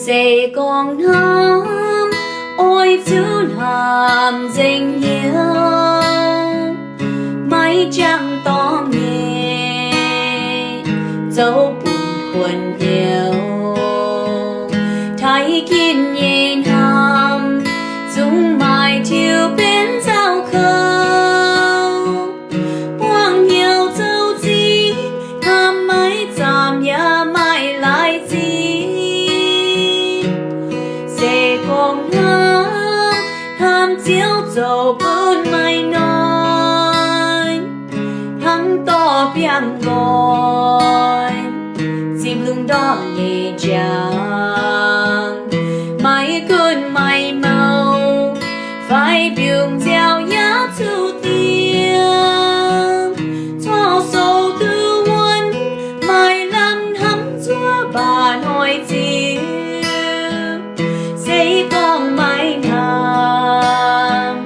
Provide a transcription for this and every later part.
Se gorngv hnamv, oix zuqc hnamv nzengc hnyouv, maiv jangx dorngx nyei, zoux bun kuonx hnyouv. Taaih ginv nyei hnamv, zungv maaih tiux benx nzauh kouv. Buangh hnyouv zoux zingh, hnamv maiv zaamc yaac maaih laaix zingh. Se gorngv hnamv, hnamv Ziouv zoux bun maaih noic, hnangv dorh biangh nqoi zipv lungh ndorm nyei njang. Maiv gunv maaih mouh fai mbiungc nziaauc yaac zuqc dingc, corc sou duqv wuonv, maaih lamh hnamv zuov baac noic ziouc. Se gorngv maiv hnamv,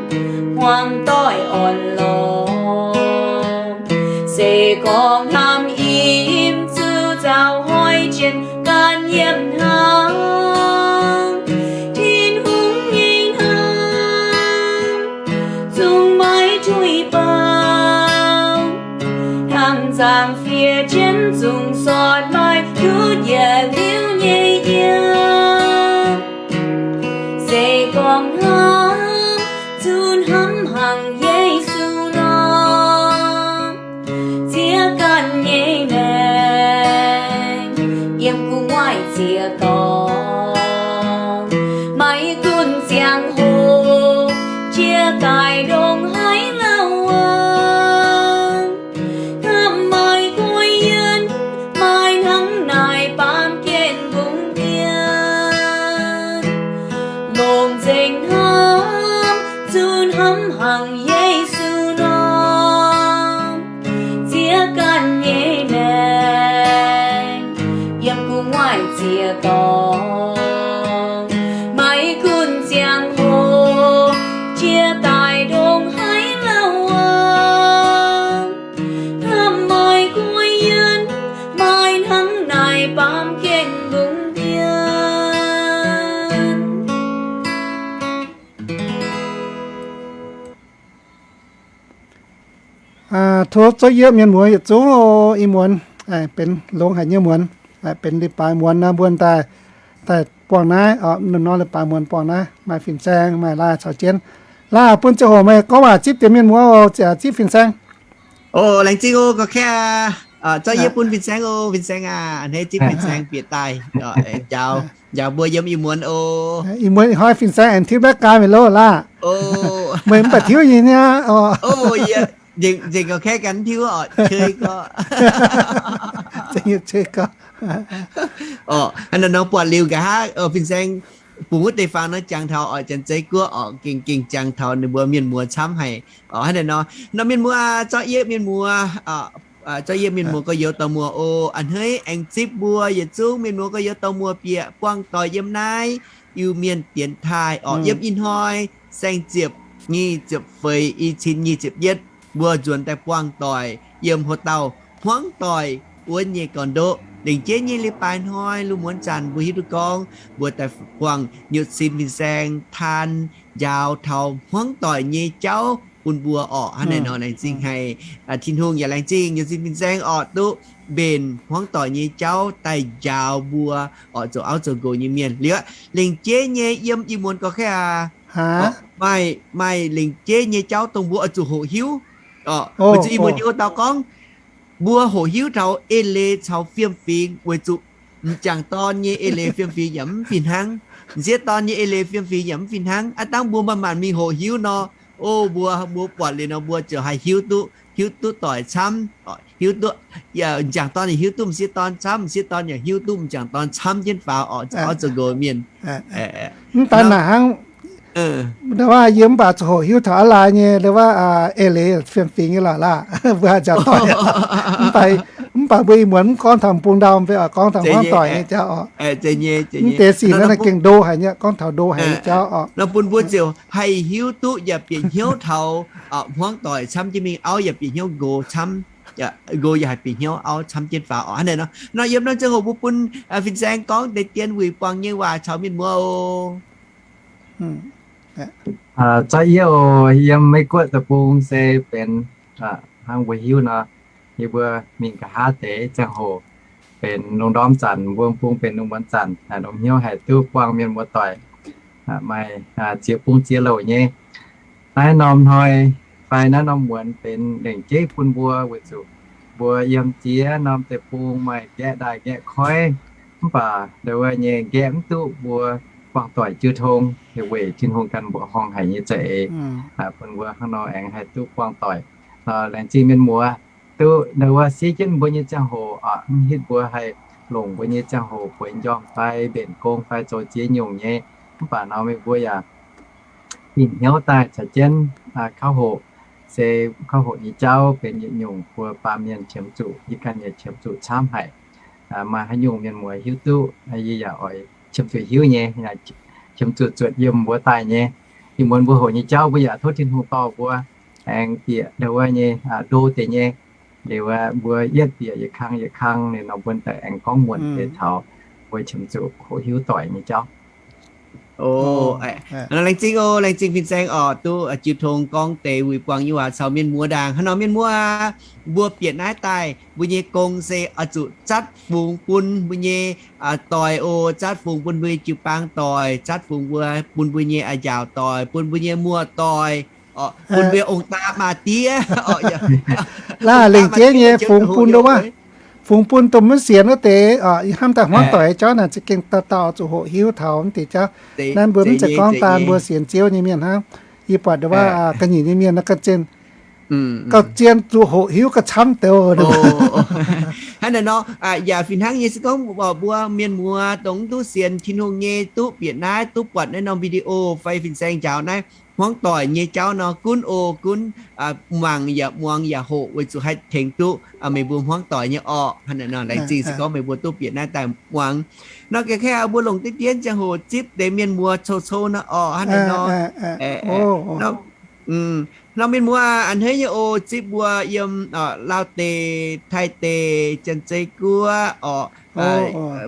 hmuangx doic orn-lorqc. Se gorngv hnamv im zuqc nzauh hoic jienv ganh yiem hnangv. Tin-Hungh nyei hnamv zungv maiv tuix baac, hnamv zaangc fiev jienv zungv sortv maaih ndutv yietc liuz nyei yiem. Se gorngv hnamv, zuqc hnamv hnangv Yesu nor, ziex ganh nyei maengc yiem gu'nguaaic ziex dorngx. Maiv gunv ziangh hoc jiex daaih ndongc haaix lauh aqv, hnamv maaih guai yienh, maaih hnangv naaic baamh gen mbungv dien. Longc nzengc hnamv, zuqc hnamv hnangv Yesu nor, ziex ganh nyei maengc yiem gu'nguaaic ziex dorngx. Maiv gunv ziangh hoc jiex daaih ndongc haaix lauh aqv, hnamv maaih guai yienh, maaih hnangv naaic baamh gen mbungv dien. Tov zorqv yie mienh muoz yietc zungv oc, ih muonz benx longx haic nyei muonz, benx leiz-baaix muonz naaiv mbuo daaih, daaih buangh naaiv, nor leiz-baaix muonz buangh naaiv, maaih fin-saeng maaih laai caux jienv. Laai, bun ziangh hoc meih gorngv waac zipv deix mienh muoz oc, ziouc zipv fin-saeng. O, laengz zingh oc, gorx-kaeqv. Zorqv yie bun fin-saeng oc, fin-saeng aac, a'hneiv zipv fin-saeng bieqc daaih njaaux, njaaux mbuo yiem ih muonz oc. Ih muonz ih hnoi fin-saeng aengx tiuv baeqv gai meih loh laah. Meih mv baac tiuv nyei niaa. Nzengc gorx-kaeqv gan tiuv oc, qei gorx. Qei gorx. Oc, hnangv naaiv nor buatc liuz nqa'haav fin-saeng bungx wuov deix fangx nor jangx taux oc, Janx-Zei Guoqv oc, gengh gengh jangx taux ninh mbuo mienh muoz camv haic. Oc, hnangv naaiv nor, nor mienh muoz, zorqv yie mienh muoz, zorqv yie mienh muoz gorx-youz dorh muoz oc. A'hneiv aengx zipv mbuo yietc zungv mienh muoz gorx-youz dorh muoz bieqc buangh doic yiem naaiv Iu-Mienh dienx taaih oc, yiem ih hnoi saeng-ziepc nyic ziepc feix, i cin nyic ziepc yietv, mbuo nzuonx daaih buangh doic yiem hlo dauh hmuangv doic wuonv nyei gorn-ndoqv. Lengc jeiv nyei leiz-baaix hnoi lungh muonz zanc mbuo hiuv duqv gorngv mbuo daaih buangh nyutc sin fin-saeng taan njaaux taux hmuangv doic nyei jauv bun mbuo orqc. Hnangv naaic nor laengz zingh haic Tin-Hungh, yaac laengz zingh nyutc sin fin-saeng orqc, duqv mbenc hmuangv doic nyei jauv daaih njaaux mbuo orqc, zoux auv zoux nqox nyei mienh. Liuz lengc jeiv nyei yiem ih muonz gorx-kaeqv aac, maaih, maaih lengc jeiv nyei jauv dongh mbuo oix zuqc hoqc hiuv orqc. Weic zuqc ih muonz nyei wuov dauh gorngv mbuo hoqc hiuv taux eix leiz caux fiem-fingx, weic zuqc m'jangc dorn nyei eix leiz fiem-fingx yaac mv fih hnangv. M'sieqv dorn nyei eix leiz fiem-fingx yaac mv fih hnangv. Aav dangv mbuo manc-manc mingh hoqc hiuv nor, o, mbuo, mbuo buatc liuz nor mbuo ziouc haih hiuv duqv, hiuv duqv doic camv, hiuv duqv, m'jangc dorn yaac hiuv duqv m'sieqv dorn camv, m'sieqv dorn yaac hiuv duqv m'jangc dorn camv jienv faaux orqc, zoux auv zoux nqox mienh. Mv daan naaic hnangv. Ndau wuov yie mv baac zuqc hoqc hiuv taux aav lai nyei ndau wuov eix leiz fiem-fingx nyei lorqc laah. Mbuo haaix zanc doic, mv baac mbuo ih muonz mv gorngv taux m'bung ndau, mv baac gorngv taux hmuangv doic nyei jauv orqc. Mv deix sic naaiv gengh ndo haic nyei, gorngv taux ndo haic nyei jauv orqc. Nor bun mbuo ziouc haih hiuv duqv yaac bieqc hnyouv taux hmuangv doic camv jienv mingh, auv yaac bieqc hnyouv nqox camv. nqox yaac haih bieqc hnyouv auv camv jienv faaux oc. Hnangv naaiv nor, nor yiem norm ziangh hoc mbuo bun fin-saeng gorngv deix dien wuic buangh nyei waac caux mienh muoz oc. Zorqv yie oc, yiem Meiv Guoqv deic-bung se benx hnangv mbuo hiuv nor, yie mbuo mingh nqa'haav deix ziangh hoc benx lungh ndorm zanc, mbuo bung benx lungh muonz zanc, longc hnyouv haih duqv buangh mienh muoz-doic maaih ziex bung ziex louc nyei naaiv norm hnoi fai naaiv norm muonz benx lengc jeiv bun mbuo weic zuqc mbuo yiem ziex norm deic-bung maaih nqaeqv ndaaih nqaeqv koiv, mv baac ndau wuov nyei nqaeqv mv duqv mbuo buangh doic jiu tong, weic Tin-Hungh ganh mbuoqc horngh haic nyei za'eix, bun mbuo hnangv nor aengx haih duqv buangh doic. Laengz zingh mienh muoz duqv ndau wuov siev jienv mbuo nyei ziangh hoc, mv hitv mbuo haih longc mbuo nyei ziangh hoc bueix njormh fai mbenc gong fai zoux ziex nyungc nyei. Mv baac nor meih mbuo yaac bieqc hnyouv daaih caux jienv kauv hoqc, se kauv hoqc nyei jauv benx yietc nyungc mbuo baamh mienh qiemx zuqc, yie ganh yaac qiemx zuqc camv haic. Maaih haaix nyungc mienh muoz hiuv duqv, yie yaac oix qiemx zuqc hiuv nyei, qiemx zuqc zuotc yiem mbuo daaih nyei. Ih muonz mbuo hoqc nyei jauv mbuo yaac tov Tin-Hungh dorh mbuo aengx bieqc ndau wuov nyei ndo deix nyei. Liuz mbuo yietv bieqc yietc kang yietc kang liuz nor mbuo daaih aengx gorngv muonc deix taux mbuo qiemx zuqc hoqc hiuv doic nyei jauv. Laengz zingh oc, laengz zingh fin-saeng oc, duqv jiu tong gorngv deix wuic buangh nyei waac caux mienh muoz ndaangc. Hnangv nor mienh muoz, mbuo bieqc naaiv daaih mbuo nyei gong se oix zuqc zatv fungx bun mbuo nyei doic oc, zatv fungx bun mbuo nyei jiu-baang doic, zatv fungx mbuo, bun mbuo nyei njaaux doic, bun mbuo nyei muoz-doic, bun mbuo ong-daa maa-diev. Laah, lengc jeiv nyei fungx bun wuov, fungx bun dongh maiv sienx wuov deix, ih hnamv daaih hmuangv doic jauv naaic za'gengh dauh dauh zuqc hoqc hiuv taux wuov deix jauv. Naaiv mbuo mv zeiz gorngv daan mbuo sienx Ziouv nyei mienh hnangv. Yie buatc ndau wuov ga'nyiec nyei mienh naaiv ga'zien, ga'zien zuqc hoqc hiuv ga'camv deix. Hnangv naaic nor, yaac fih hnangv nyei se gorngv mbuo mienh muoz dongh mv duqv sienx Tin-Hungh nyei duqv bieqc naaiv, duqv buatc naaiv norm video fai fin-saeng njaaux naaiv hmuangv doic nyei jauv nor, gunv oc, gunv mangc yaac muangx yaac hoqc weic zuqc haih tengx duqv meih mbuo hmuangv doic nyei orqc. Hnangv naaic nor, laengz zingh se gorngv meih mbuo duqv bieqc naaiv daaih muangx. Nor ga'naaiv mbuo longc deix dien ziangh hoc zipv deix mienh muoz cou-cou nor orqc. Hnangv naaic nor, nor mienh muoz a'hneiv nyei oc, zipv mbuo yiem Laauv deic, Taiv deic, Janx-Zei Guoqv orqc,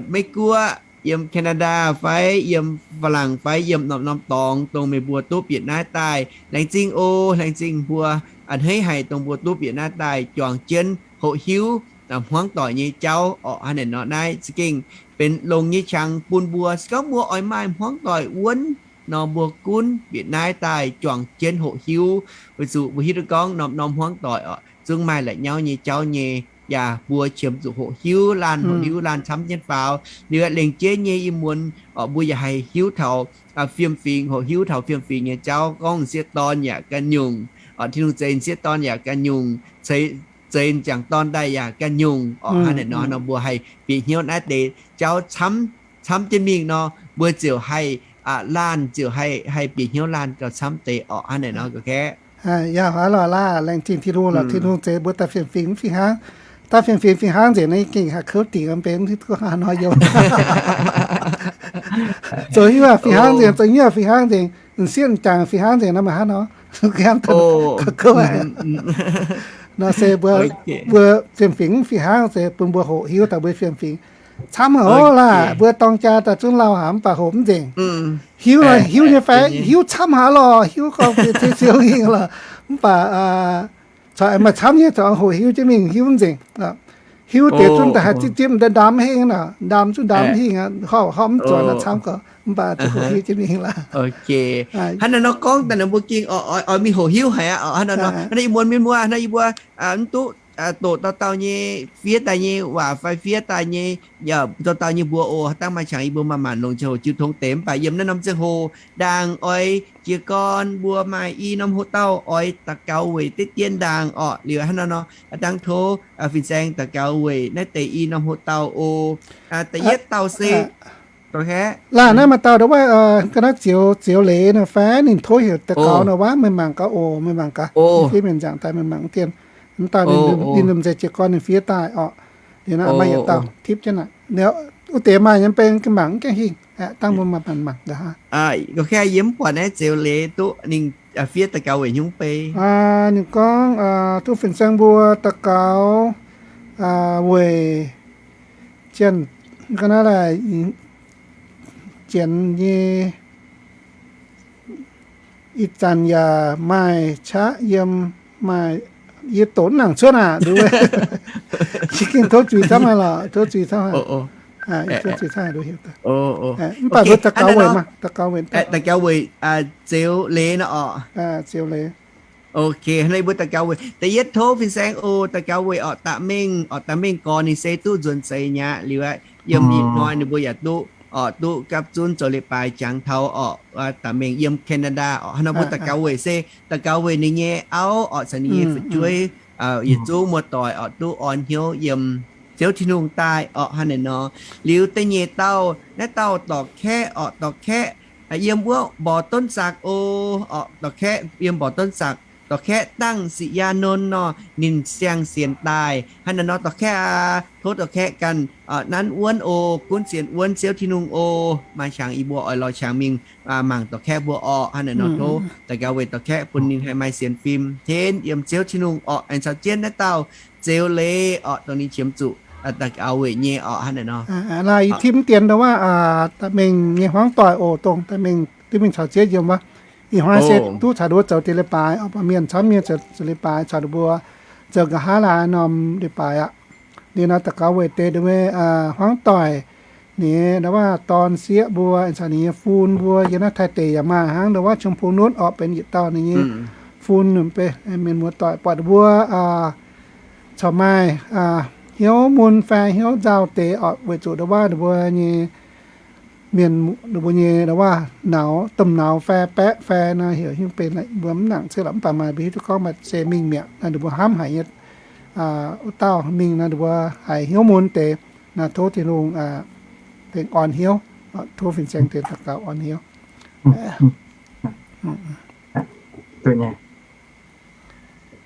Meiv Guoqv, yiem Canada fai yiem Faa^laangc fai yiem norm-norm dorngx dongh meih mbuo duqv bieqc naaiv daaih. Laengz zingh oc, laengz zingh mbuo a'hneiv haic dongh mbuo duqv bieqc naaiv daaih juangc jienv hoqc hiuv hmuangv doic nyei jauv orqc. Hnangv naaic nor naaiv za'gengh benx longx nyei qangx bun mbuo. Se gorngv mbuo oix maaih hmuangv doic wuonv nor, mbuo gunv bieqc naaiv daaih juangc jienv hoqc hiuv, weic zuqc mbuo hiuv duqv gorngv norm-norm hmuangv doic orqc zungv maaih la'nyauv nyei jauv nyei. Yaac mbuo qiemx zuqc hoqc hiuv laanh, hoqc hiuv laanh camv jienv faaux. Liuz lengc jeiv nyei ih muonz orqc mbuo yaac haih hiuv taux fiem-fingx, hoqc hiuv taux fiem-fingx nyei jauv, gorngv m'sieqv dorn yaac ganh nyungc, Tin-Hungh zeix m'sieqv dorn yaac ganh nyungc, zeix m'jangc dorn daaih yaac ganh nyungc orqc. Hnangv naaic nor, nor mbuo haih bieqc hnyouv naaiv deix jauv camv, camv jienv mingh nor, mbuo ziouc haih, laanh ziouc haih, haih bieqc hnyouv laanh gauh camv deix orqc. Hnangv naaic nor ga'naaiv. Yaac hnangv lorqc laah, laengz zingh Tin-Hungh lorqc. Tin-Hungh zeix mbuo daaih fiem-fingx fih hnangv. Daaih fiem-fingx fih hnangv nzengc naaiv gengh haih kouv dingc mv benx duqv haaix nor yiem. Zoux hiuv fih hnangv nzengc, zoux hiuv fih hnangv nzengc, m'sieqv m'jangc fih hnangv nzengc nor maaih hnangv nor. Nor se mbuo, mbuo fiem-fingx fih hnangv se bun mbuo hoqc hiuv taux mbuo fiem-fingx. Camv haic oc laah, mbuo dorng jaa daaih zungv lauh haic mv baac hoqc mv nzengc. Hiuv, hiuv nyei fai hiuv camv haic lorqc, hiuv gorngv se siou hingh lorqc. Mv baac corc maaih camv nyei corc hoqc hiuv jienv mingh hiuv mv nzengc. Hiuv deix zungv daaih haih zipv zipv ndaam hingh nor, ndaam zungv ndaam hingh, horpc horpc mv zuonx camv gorx, mv baac zuqc hoqc hiuv jienv mingh lorqc. Hnangv naaiv nor gorngv daaih nor mbuo gengh oix mingh hoqc hiuv haic aqv. Hnangv naaiv nor, hnangv naaiv yie muonz mienh muoz, hnangv naaiv yie mbuo mv duqv doqc dauh dauh nyei fiev daaih nyei waac fai fiev daaih nyei, yaac dauh dauh nyei mbuox oc, dangh maaih qangx yie mbuo manc-manc longc ziangh hoc jiu tong deix, mv baac yiem naaiv norm ziangh hoc ndaangc oix jiez gorn mbuo maaih i norm hoc dauh oix daux gaux weic deix dien ndaangc orqc. Liuz hnangv naaiv nor, dangh tov fin-saeng daux gaux weic naaiv deix i norm hoc dauh oc. Da'yietv dauh se Laanh naaiv maaih dauh ndongc wuov ga'naaiv zioux, zioux leiz nor fai ninh tov heuc daux gaux nor wuov, meih mangc gaax oc, meih mangc gaax. Fiev mienh nzaangc daaih meih mangc dien. Mv dauh ninh lomh nzoih jiez gorn ninh fiev daaih orqc. Liuz naaiv maaih yietc dauh tipv jienv naaic. Wuov deix maaih nyei benx ga'mangc mv gaengh hingh, dangh mbuo mangc mangc gaax. Gorngv yie mv buatc naaiv zioux leiz duqv ninh fiev daux gaux weic hnyouv bei. Ninh gorngv, tov fin-saeng mbuo daux gaux weic janx, ga'naaiv laaix janx nyei, ih zanc yaac maaih qaqv yiem, maaih, yie doqc mv nangc cuotv aac, nduov, gengh tov zuiz camv haic lorqc, tov zuiz camv haic. Mv baac mbuo daux gaux weic, daux gaux weic, daux gaux weic zeux leiz nor orqc. Zeux leiz. Ok, hnangv naaiv mbuo daux gaux weic. Da'yietv tov fin-saeng oc, daux gaux weic orqc daaih mengh, orqc daaih mengh gorx ninh se duqv nzuonx seix nyei aqv. Liuz aqv, yiem ih hnoi ninh mbuo yaac duqv, orqc duqv gapv zunv zoux leiz-baaix jangx taux orqc daaih mengh yiem Canada orqc. Hnangv naaiv mbuo daux gaux weic se daux gaux weic ninh nyei auv orqc caux ninh nyei fu'jueiv, yietc zungv muoz-doic orqc duqv orn hnyouv yiem Ziouv Tin-Hungh daaih orqc hnangv naaiv nor. Liuz da'nyeic dauh, naaiv dauh dorc kaeqv orqc, dorc kaeqv yiem wuov Mborqc Donv Sakc oc, orqc dorc kaeqv yiem Mborqc Donv Sakc, dorc kaeqv dangh sic yaac nonc nor, ninh siang-sienx daaih hnangv naaiv nor. Dorc kaeqv aac, tov dorc kaeqv ganh nanv wuonv oc, gunv sienx wuonv Ziouv Tin-Hungh oc. Maaih qangx yie mbuo oix lorz qangx mingh mangc dorc kaeqv mbuo orqc hnangv naaiv nor. Tov daux gaux weic dorc kaeqv bun ninh haih maaih sienx fim henv yiem Ziouv Tin-Hungh orqc. Aengx caux jienv naaiv dauh zeux leiz orqc, dongh ninh qiemx zuqc daux gaux weic nyei orqc hnangv naaiv nor. Naaiv ih tim dienx ndo wuov, daaih mengh nyei hmuangv doic oc, dongh daaih mengh duqv mingh caux Ziouv yiem wuov. Ih hnoi se duqv caux ninh mbuo zoux deix leiz-baaix, baac mienh camv nyei zoux leiz-baaix caux ninh mbuo zoux nqa'haav laai norm leiz-baaix aqv. Liuz nor daux gaux weic deix nduov hmuangv doic, ninh ndo wuov dorn sieqv mbuo, caux ninh nyei fun mbuo, yiem naaiv Taiv deic yaac maaih hnangv, ndo wuov Chong Pung Nutv orqc benx yietc dauh ninh nyei fun, mienh muoz-doic buatc ninh mbuo corc maaih hnyouv mun fai hnyouv nzauh deix orqc, weic zuqc ndo wuov ninh mbuo nyei mienh, ninh mbuo nyei ndo wuov nauz, domh nauz fai baeqv fai nor, heuc hnyouv bei mbuo mv nangc cuotv lorqc, mv baac maaih mbuo hiuv duqv gorngv maaih se mingh mi'aqv nor, ninh mbuo hnamv haic nyei wuov dauh mingh nor, ninh mbuo haiz hnyouv mun deix nor, tov Tin-Hungh tengx orn hnyouv, tov fin-saeng deix daux gaux orn hnyouv.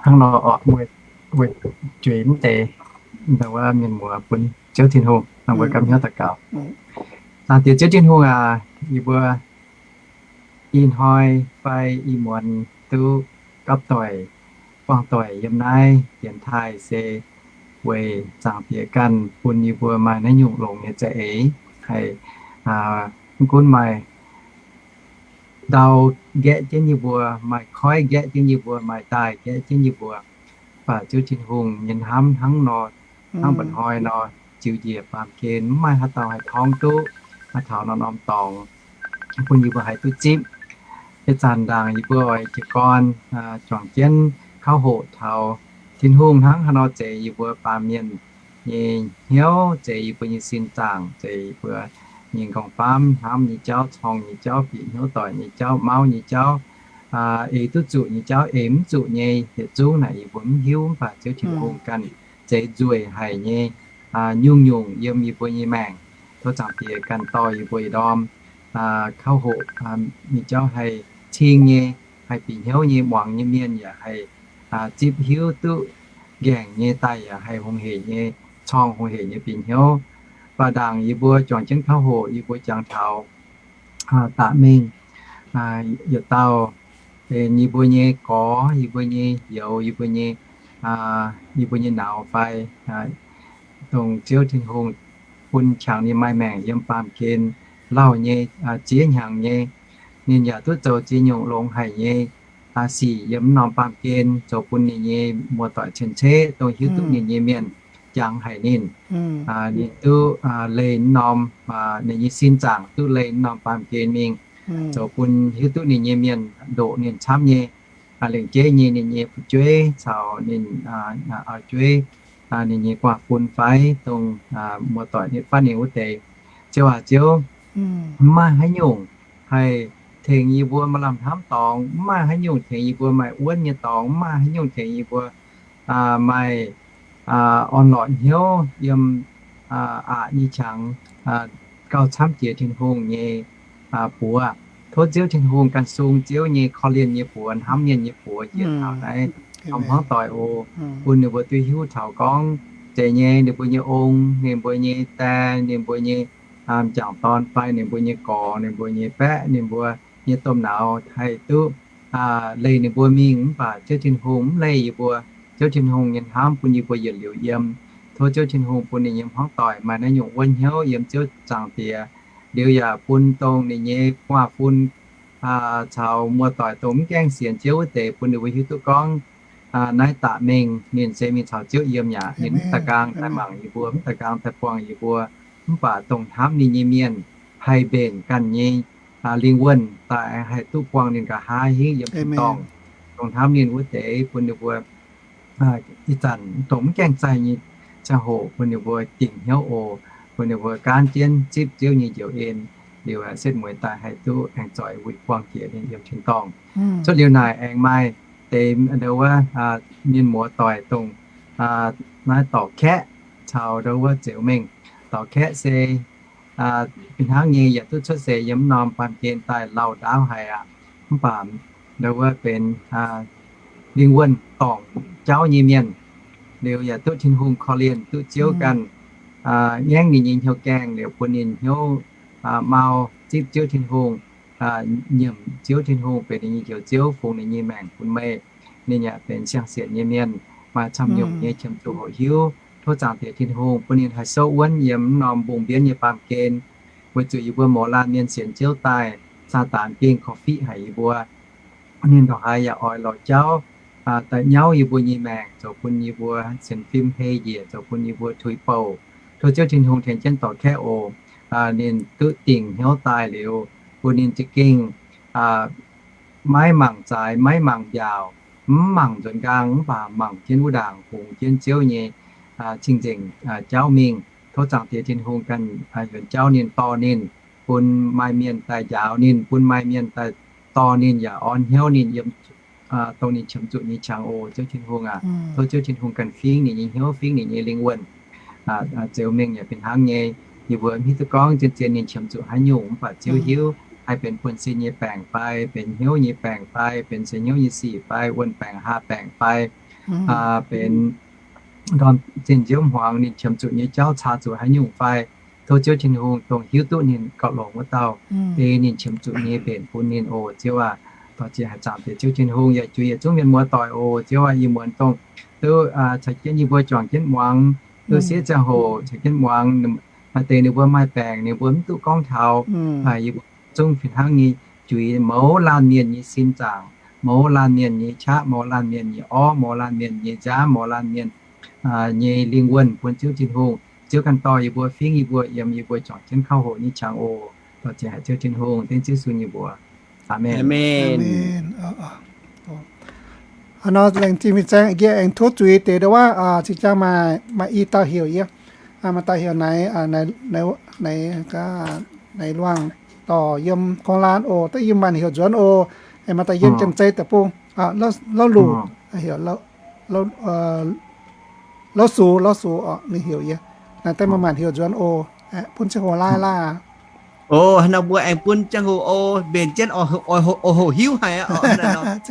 Hnangv nor orqc, weic jueiz mv deix, ndo wuov mienh muoz bun Ziouv Tin-Hungh, nor mbuo gapv hnyouv daux gaux. Diex Ziouv Tin-Hungh aac, yie mbuo ih hnoi fai ih muonz duqv gapv doic, buangh doic yiem naaiv dienx taaih se weic Zaangc Diex ganh bun yie mbuo maaih naaiv nyungc longx nyei za'eix, haih mv gunv maaih ndau nqaeqv jienv yie mbuo, maaih koiv nqaeqv jienv yie mbuo, maaih daaih nqaeqv jienv yie mbuo, mv baac Ziouv Tin-Hungh nyei hnamv hnangv nor, hnangv mba'hnoi nor, ziux njiec baamh gen, mv maaih haaix dauh haih torngv duqv taux norm-norm dorngx bun yie mbuo haih duqv zipv. Ih zanc ndaangc yie mbuo oix jiez gorn juangc jienv kauv hoqc taux Tin-Hungh hnangv haaix nor zeix yie mbuo baamh mienh nyei hnyouv, zeix yie mbuo nyei sin zaangc, zeix yie mbuo nyei nqorngv-famv, hnamv nyei jauv, corng nyei jauv, bieqc hnyouv doic nyei jauv, mauv nyei jauv, eix duqv zuqc nyei jauv, eix mv zuqc nyei, yietc zungv naaic yie mbuo mv hiuv, mv baac Ziouv Tin-Hungh ganh zeix nzueic haic nyei nyungc-nyungc yiem yie mbuo nyei maengc. Tov Zaangc Diex ganh dorh yie mbuo yietc ndorm kauv hoqc nyei jauv haih cing nyei, haih bieqc hnyouv nyei, muangx nyei mienh yaac haih zipv hiuv duqv nqaengc nyei, daaih yaac haih hungh hec nyei, corng hungh hec nyei bieqc hnyouv. Baac ndaangc yie mbuo juangc jienv kauv hoqc, yie mbuo jangx taux daaih mingh yietc dauh benx yie mbuo nyei gorx, yie mbuo nyei youz, yie mbuo nyei, yie mbuo nyei nauz fai, dongh Ziouv Tin-Hungh bun qangx ninh maaih maengc yiem baamh gen lauh nyei, ziex hnyangx nyei. Ninh yaac duqv zoux ziex nyungc longx haic nyei sic yiem mv norm baamh gen, zoux bun ninh nyei muoz-doic cien-ceqv dongh hiuv duqv ninh nyei mienh jangx haic ninh. Ninh duqv leih mv norm, ninh nyei sin zaangc duqv leih mv norm baamh gen mingh, zoux bun hiuv duqv ninh nyei mienh ndoqc ninh camv nyei. Lengc jeiv nyei ninh nyei fu'jueiv caux ninh auv-jueiv, ninh nyei guaav fun fai dongh muoz-doic nitv fatv ninh wuov deix. Ziouv aac, Ziouv, mv maaih haaix nyungc haih tengx yie mbuo maaih lamh hnamv dorngx, mv maaih haaix nyungc tengx yie mbuo maaih wuonv nyei dorngx, mv maaih haaix nyungc tengx yie mbuo maaih orn-lorqc hnyouv yiem aqc nyei qangx gauh camv jiex Tin-Hungh nyei buoz. Tov Ziouv Tin-Hungh ganh sung Ziouv nyei korv-lienh nyei buoz, hnamv mienh nyei buoz njiec taux naaiv norm hmuangv doic oc, bun ninh mbuo duqv hiuv taux gorngv zeiz nyei ninh mbuo nyei ong, ninh mbuo nyei die, ninh mbuo nyei m'jangc dorn fai ninh mbuo nyei gorx, ninh mbuo nyei baeqv, ninh mbuo nyei domh nauz haih duqv leih ninh mbuo mingh, mv baac Ziouv Tin-Hungh mv leih yie mbuo. Ziouv Tin-Hungh nyei hnamv bun yie mbuo yietc liuz yiem. Tov Ziouv Tin-Hungh bun ninh nyei hmuangv doic maaih naaiv nyungc wuonv hnyouv yiem Ziouv Zaangc Diex. Liuz yaac bun dongh ninh nyei gu'nguaaz-fun caux muoz-doic dongh mv gaengh sienx Ziouv wuov deix, bun ninh mbuo hiuv duqv gorngv naaiv daaih mengh ninh se mingh caux Ziouv yiem yaac ninh mv daaih nqaang daaih mangc yie mbuo, mv daaih nqaang daaih buangh yie mbuo. Mv baac dongh hnamv ninh nyei mienh haih mbenc ganh nyei lingh wuonh daaih, haih duqv buangh ninh nqa'haav hingv yiem tin-dorngh. Dongh hnamv ninh wuov deix bun ninh mbuo ih zanc dongh mv gaengh zaih nyei ziangh hoc bun ninh mbuo dingc hnyouv oc, bun ninh mbuo gaanv jienv zipv Ziouv nyei njoux en, liuz setv mueiz daaih haih duqv aengx zoix wuic buangh jiex ninh yiem tin-dorngh. Cuotv liuz naaic aengx maaih deix ndo wuov mienh muoz-doic dongh naaiv dorc kaeqv caux ndo wuov zeux mengh. Dorc kaeqv se fih hnangv nyei yaac duqv cuotv seix yiem mv norm baamh gen daaih lauh ndaauv haic aqv. Mv baac ndo wuov benx lingh wuonh dorngc jauv nyei mienh, liuz yaac duqv Tin-Hungh korv-lienh, duqv Ziouv ganh ngaengv ninh nyei hnyouv gaengh liuz bun ninh hnyouv mau zipv Ziouv Tin-Hungh, nyiemc Ziouv Tin-Hungh benx ninh nyei Njoux Ziouv, fungx ninh nyei maengc bun meih. Ninh yaac benx siang-sienc nyei mienh, maaih camv nyungc nyei qiemx zuqc hoqc hiuv. Tov Zaangc Diex Tin-Hungh bun ninh haih souv wuonv yiem mv norm mbungh mbienv nyei baamh gen, weic zuqc yie mbuo mouz laanh mienh sienx Ziouv daaih, Saadaan gengh korv-fiqv haic yie mbuo. Ninh ndongc haaix yaac oix lorz jauv daaih nyauv yie mbuo nyei maengc, zoux bun yie mbuo sienx fim hei njiec, zoux bun yie mbuo tuix bouh. Tov Ziouv Tin-Hungh tengx jienv dorc kaeqv oc. Ninh duqv dingc hnyouv daaih liuz, bun ninh za'gengh maiv mangc zaaix, maiv mangc mbiaauc, mv mangc nzuonx nqaang, mv baac mangc jienv wuov ndaangc hungx jienv Ziouv nyei cing-nzengc jauv mingh. Tov Zaangc Diex Tin-Hungh ganh yuonx jauv ninh, dorh ninh, bun maaih mienh daaih njaaux ninh, bun maaih mienh daaih dorh ninh yaac orn hnyouv ninh yiem dongh ninh qiemx zuqc nyei qangx oc. Ziouv Tin-Hungh aac, tov Ziouv Tin-Hungh ganh fingx ninh nyei hnyouv, fingx ninh nyei lingh wuonh. Zeux mengh yaac fih hnangv nyei. Yie mbuo hiuv duqv gorngv zien-zien ninh qiemx zuqc haaix nyungc, mv baac Ziouv hiuv, haih benx buonv-sin nyei baengc fai, benx hnyouv nyei baengc fai, benx seix hnyouv nyei sic fai, wuon-baengc haa baengc fai, benx ndorm zinh nziouv hmuangx ninh qiemx zuqc nyei jauv caa zuqc haaix nyungc fai. Tov Ziouv Tin-Hungh dongh hiuv duqv ninh gauh longx wuov dauh, ei ninh qiemx zuqc nyei mbenc bun ninh oc. Ziouv aac, dorh jiex haaix zaangc deix Ziouv Tin-Hungh yaac juix yietc zungv mienh muoz-doic oc. Ziouv aac, ih muonz dongh duqv caux jienv yie mbuo juangc jienv muangx, duqv sieqv ziangh hoc caux jienv muangx, maaih deix ninh mbuo maaih baengc, ninh mbuo mv duqv gorngv taux. Yie mbuo zungv fih hnangv nyei juix mouz laanh mienh nyei sin zaangc, mouz laanh mienh nyei qaqv, mouz laanh mienh nyei orv, mouz laanh mienh nyei nziaamv, mouz laanh mienh nyei lingh wuonh bun Ziouv Tin-Hungh. Ziouv ganh dorh yie mbuo fingx yie mbuo yiem yie mbuo juangc jienv kauv hoqc nyei qangx oc. Dorh jiex haic Ziouv Tin-Hungh, dengv Ziouv Yesu nyei mbuox. Aamen. Aamen. Hnangv nor laengz zingh fin-saeng yie aengx tov zuiz deix ndau wuov, cing-jang maaih i dauh heuc yie, maaih dauh heuc naaiv, naaiv, naaiv luangh dorc yiem Konglaan oc, da'yietv maanc heuc nzuonx oc. Aengx maaih dauh yiem Janx-Zei deic-bung, Lauv Luc, heuc Lauv Sux, Lauv Sux oc, ninh heuc yie. Naaiv da'maanc maanc heuc nzuonx oc. Bun ziangh hoc laai laah. Oc, hnangv nor mbuo aengx bun ziangh hoc oc, mbenc jienv oc, hoqc hiuv haic oc.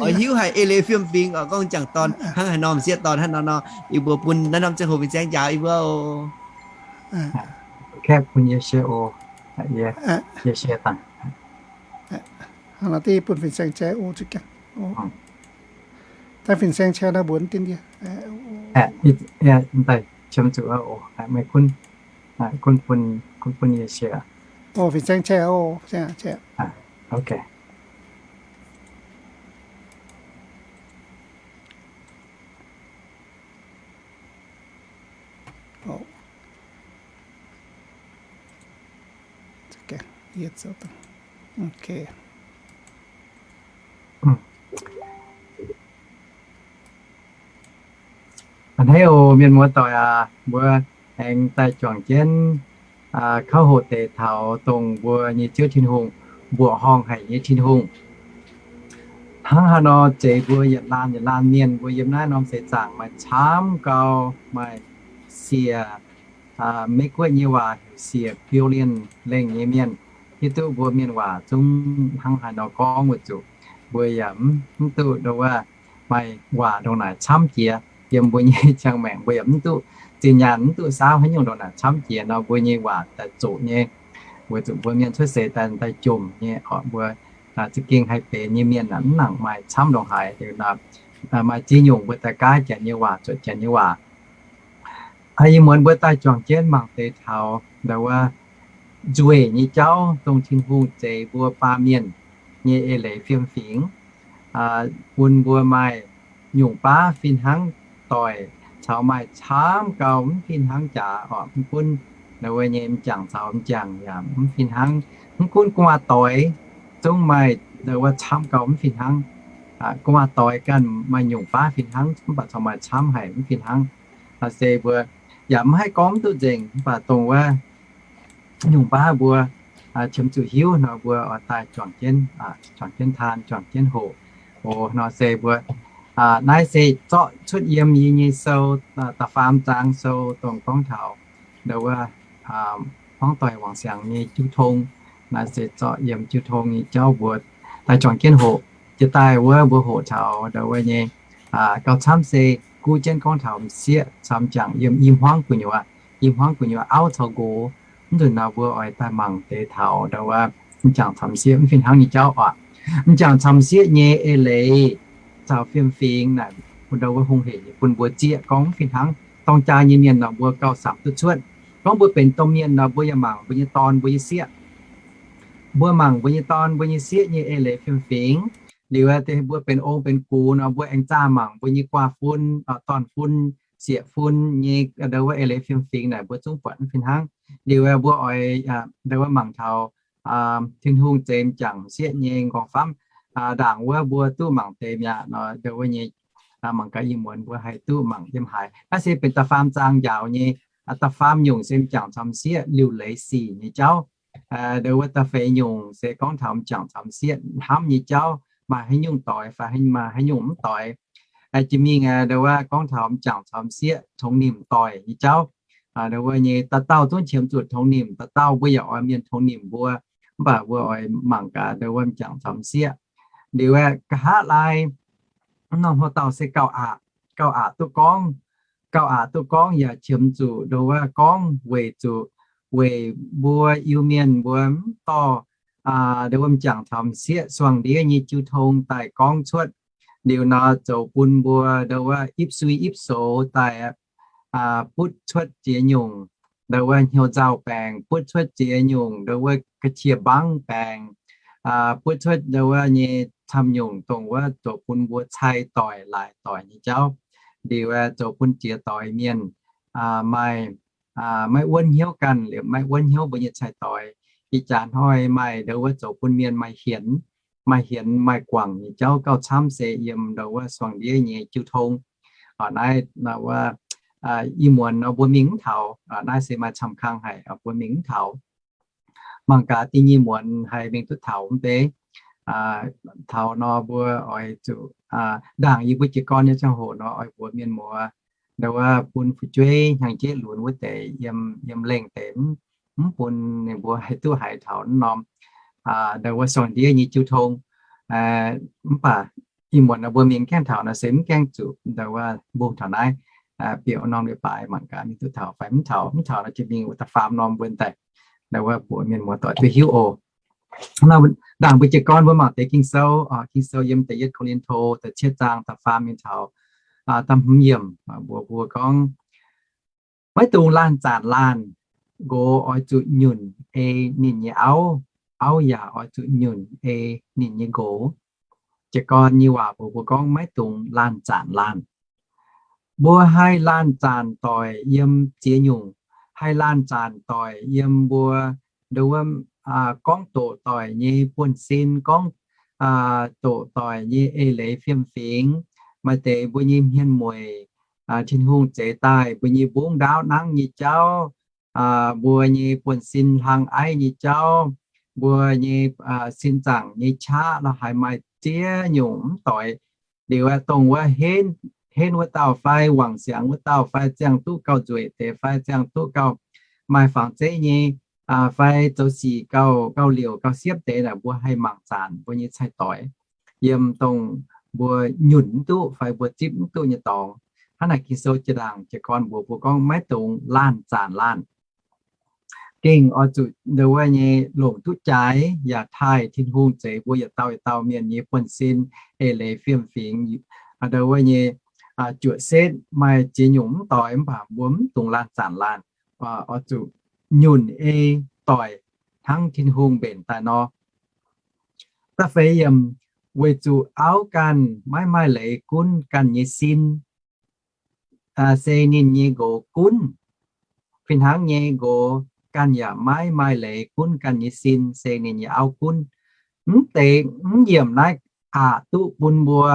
Oix hiuv haic eix leiz fiem-fingx oc, gorngv jangc dorn hnangv haaix nor, m'sieqv dorn hnangv nor nor, yie mbuo bun naaiv norm ziangh hoc fin-saeng njaaux yie mbuo oc. Kaeqv bun yie share oc. Yie share daaih. Hnangv nor deix bun fin-saeng share oc, zuqc jangx. Daaih fin-saeng share nor mbuox dien yie. Daaih qiemx zuqc oc, meih gunv, gunv bun, gunv bun yie share. Oc, fin-saeng share oc, share, share. Ok. Ok. A'hneiv oc, mienh muoz-doic aac, mbuo aengx daaih juangc jienv kauv hoqc deix taux dongh mbuo nyei Ziouv Tin-Hungh, mbuoqc horngh haic nyei Tin-Hungh. Hnangv haaix nor zeiz mbuo yietc laanh yietc laanh mienh mbuo yiem naaiv norm seix zaangc maaih camv gau, maaih siec, Meiv-Guoqv nyei waac heuc siec billion lengh nyei mienh. Hiuv duqv mbuo mienh waac zungv hnangv haaix nor gorngv weic zuqc mbuo yaac mv duqv ndo wuov maaih waac ndongc naaic camv jiex yiem mbuo nyei ziangh maengc. Mbuo yaac mv duqv zinh nyaanh, mv duqv saauv haaix nyungc ndongc naaic camv jiex nor mbuo nyei waac daaih zoqc nyei. Weic zuqc mbuo mienh cuotv seix daaih daaih jomc nyei oc. Mbuo za'gengh haih benx nyei mienh mv nangc maaih camv ndongc haaix. Liuz nor, maaih ziex nyungc mbuo daaih gaatv Janx nyei waac, zuotc Janx nyei waac. Ih muonz mbuo daaih juangc jienv mangc deix taux ndau wuov nzueic nyei jauv, dongh Tin-Hungh zeix mbuo baamh mienh nyei eix leiz fiem-fingx, bun mbuo maaih nyungc baav fih hnangv doic, caux maaih camv gau mv fih hnangv jaax oc. Mv gunv ndau wuov nyei m'jangc caux m'jangc yaac mv fih hnangv. Mv gunv gu'nguaaz doix zungv maaih ndau wuov camv gau mv fih hnangv. Gu'nguaaz doix ganh maaih nyungc baav fih hnangv, mv baac caux maaih camv haic mv fih hnangv. Se mbuo yaac mv haih gorngv mv duqv nzengc, mv baac dongh wuov nyungc baav mbuo qiemx zuqc hiuv nor, mbuo oix daaih juangc jienv, juangc jienv taan, juangc jienv hoqc. Oc, nor se mbuo, naaiv se zorqv cuotv yiem yie nyei sou, da'faam zaang sou, dongh gorngv taux ndau wuov hmuangv doic wangc siangx nyei jiu tong. Naaiv se zorqv yiem jiu tong nyei jauv mbuo daaih juangc jienv hoqc. Jiex daaih wuov mbuo hoqc taux ndau wuov nyei gauh camv se guv jienv gorngv taux m'sieqv caux m'jangc yiem i hmuangv gu'nyuoz, i hmuangv gu'nyuoz auv caux nqox. Mv nzunc nor mbuo oix daaih mangc deix taux ndau wuov m'jangc caux m'sieqv mv fih hnangv nyei jauv oc. M'jangc caux m'sieqv nyei eix leiz caux fiem-fingx naaic, ndau wuov hungh heic nyei bun mbuo zieqv gorngv mv fih hnangv. Dorng jaa nyei mienh nor mbuo gauh samx duqv cuotv. Gorngv mbuo benx domh mienh nor mbuo yaac mangc mbuo nyei dorn mbuo nyei sieqv. Mbuo mangc mbuo nyei dorn mbuo nyei sieqv nyei eix leiz fiem-fingx. Liuz mbuo benx ong benx gux nor mbuo aengx zaah mangc mbuo nyei guaav-fun, dorn-fun, sieqv-fun nyei ndau wuov eix leiz fiem-fingx naaic mbuo zungv buatc mv fih hnangv. Liuz mbuo oix ndau wuov mangc taux Tin-Hungh zeix m'jangc m'sieqv nyei m'nqorngv-famv. Ndaangc wuov mbuo duqv mangc deix mi'aqv nor, ndau wuov nyei mangc gaax ih muonz mbuo haih duqv mangc yiem haaix. Naaiv se benx da'faam zaang njaaux nyei. Da'faam nyungc se m'jangc caux m'sieqv liuc leiz sic nyei jauv. Ndau wuov da'feix nyungc se gorngv taux m'jangc caux m'sieqv hnamv nyei jauv, maaih haaix nyungc doix fai maaih haaix nyungc mv doix. Jiex mingh ndau wuov gorngv taux m'jangc caux m'sieqv congx nimc doic nyei jauv. Ndau wuov nyei dauh dauh zungv qiemx zuqc congx nimc, dauh dauh mbuo yaac oix mienh congx nimc mbuo. Mv baac mbuo oix mangc gaax ndau wuov m'jangc caux m'sieqv. Liuz nqa'haav laai norm hlo dauh se gauh aqc, gauh aqc duqv gorngv, gauh aqc duqv gorngv yaac qiemx zuqc ndau wuov gorngv weic zuqc weic mbuo Iu-Mienh mbuo mv dorh ndau wuov m'jangc caux m'sieqv suangx ndiev nyei jiu tong daaih gorngv cuotv. Liuz nor zoux bun mbuo ndau wuov ipv sui ipv soux daaih butv cuotv ziex nyungc ndau wuov hnyouv nzauh baengc, butv cuotv ziex nyungc ndau wuov ga'qiex mbangv baengc, butv cuotv ndau wuov nyei camv nyungc dongh wuov zoux bun mbuo cai doic laaix doic nyei jauv. Liuz zoux bun ziex doix mienh maaih maiv wuonv hnyouv ganh, liuz maiv wuonv hnyouv mbuo nyei cai doix. Ih jaax hnoi maaih ndau wuov zoux bun mienh maaih hienx, maaih hienx maaih guangc nyei jauv gauh camv se yiem ndau wuov suangx ndiev nyei jiu tong. Naaiv wuov ih muonz nor mbuo mingh mv taux. Naaiv se maaih camv kang haic, mbuo mingh mv taux. Mangc gaax da'nyeic muonz haih mingh duqv taux mv bei. Taux nor mbuo oix zuqc ndaangc yie mbuo jiez gorn nyei ziangh hoc nor oix mbuox mienh muoz ndau wuov bun fu'jueiv hnyangx-jeiv lunx wuov deix yiem, yiem lengh deix mv bun ninh mbuo haih duqv haiz taux naaiv norm ndau wuov suangx ndiev nyei jiu tong. Mv baac ih muonz nor mbuo mingh gaengh taux nor se mv gaengh zuqc ndau wuov mbungh taux naaiv, bieqc norm leiz-baaix mangc gaax mingh duqv taux fai mv taux. Mv taux nor jiex mingh wuov da'faam norm mbuo daaih ndau wuov mbuox mienh muoz-doic duqv hiuv oc. Ndaangc mbuo jiez gorn mbuo mangc deix Ging-Sou, Ging-Sou yiem da'yietv Ko^lin^to da'cietv zaang da'faam mingh taux da'hmz yiemc, mbuox mbuo gorngv, maiv dungx laanh zaanc laanh. Nqox oix zuqc nyunc ei ninh nyei auv, auv yaac oix zuqc nyunc ei ninh nyei nqox. Jiez gorn nyei waac mbuox mbuo gorngv maiv dungx laanh zaanc laanh. Mbuo haih laanh zaanc doic yiem ziex nyungc. Haih laanh zaanc doic yiem mbuo ndau wuov gorngv doqc doic nyei buonv-sin, gorngv doqc doic nyei eix leiz fiem-fingx. Maaih deix mbuo nyei hmien mueic, Tin-Hungh zeix daaih mbuo nyei mbungv ndaauv nangv nyei jauv, mbuo nyei buonv-sin hlang aiv nyei jauv, mbuo nyei sin zaangc nyei qaqv lorqc, haiz maaih ziex nyungc mv doix. Liuz dongh wuov henv, henv wuov dauh fai wangc siangx wuov dauh fai ziangh duqv gauh nzueic deix fai ziangh duqv gauh maaih fangx zeiv nyei, fai zoux sic gauh, gauh liouc gauh siepv deix naaic, mbuo haih mangc zaanc mbuo nyei cai-doix yiem dongh mbuo nyunc mv duqv fai mbuo zipv mv duqv nyei dorngx. Hnangv naaic Ging-Sou jiex ndaangc jiez gorn mbuox mbuo gorngv maiv dungx laanh zaanc laanh. gengh oix zuqc ndo wuov nyei longc duqv jaaix yaac taaih Tin-Hungh zeix mbuo yietc dauh yietc dauh mienh nyei buonv-sin, eix leiz fiem-fingx, ndo wuov nyei juoqc setv maaih ziex nyungc mv doix mv baac mbuo mv dungx laanh zanc laanh, oix zuqc nyunc ei doic hnangv Tin-Hungh mbenc daaih nor. Da'feix yiemc, weic zuqc auv ganh maiv maaih leiz gunv ganh nyei sin, se ninh nyei nqox gunv. Fih hnangv nyei nqox ganh yaac maiv maaih leiz gunv ganh nyei sin, se ninh nyei auv gunv. Mv deix mv yiemc naaiv aqc duqv bun mbuo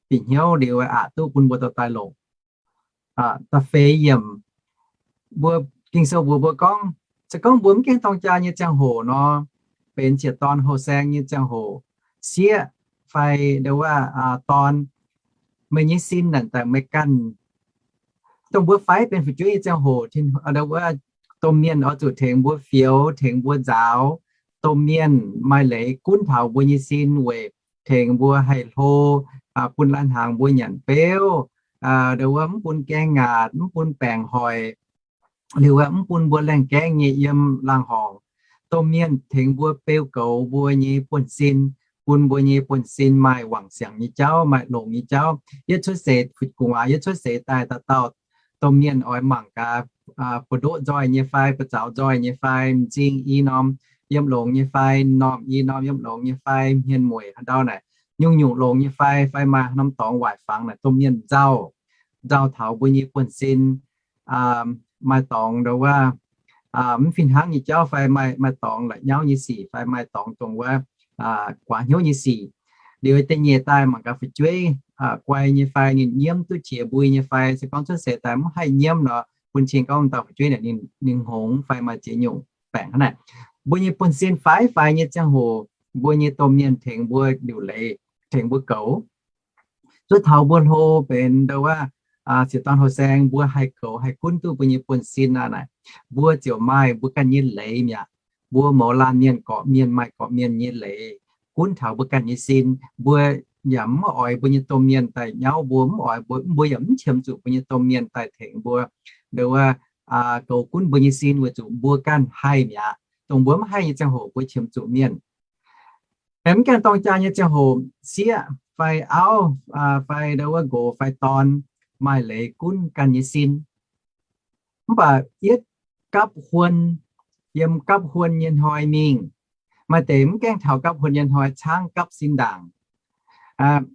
bieqc hnyouv liuz, aqc duqv bun mbuo dorh daaih longc. Da'feix yiemc, mbuo, Ging-Sou mbuox mbuo gorngv, se gorngv mbuo mv gaengh dorng jaa nyei ziangh hoc nor, benx sieqv-dorn houh saeng nyei ziangh hoc, sieqv fai ndo wuov dorn, meih nyei sin naaic daaih meih ganh. Dongh mbuo faix benx fu'jueiv nyei ziangh hoc, wuov domh mienh oix zuqc tengx mbuo fioux, tengx mbuo nzaaux. Domh mienh maaih leiz gunv taux mbuo nyei sin weic tengx mbuo haih hlo, bun lai-hnaangx mbuo nyanc beuv, ndo wuov mv bun gaeng ngaatc, mv bun baengc hoic, liuz wuov mv bun mbuo laengh gaengv nyei yiem laangz horngc. Domh mienh tengx mbuo beu goux mbuo nyei buonv-sin, bun mbuo nyei buonv-sin maaih wangc siangx nyei jauv, maaih longx nyei jauv. Yietv cuotv seix, gu'nguaaz yietv cuotv seix daaih, dauh dauh domh mienh oix mangc gaax buoz-ndoqv nzoih nyei fai, buoz-zaux nzoih nyei fai, m'zing i norm yiem longx nyei fai, m'normh i norm yiem longx nyei fai, hmien mueic haaix ndau naaic nyungc-nyungc longx nyei fai, fai maaih haaix norm dorngx waaic fangx naaic, domh mienh nzauh, nzauh taux mbuo nyei buonv-sin, maaih dorngx ndo wuov mv fih hnangv nyei jauv fai maaih, maaih dorngx la'nyauv nyei sic fai maaih dorngx dongh wuov guaax hnyouv nyei sic. Liuz da'nyeic daaih mangc gaax fu'jueiv guai nyei fai, ninh nyiemv duqv qiex mbui nyei fai, se gorngv cuotv seix daaih mv haih nyiemv nor, bun cing gorngv dauh fu'jueiv naaic ninh, ninh hngongx fai maaih ziex nyungc baengc hnangv naaic. Mbuo nyei buonv-sin faix-faix nyei ziangh hoc, mbuo nyei domh mienh tengx mbuo liuc leiz, tengx mbuo goux. Zuov taux mbuo hlo benx ndo wuov sieqv-dorn houh saeng, mbuo haih goux haih gunv duqv mbuo nyei buonv-sin aqv naaic, mbuo ziouc maaih mbuo ganh nyei leiz mi'aqv. Mbuo mouz laanh mienh gorqv-mienh maaih gorqv-mienh nyei leiz gunv taux mbuo ganh nyei sin. Mbuo yaac mv oix mbuo nyei domh mienh daaih nyauv mbuo, mv oix mbuo, mbuo yaac mv qiemx zuqc mbuo nyei domh mienh daaih tengx mbuo ndo wuov goux gunv mbuo nyei sin, weic zuqc mbuo ganh haih mi'aqv. Dongh mbuo mv haih nyei ziangh hoc mbuo qiemx zuqc mienh. Mv gaengh dorng jaa nyei ziangh hoc, sieqv fai auv fai ndo wuov nqox fai dorn maaih leiz gunv ganh nyei sin. Mv baac yietv gapv huon, yiem gapv huon nyei hnoi mingh, maaih deix mv gaengh taux gapv huon nyei hnoi caangv gapv sin ndaangc.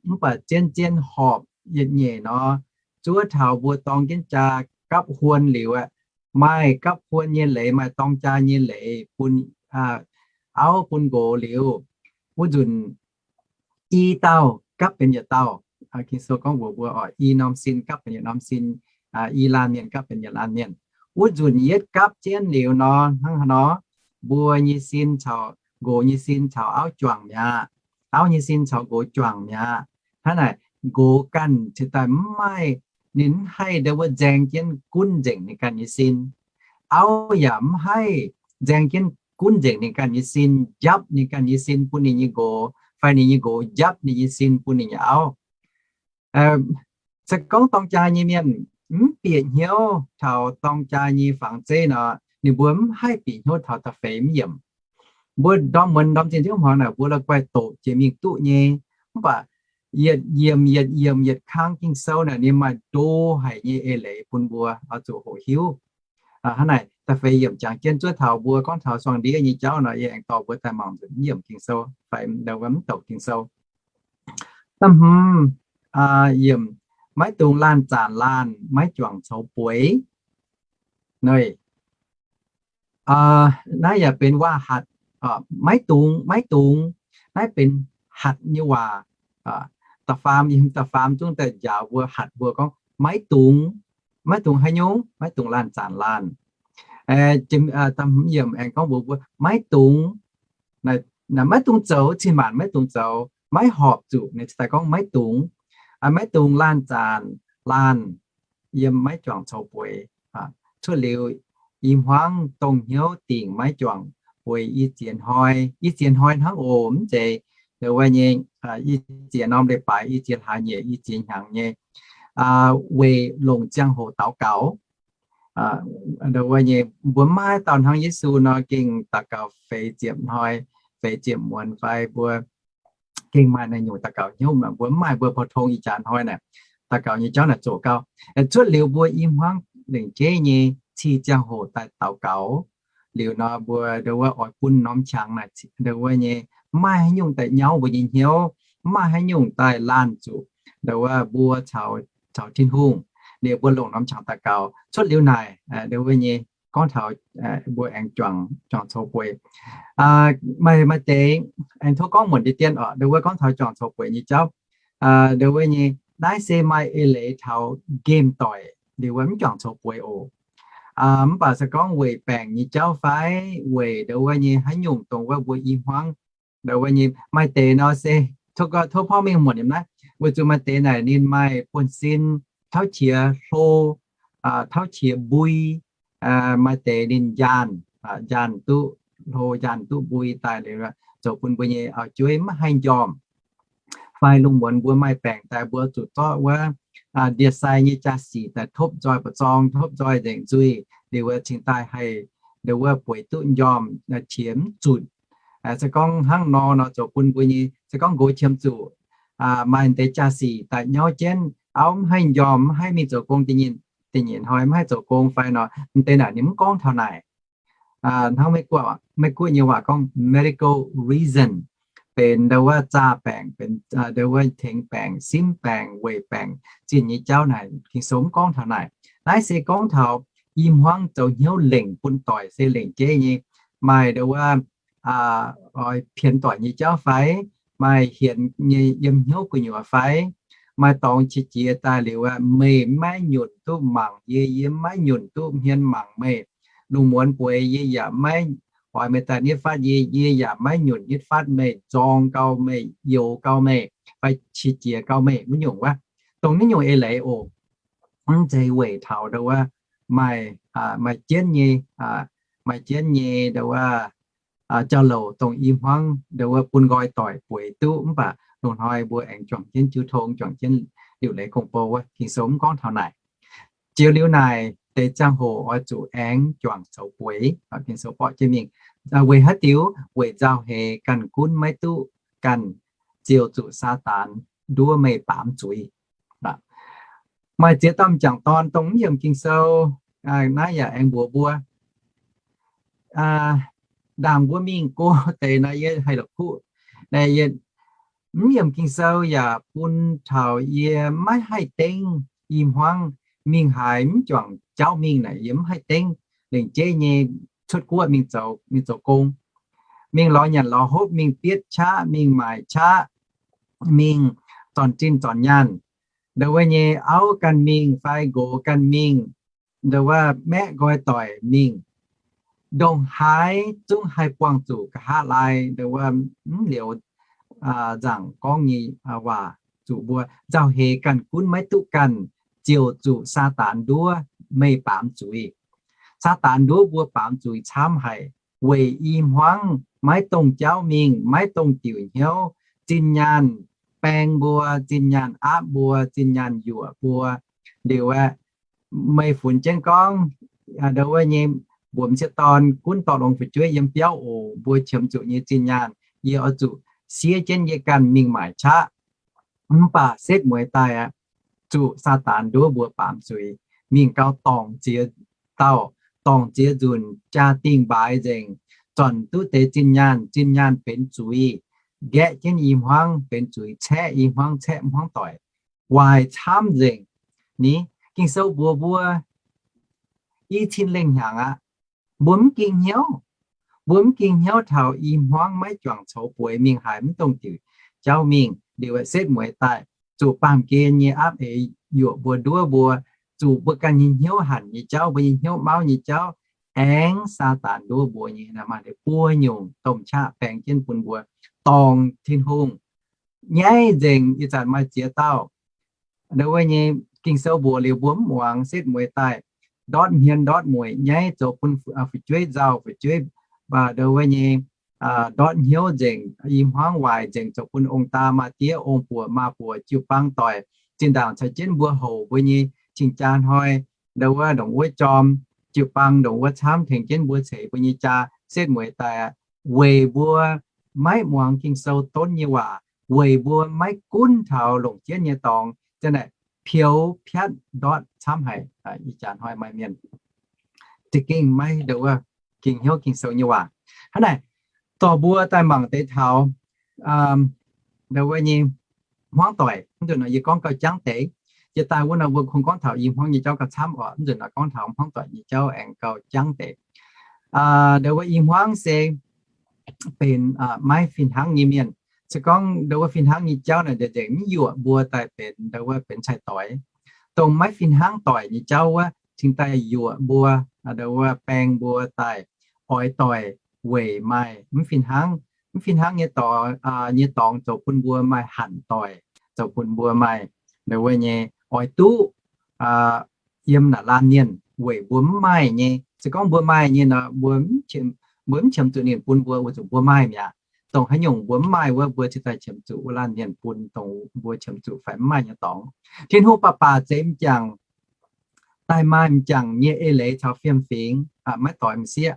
Mv baac zien-zien horpc yietc nyeic nor, zuov taux mbuo dorng jienv jaa gapv huon liuz aqv, maaih gapv huon nyei leiz, maaih dorng jaa nyei leiz bun auv bun nqox liuz, wuov nzunc i dauh gapv benx yietc dauh. Ging-Sou gorngv mbuox mbuo oc, i norm sin gapv benx yietc norm sin, i laanh mienh gapv benx yietc laanh mienh. Wuov nzunc yietv gapv jienv liuz nor, hnangv haaix nor, mbuo nyei sin caux nqox nyei sin caux auv juangc mi'aqv. Auv nyei sin caux nqox juangc mi'aqv. Hnangv naaic, nqox ganh cingx daaih mv maaih, ninh mv haih ndo wuov nzaeng jienv gunv nzengc ninh ganh nyei sin. Auv yaac mv haih nzaeng jienv gunv nzengc ninh ganh nyei sin, njapv ninh ganh nyei sin bun ninh nyei nqox, fai ninh nyei nqox njapv ninh nyei sin bun ninh nyei auv. Se gorngv dorng jaa nyei mienh mv bieqc hnyouv taux dorng jaa nyei fangx zeiv nor, ninh mbuo mv haih bieqc hnyouv taux da'feix mv yiemc. Mbuo ndorm muonz ndorm zinh nziouv hmuangx naaic, mbuo la'guaih doqc jiex mingh duqv nyei. Mv baac yietc yiemc yietc yiemc yietc kang Ging-Sou naaic, ninh maaih ndo haic nyei eix leiz bun mbuo oix zuqc hoqc hiuv. Hnangv naaic, da'feix yiemc jangx jienv zuov taux mbuo gorngv taux suangx ndiev nyei jauv nor, yie aengx dorh mbuo daaih mangc nzunc mv yiemc Ging-Sou fai mv douc Ging-Sou. Da'hmz yiemc, maiv dungx laanh zaanc laanh, maiv juangc coux bueix. Naaiv yaac benx waac-hatc, maiv dungx, maiv dungx. Naaiv benx hatc nyei waac. Da'faam, da'faam zungv daaih njaaux mbuo, hatc mbuo gorngv maiv dungx, maiv dungx haaix nyungc, maiv dungx laanh zaanc laanh. Yiemc aengx gorngv mbuox mbuo maiv dungx, maiv dungx zoux, cin-maanc maiv dungx zoux, maiv horpc zuqc. Ninh daaih gorngv maiv dungx, maiv dungx laanh zaanc laanh, yiem maiv juangc coux bueix. Cuotv liuz i hmuangv dongh hnyouv dingc maiv juangc bueix i ziex hnoi, i ziex hnoi hnangv oc, mv zeiz wuov nyei, i ziex norm leiz-baaix, i ziex hlaax nyeic, i ziex hnyangx nyei, weic longc ziangh hoc daux gaux. Ndo wuov nyei, mbuo mv maaih dauh hnangv Yesu nor gengh daux gaux feix ziepc hnoi, feix ziepc muonz fai mbuo gengh maaih naaiv nyungc daux gaux hnyouv, mbuo mv maaih, mbuo pou-tong ih jaax hnoi naaic daux gaux nyei jauv naaic zoqc gau. Cuotv liuz mbuo i hmuangv lengc jeiv nyei cih ziangh hoc daaih daux gaux liuz nor, mbuo ndo wuov oix bun norm qangx naaic ndo wuov nyei mv maaih haaix nyungc daaih nyauv mbuo nyei hnyouv, mv maaih haaix nyungc daaih laanh zuqc ndo wuov mbuo caux, caux Tin-Hungh. Liuz mbuo longc norm qangx daux gaux. Cuotv liuz naaic ndo wuov nyei gorngv taux mbuo aengx juangc, juangc coux bueix. Maaih, maaih deix aengx tov gorngv muonc deix dien oc, ndo wuov gorngv taux juangc coux bueix nyei jauv. Ndo wuov nyei naaiv se maaih eix leiz taux nqemh doic liuz wuov mv juangc coux bueix oc. Mv baac se gorngv weic baengc nyei jauv fai weic ndo wuov nyei haaix nyungc dongh wuov mbuo i hmuangv ndo wuov nyei maaih deix nor se tov, tov porv mengh muonc yiem naaiv, weic zuqc maaih deix naaic ninh maaih buonv-sin tauv qiex hlo, tauv qiex mbui, maaih deix ninh njaanh, njaanh duqv hlo, njaanh duqv mbui daaih liuz zoux bun mbuo nyei auv-jueiv mv haih njormh. Fai lungh muonz mbuo maaih baengc daaih mbuo zuqc zorqv wuov ndie-sai nyei jaa-sic daaih topv nzoih ba'zorng, topv nzoih nzengc nzuih, liuz wuov cingx daaih haih ndo wuov bueix duqv njormh qiex mv zunc. Se gorngv hnangv nor nor zoux bun mbuo nyei, se gorngv nqox qiemx zuqc maaih deix jaa-sic daaih nyauv jienv, auv mv haih njormh, mv haih mingh zoux gong, da'nyeic hnoi mv haih zoux gong fai nor, m'deix naaic ninh mv gorngv taux naaic. Hnangv Meiv-Guoqv, Meiv-Guoqv nyei waac gorngv medical reason, benx ndo wuov zaah baengc, benx ndo wuov tengx baengc, simv baengc, weic baengc zinh nyei jauv naaic, Ging-Sou mv gorngv taux naaic. Naaiv se gorngv taux i hmuangv zoux hnyouv lengc bun doic se lengc jeiv nyei, maaih ndo wuov oix pienx doic nyei jauv fai, maaih hienx nyei yiem hnyouv gu'nyuoz fai, maaih dorngx qiex jiez daaih liuz, meih maiv nyunc duqv mangc yie, yie maiv nyunc duqv hmien mangc meih. Lungh muonz bueix yie yaac maiv oix meih daaih nitv fatv yie, yie yaac maiv nyunc nitv fatv meih, zorng gau meih, youx gau meih, fai qiex jiez gau meih, wuov nyungc wuov. Dongh naaiv nyungc eix leiz oc, mv zeiz weic taux ndo wuov maaih, maaih jienv nyei, maaih jienv nyei ndo wuov jauv-louc dongh i hmuangv ndo wuov bun nqoi doic bueix duqv. Mv baac lungh hnoi mbuo aengx juangc jienv jiu tong, juangc jienv liuc leiz gong-bou wuov, Ging-Sou mv gorngv taux naaic. Jiex liuz naaic deix ziangh hoc oix zuqc aengx juangc coux bueix, Ging-Sou borqv jienv mingh. Weic haaix diuc? Weic nzauh heix ganh gunv maiv duqv ganh, ziouc zuqc Saadaan nduov meih baamz zuiz. Maaih ziex dauh m'jangc dorn dongh mv yiemc Ging-Sou, naaiv yaac aengx mbuox mbuo, ndaangc mbuo mingh go deix nor, yie haih la'kuqv, mv yiemc Ging-Sou yaac bun taux yie maiv haih dengv i hmuangv mingh haaix, mv juangc jauv mingh naaic yie mv haih dengv. Lengc jeiv nyei cuotv guoqv mingh zoux, mingh zoux gong, mingh lorz nyanc lorz hopv, mingh bietv qaqv, mingh maaic qaqv, mingh zornc zinh zornc nyaanh, ndo wuov nyei auv ganh mingh fai nqox ganh mingh, ndo wuov maeqv nqoi doic mingh, ndongc haaix zungv haih buangh zuqc nqa'haav laai, ndo wuov mv liouz nzaangc gorngv nyei waac zuqc mbuo, nzauh heix ganh gunv maiv duqv ganh, ziouc zuqc Saadaan nduov meih baamz zuiz. Saadaan nduov mbuo baamz zuiz camv haic, weic i hmuangv maiv dongh jauv mingh, maiv dongh diuc hnyouv, zinh nyaanh baeng mbuo, zinh nyaanh aapv mbuo, zinh nyaanh yuoqc mbuo. Liuz aeqv, meih funx jienv gorngv, ndo wuov nyei, mbuo m'sieqv dorn gunv dorh longx fu'jueiv yiem biauv oc, mbuo qiemx zuqc nyei zinh nyaanh, yie oix zuqc siev jienv yie ganh mingh maaic qaqv. Mv baac setv mueiz daaih aqv, zuqc Saadaan nduov mbuo baamz zuiz, mingh gau dorngc ziex dauh, dorngc ziex nzunc, jaa-dingh mbaaix nzengc, zornc duqv deix zinh nyaanh, zinh nyaanh benx zuiz, nqaeqv jienv i hmuangv benx zuiz, caeqv i hmuangv, caeqv hmuangv doic, waaic camv nzengc. Ni, Ging-Sou mbuox mbuo, i cin lengh hnyangx aqv, mbuo mv ging hnyouv. Mbuo mv ging hnyouv taux i hmuangv maiv juangc coux bueix mingh haaix, mv dongh diuc jauv mingh. Liuz setv mueiz daaih, zuqc baamh gen nyei aapv eix yuoqc mbuo, nduov mbuo, zuqc mbuo ganh nyei hnyouv hanc nyei jauv, mbuo nyei hnyouv mauv nyei jauv, aengx Saadaan nduov mbuo nyei. Maaih deix buo nyungc domh qaqv baeng jienv bun mbuo dorngc Tin-Hungh. Nyaiv nzengc ih zanc maaih ziex dauh ndo wuov nyei Ging-Sou mbuox liuz mbuo mv muangx, setv mueiz daaih ndortv hmien ndortv mueic, nyaiv zoux bun fu'jueiv nzauh, fu'jueiv ndo wuov nyei ndortv hnyouv nzengc, i hmuangv waaic nzengc, zoux bun ong-daa maa-diev, ong-buoc maa-buoc, jiu-baang doic, zinh ndaangc caux jienv mbuo houc mbuo nyei cing-jaa hnoi, ndo wuov ndongc wuov jorm, jiu-baang ndongc wuov camv tengx jienv mbuo ceix mbuo nyei jaa setv mueiz daaih, weic mbuo maiv muangx Ging-Sou donv nyei waac, weic mbuo maiv gunv taux longc jienv nyei dorngx, zanc naaic peux piatv ndortv camv haic. Ih jaax hnoi maaih mienh za'gengh maiv ndongc wuov ging hnyouv Ging-Sou nyei waac. Hnangv naaic, dorh mbuo daaih mangc deix taux ndongc wuov nyei hmuangv doic. Mv nzunc nor yie gorngv gauh jangv deix. Jiex daaih wuov nor mbuo kungx gorngv taux i hmuangv nyei jauv gauh camv oc. Mv nzunc nor gorngv taux hmuangv doic nyei jauv aengx gauh jangv deix. Ndongc wuov i hmuangv se benx maiv fih hnangv nyei mienh. Se gorngv ndongc wuov fih hnangv nyei jauv naaic nzengc mv yuoqc mbuo daaih benx ndongc wuov benx cai-doix. Dongh maiv fih hnangv doic nyei jauv wuov cingx daaih yuoqc mbuo, ndongc wuov baeng mbuo daaih oix doic weic maaih mv fih hnangv, mv fih hnangv nyei dorngx, nyei dorngx zoux bun mbuo maaih hanc doic, zoux bun mbuo maaih ndongc wuov nyei oix duqv yiem naaic laanh mienh weic mbuo mv maaih nyei. Se gorngv mbuo maaih nyei nor, mbuo mv qiemx zuqc ninh bun mbuo, weic zuqc mbuo maaih mi'aqv. Dongh haaix nyungc mbuo mv maaih wuov, mbuo cingx daaih qiemx zuqc wuov laanh mienh bun dongh mbuo qiemx zuqc fai mv maaih nyei dorngx. Tin-Hungh baac baac zeiz m'jangc daaih maaih m'jangc nyei eix leiz caux fiem-fingx, maiv doix m'sieqv.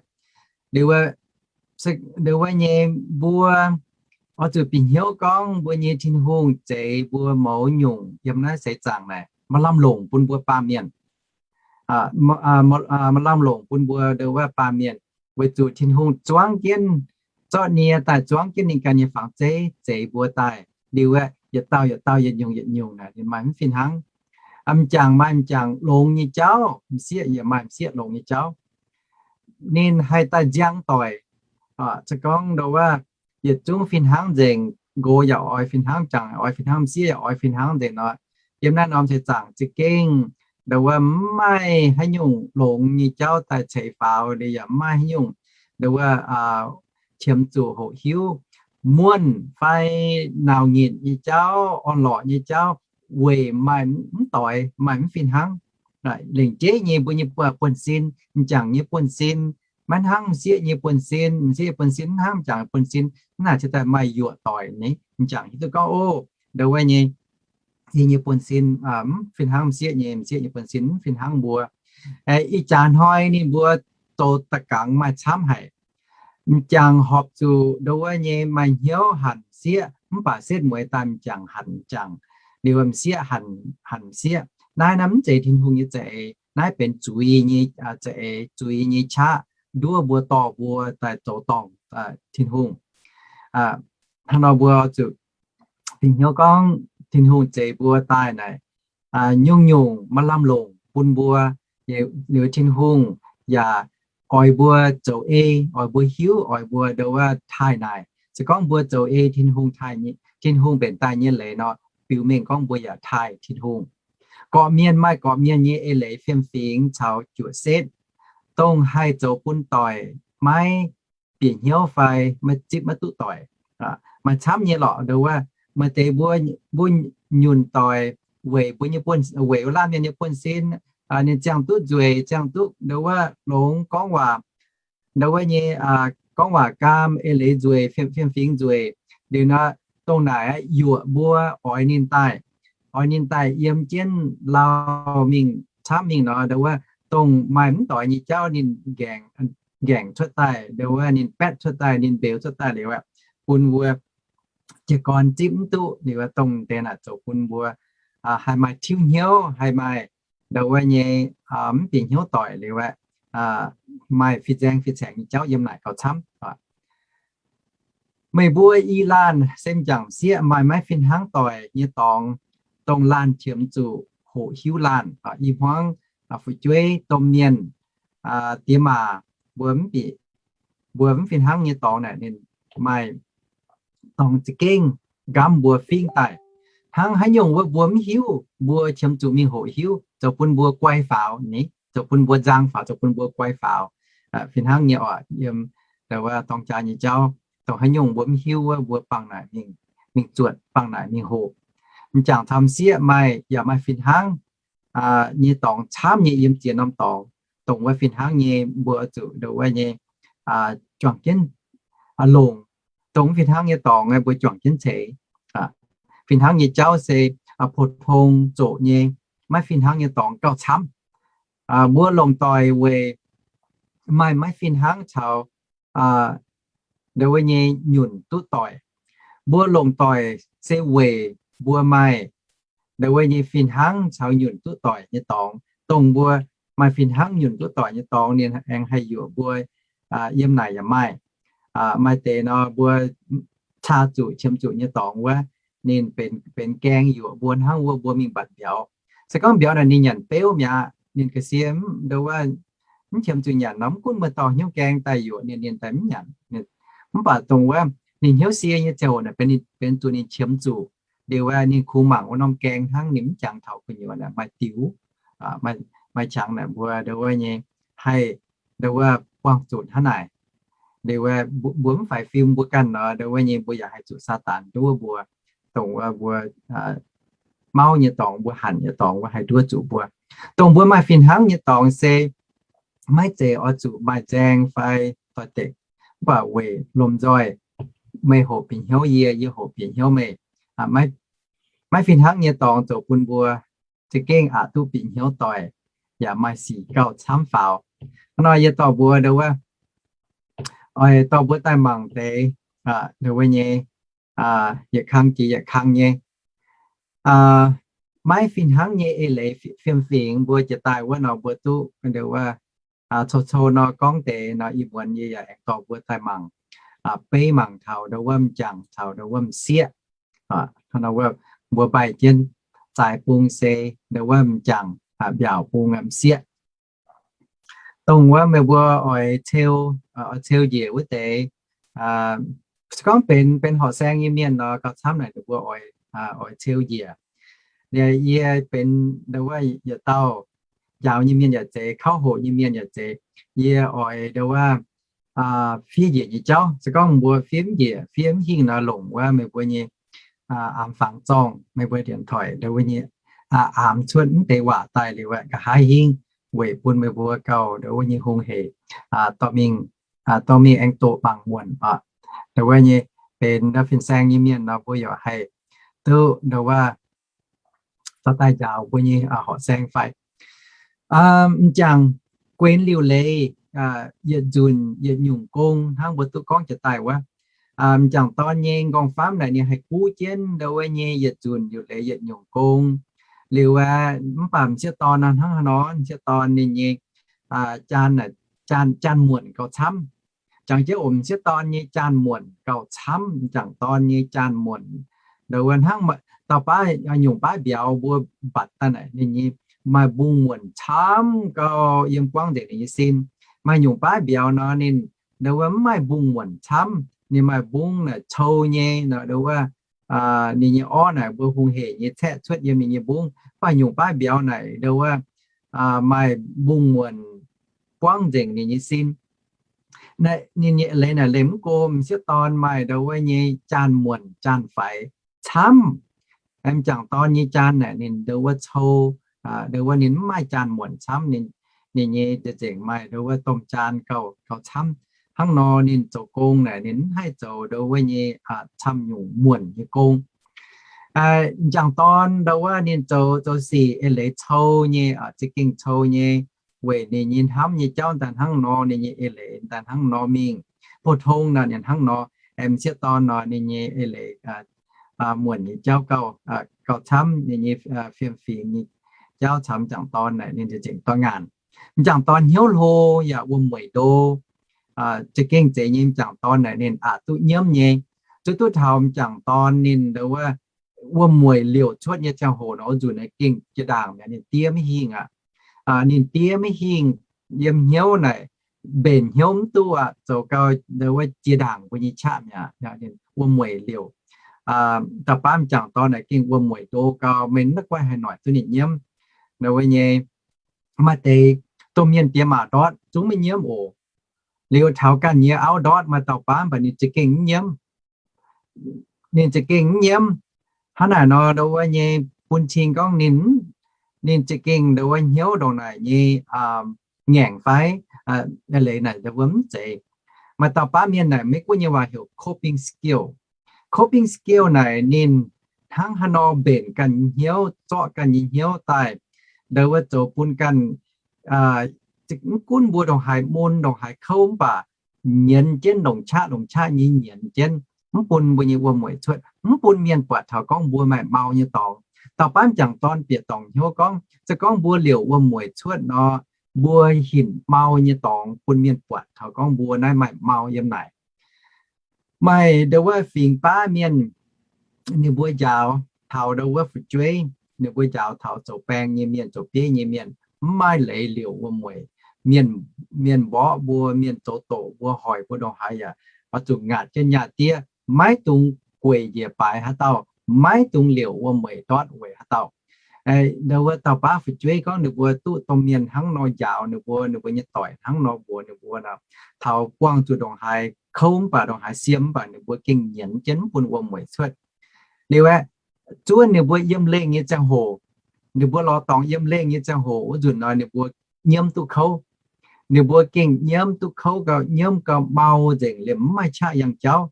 Ndongc wuov nyei mbuo oix zuqc bieqc hnyouv gorngv mbuo nyei Tin-Hungh zeix mbuo mouz nyungc yiem naaiv seix zaangc naaic maaih lamh longc bun mbuo baamh mienh. Maaih lamh longc bun mbuo ndongc wuov baamh mienh, weic zuqc Tin-Hungh zuangv jienv zorqv nie daaih zuangv jienv ninh ganh nyei fangx zeiv zeix mbuo daaih. Liuz aeqv, yietc dauh yietc dauh, yietc nyungc yietc nyungc naaic ninh maaih mv fih hnangv. M'jangc maaih m'jangc longx nyei jauv, m'sieqv yaac maaih m'sieqv longx nyei jauv. Ninh haih daaih nziang doic. Se gorngv ndongc wuov yietc zungv fih hnangv nzengc, nqox yaac oix fih hnangv, m'jangc yaac oix fih hnangv, m'sieqv yaac oix fih hnangv nzengc nor, yiem naaiv norm seix zaangc za'gengh ndongc wuov mv maaih haaix nyungc longx nyei jauv daaih ceix faaux, liuz yaac mv maaih haaix nyungc ndongc wuov qiemx zuqc hoqc hiuv muonh fai nauc nyitc nyei jauv, orn-lorqc nyei jauv, weic maaih mv doix, maaih mv fih hnangv. Lengc jeiv nyei mbuo nyei buonv-sin, m'jangc nyei buonv-sin maiv hnangv m'sieqv nyei buonv-sin, m'sieqv nyei buonv-sin mv hnangv m'jangc nyei buonv-sin. Mv naaic cingx daaih maaih yuoqc doic ni, m'jangc hiuv duqv gorngv, o, ndongc wuov nyei, yie nyei buonv-sin mv fih hnangv m'sieqv nyei, m'sieqv nyei buonv-sin mv fih hnangv mbuo. Ih jaax hnoi ninh mbuo zoux da'gangx maaih camv haic. M'jangc horpc zuqc ndongc wuov nyei maaih hnyouv hanc m'sieqv, mv baac setv mueiz daaih m'jangc hanc m'jangc, liuz m'sieqv hanc m'sieqv. Naaiv naaiv mv zeiz Tin-Hungh nyei za'eix. Naaiv benx zuiz nyei, za'eix zuiz nyei qaqv nduov mbuo dorh mbuo daaih zoux dorngc Tin-Hungh. Hnangv nor mbuo zuqc bieqc hnyouv gorngv Tin-Hungh zeix mbuo daaih naaic, nyungc-nyungc maaih lamh longc bun mbuo. Liuz Tin-Hungh yaac oix mbuo zoux ei, oix mbuo hiuv, oix mbuo ndongc wuov taaih naaic. Se gorngv mbuo zoux ei Tin-Hungh, Tin-Hungh mbenc daaih nyei leiz nor, biux mengh gorngv mbuo yaac taaih Tin-Hungh. Gorqv-mienh maaih gorqv-mienh nyei eix leiz fiem-fingx caux juoqc setv, dongh haih zoux bun doic maiv bieqc hnyouv fai maiv zipv maiv duqv doic. Maaih camv nyei lorqc, ndongc wuov maaih deix mbuo, mbuo nyunc doic weic mbuo nyei buonv, weic wuov laanh mienh nyei buonv-sin, ninh ziangh duqv nzueic, ziangh duqv ndongc wuov longx gorngv waac, ndongc wuov nyei gorngv waac gaam, eix leiz nzueic, fiem-fingx nzueic. Liuz nor, dongh naaic yuoqc mbuo oix ninh daaih, oix ninh daaih yiem jienv lauh mingh camv mingh nor, ndongc wuov dongh maaih mv doix nyei jauv ninh nqaengc, nqaengc cuotv daaih, ndongc wuov ninh baetv cuotv daaih, ninh mbeux cuotv daaih liuz aeqv, bun mbuo jiez gorn zipv mv duqv. Liuz aeqv, dongh deix naaic zoux bun mbuo haih maaih tiuv hnyouv, haih maaih ndongc wuov nyei mv bieqc hnyouv doic liuz aeqv, maaih fih nzaeng fih caengx nyei jauv yiem naaic gauh camv. Meih mbuo i laanh se m'jangc m'sieqv maaih maiv fih hnangv doic nyei dorngx, dongh laanh qiemx zuqc hoqc hiuv laanh. I hmuangv fu'jueiv, domh mienh, diex maac, mbuo mv bieqc, mbuo mv fih hnangv nyei dorngx naaic ninh maaih dorngx za'gengh nqamv mbuo fingv daaih. Hnangv haaix nyungc wuov mbuo mv hiuv, mbuo qiemx zuqc mingh hoqc hiuv, zoux bun mbuo guai faaux ni, zoux bun mbuo nzang faaux, zoux bun mbuo guai faaux. Fih hnangv nyei oc, yiem dorng jaa nyei jauv, dongh haaix nyungc mbuo mv hiuv wuov, mbuo bangc naaic mingh, mingh zuotc, bangc naaic mingh hoqc. M'jangc caux m'sieqv maaih yaac maaih fih hnangv nyei dorngx camv nyei yiem ziex norm dorngx. Dongh wuov fih hnangv nyei mbuo zuqc ndongc wuov nyei juangc jienv longc. Dongh fih hnangv nyei dorngx mbuo juangc jienv ceix. Fih hnangv nyei jauv se pou-tong zoqc nyei. Maiv fih hnangv nyei dorngx gauh camv. Mbuo longc doic weic maaih maiv fih hnangv caux ndau wuov nyei nyunc duqv doic. Mbuo longc doic se weic mbuo maaih ndau wuov nyei fih hnangv caux nyunc duqv doic nyei dorngx. Dongh mbuo maaih fih hnangv nyunc duqv doic nyei dorngx, ninh aengx haih yuoqc mbuo yiem naaic yaac maaih. Maaih deix nor mbuo caa zuqc qiemx zuqc nyei dorngx wuov, ninh benx gaeng yuoqc mbuo hnangv wuov mbuo mingh mbatc mbiauz. Se gorngv mbiauz naaic ninh nyanc beuv mi'aqv, ninh ga'sie ndau wuov mv qiemx zuqc nyanc nor, mv gunv muoz-doic hnyouv gaeng daaih yuoqc ninh, ninh daaih mv nyanc. Mv baac dongh wuov ninh hnyouv sie nyei ziangh hoc naaic benx zuqc ninh qiemx zuqc. Liuz aeqv, ninh kungx mangc wuov norm gaeng hnangv, ninh mv jangx taux gu'nyuoz naaic maaih diuh, maaih qangx naaic mbuo ndau wuov nyei haih ndau wuov buangh zuqc hnangv naaic. Liuz aeqv, mbuo mv faix fim mbuo ganh nor, ndau wuov nyei mbuo yaac haih zuqc Saadaan nduov mbuo. Dongh wuov mbuo mauv nyei dorngx, mbuo hanc nyei dorngx wuov haih nduov zuqc mbuo. Dongh mbuo maaih fih hnangv nyei dorngx se maiv zeiz oix zuqc maaih nzaeng fai doix-dekc, mv baac weic lomh nzoih meih hoqc bieqc hnyouv yie, yie hoqc bieqc hnyouv meih. Maiv fih hnangv nyei dorngx zoux bun mbuo za'gengh aqc duqv bieqc hnyouv doic, yaac maaih sic gauh camv faaux. Hnangv nor yie dorh mbuo ndau wuov, oix dorh mbuo daaih mangc deix ndau wuov nyei yietc kang jiex yietc kang nyei maiv fih hnangv nyei eix leiz fiem-fingx mbuo jiex daaih wuov nor mbuo duqv ndau wuov cou-cou nor gorngv deix nor, ih muonz yie yaac aengx dorh mbuo daaih mangc, beiv mangc taux ndau wuov m'jangc caux ndau wuov m'sieqv. Mbuo mbaih jienv zaaix bung se ndau wuov m'jangc, mbiaauc bung m'sieqv. Dongh wuov meih mbuo oix ceu, oix ceu njiec wuov deix, se gorngv benx, benx horqc saeng nyei mienh nor, gauh camv naaic ninh mbuo oix, oix ceu njiec. Yie benx ndau wuov yietc dauh njaaux nyei mienh yaac zeiz, kauv hoqc nyei mienh yaac zeiz, yie oix ndau wuov fiev njiec nyei jauv. Se gorngv mbuo fiev mv njiec, fiev mv hingh nor, longc wuov meih mbuo nyei aamx fangx zorngh, meih mbuo điện thoại ndau wuov nyei aamx cuotv mv deix waac daaih liuz aeqv, nqa'haav hingv weic bun meih mbuo gauh ndau wuov nyei hungh hec dorh mingh, dorh mingh aengx doqc mangc muonc oc. Ndau wuov nyei benx ndau fin-saeng nyei mienh nor, mbuo yaac haih duqv ndau wuov dorh daaih njaaux mbuo nyei horqc saeng fai m'jangc guenx liuc leiz, yietc nzunc yietc nyungc gong hnangv mbuo duqv gorngv jiex daaih wuov. M'jangc dorn nyei nqorngv-famv naaic ninh haih guv jienv ndau wuov nyei yietc nzunc liuc leiz yietc nyungc gong. Liuz aeqv, mv baac m'sieqv dorn nor hnangv haaix nor, m'sieqv dorn ninh nyei jaan, jaan muonc gauh camv. Jangx jienv oc, m'sieqv dorn nyei jaan muonc gauh camv, m'jangc dorn nyei jaan muonc. Ndau wuov hnangv dauh baav, nyungc baav mbiauz mbuo mbatc daaih naaic ninh nyei maaih mbungv muonc camv gauh yiem buangv nzengc ninh nyei sin. Maaih nyungc baav mbiauz nor ninh ndau wuov mv maaih mbungv muonc camv, ninh maaih mbungv naaic cou nyei, ndau wuov ninh nyei orv naaic mbuo hungh hec nyei caeqv cuotv yiem ninh nyei mbungv. Mv baac nyungc baav mbiauz naaic ndau wuov maaih mbungv muonc buangv nzengc ninh nyei sin. Ninh nyei leiz naaic leih mv go m'sieqv dorn maaih ndau wuov nyei jaan muonc jaan faix camv. M'jangc dorn nyei jaan naaic ninh ndau wuov cou, ndau wuov ninh mv maaih jaan muonc camv, ninh nyei za'gengh maaih ndau wuov domh jaan gauh, gauh camv. Hnangv nor ninh zoux gong naaic ninh mv haih zoux ndau wuov nyei camv nyungc muonc nyei gong. M'jangc dorn ndau wuov ninh zoux, zoux sic eix leiz cou nyei, za'gengh cou nyei, weic ninh nyei hnamv nyei jauv daaih hnangv nor, ninh nyei eix leiz daaih hnangv nor mingh. Pou-tong nor ninh hnangv nor, m'sieqv dorn nor ninh nyei eix leiz muonc nyei jauv gauh, gauh camv, ninh nyei fiem-fingx nyei jauv caux m'jangc dorn naaic ninh za'gengh dorh ngaanc. M'jangc dorn hnyouv hlo yaac wuom-mueic ndo. Za'gengh zeiz nyei, m'jangc dorn naaic ninh aqc duqv nyiemv nyei. Zuov duqv taux m'jangc dorn ninh ndau wuov wuom-mueic liouc cuotv nyei ziangh hoc nor, wuov nzunc naaic gengh jiex ndaangc mi'aqv, ninh diev maiv hingh aqv. Ninh diev maiv hingh, yiem hnyouv naaic mbenc hnyouv mv duqv aqv, zoux gau ndau wuov jiex ndaangc mbuo nyei qaqv mi'aqv, ninh wuom-mueic liouc. Dauh baav m'jangc dorn naaic gengh wuom-mueic ndo gau, meih mv guaih haih noic duqv ninh nyiemv. Ndau wuov nyei maaih deix domh mienh diex maac ndortv zungv maiv nyiemv oc. Liuz taux ganh nyei auv ndortv maaih dauh baav mv baac ninh za'gengh mv nyiemv. Ninh za'gengh mv nyiemv. Hnangv naaic nor ndau wuov nyei bun cing gorngv ninh, ninh za'gengh ndau wuov hnyouv ndongc naaic nyei ngaengc fai leiz naaic ndau wuov mv zeiz. Maaih dauh baav mienh naaic Meiv-Guoqv nyei waac heuc coping skill. Coping skill naaic ninh hnangv haaix nor mbenc ganh nyei hnyouv, zorqv ganh nyei hnyouv daaih ndau wuov zoux bun ganh mv gunv mbuo ndongc haaix mun, ndongc haaix kouv mv baac nyienz jienv, longc qaqv longc qaqv nyei nyienz jienv, mv bun mbuo nyei wuom-mueic cuotv, mv bun mienh buatc taux gorngv mbuo maaih mau nyei dorngx. Dauh baav m'jangc dorn bieqc dorngc hnyouv gorngv, se gorngv mbuo liouc wuom-mueic cuotv nor, mbuo hinc mau nyei dorngx bun mienh buatc taux gorngv mbuo naaiv maaih mau yiem naaic. Maaih ndo wuov fingx baav mienh, ninh mbuo njaaux taux ndo wuov fu'jueiv, ninh mbuo njaaux taux zoux baeng nyei mienh, zoux bieiv nyei mienh, mv maaih leiz liouc wuom-mueic. Mienh, mienh mborqv mbuo, mienh zoux doqc mbuo, hoic mbuo ndongc haaix yaac oix zuqc ngaatc jienv nyaah diev, maiv dungx gueic njiec baaix haaix dauh, maiv dungx liouc wuom-mueic ndortv weic haaix dauh. Ndo wuov dauh baav fu'jueiv gorngv ninh mbuo duqv domh mienh hnangv nor njaaux ninh mbuo, ninh mbuo nyei doic hnangv nor mbuox ninh mbuo nor, taux buangh zuqc ndongc haaix kouv mv baac ndongc haaix siem mv baac ninh mbuo gengh nyienz jienv mv bun wuom-mueic cuotv. Liuz aeqv, zuov ninh mbuo yiem lengh nyei ziangh hoc, ninh mbuo lorz dorngx yiem lengh nyei ziangh hoc wuov nzunc nor ninh mbuo nyiemv duqv kouv. Ninh mbuo gengh nyiemv duqv kouv gau, nyiemv gau mau nzengc liemh mv maaih qaqv yangh jauv.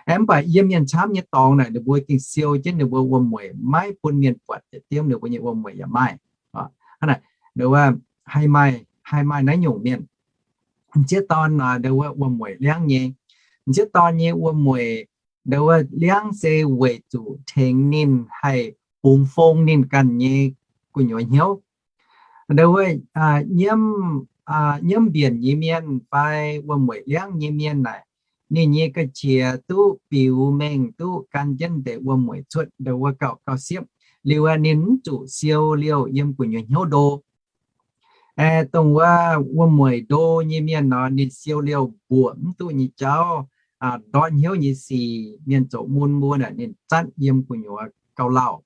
Aeqv, mv baac yiem mienh camv nyei dorngx naaic ninh mbuo gengh siou jienv ninh mbuo wuom-mueic, maiv bun mienh buatc yietc diemv ninh mbuo nyei wuom-mueic yaac maaih. Hnangv naaic, ndo wuov haih maaih, haih maaih naaiv nyungc mienh. M'sieqv dorn ndo wuov wuom-mueic liangv nyei. M'sieqv dorn nyei wuom-mueic ndo wuov liangv se weic zuqc tengx ninh haih bungx fong ninh ganh nyei gu'nyuoz hnyouv. Ndo wuov nyiemv, nyiemv mbienc nyei mienh fai wuom-mueic liangv nyei mienh naaic, ninh nyei ga'qiex duqv biux mengh duqv gan jienv deix wuom-mueic cuotv ndo wuov gauh, gauh siepv. Liuz ninh mv zuqc siou liouh yiem gu'nyuoz hnyouv ndo. Aeqv, dongh wuov wuom-mueic ndo nyei mienh nor, ninh siou liouh mbuoqc mv duqv nyei jauv, ndortv hnyouv nyei sic, mienh zoux mun mbuo naaic ninh zatv yiem gu'nyuoz gauh lauh.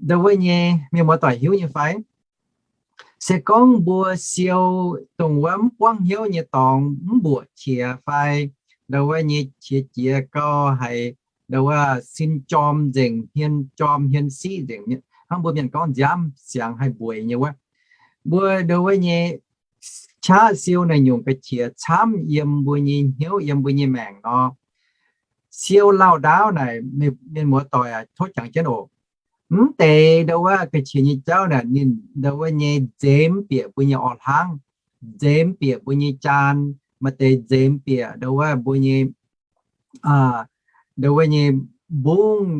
Ndo wuov nyei mienh muoz-doic hiuv nyei fai? Se gorngv mbuo siou dongh wuov mv buangv hnyouv nyei dorngx, mv mbuoqc qiex fai ndo wuov nyei qiex jiez gau haiz ndo wuov sin jorm nzengc, hmien jorm hmien siqv nzengc, hnangv mbuo mienh gorngv nziaamv siangx haih mbueiz nyei wuov. Mbuo ndo wuov nyei qaqv siou naaic nyungc ga'qiex camv yiem mbuo nyei hnyouv, yiem mbuo nyei maengc nor, siou lauh ndaauv naaic, mienh muoz-doic tov jangx jienv oc. Mv deix ndo wuov ga'qiex nyei jauv naaic ninh ndo wuov nyei nzemx bieqc mbuo nyei orv-hlaangv, nzemx bieqc mbuo nyei jaan, maaih deix nzemx bieqc ndo wuov mbuo nyei, ndo wuov nyei mbungv,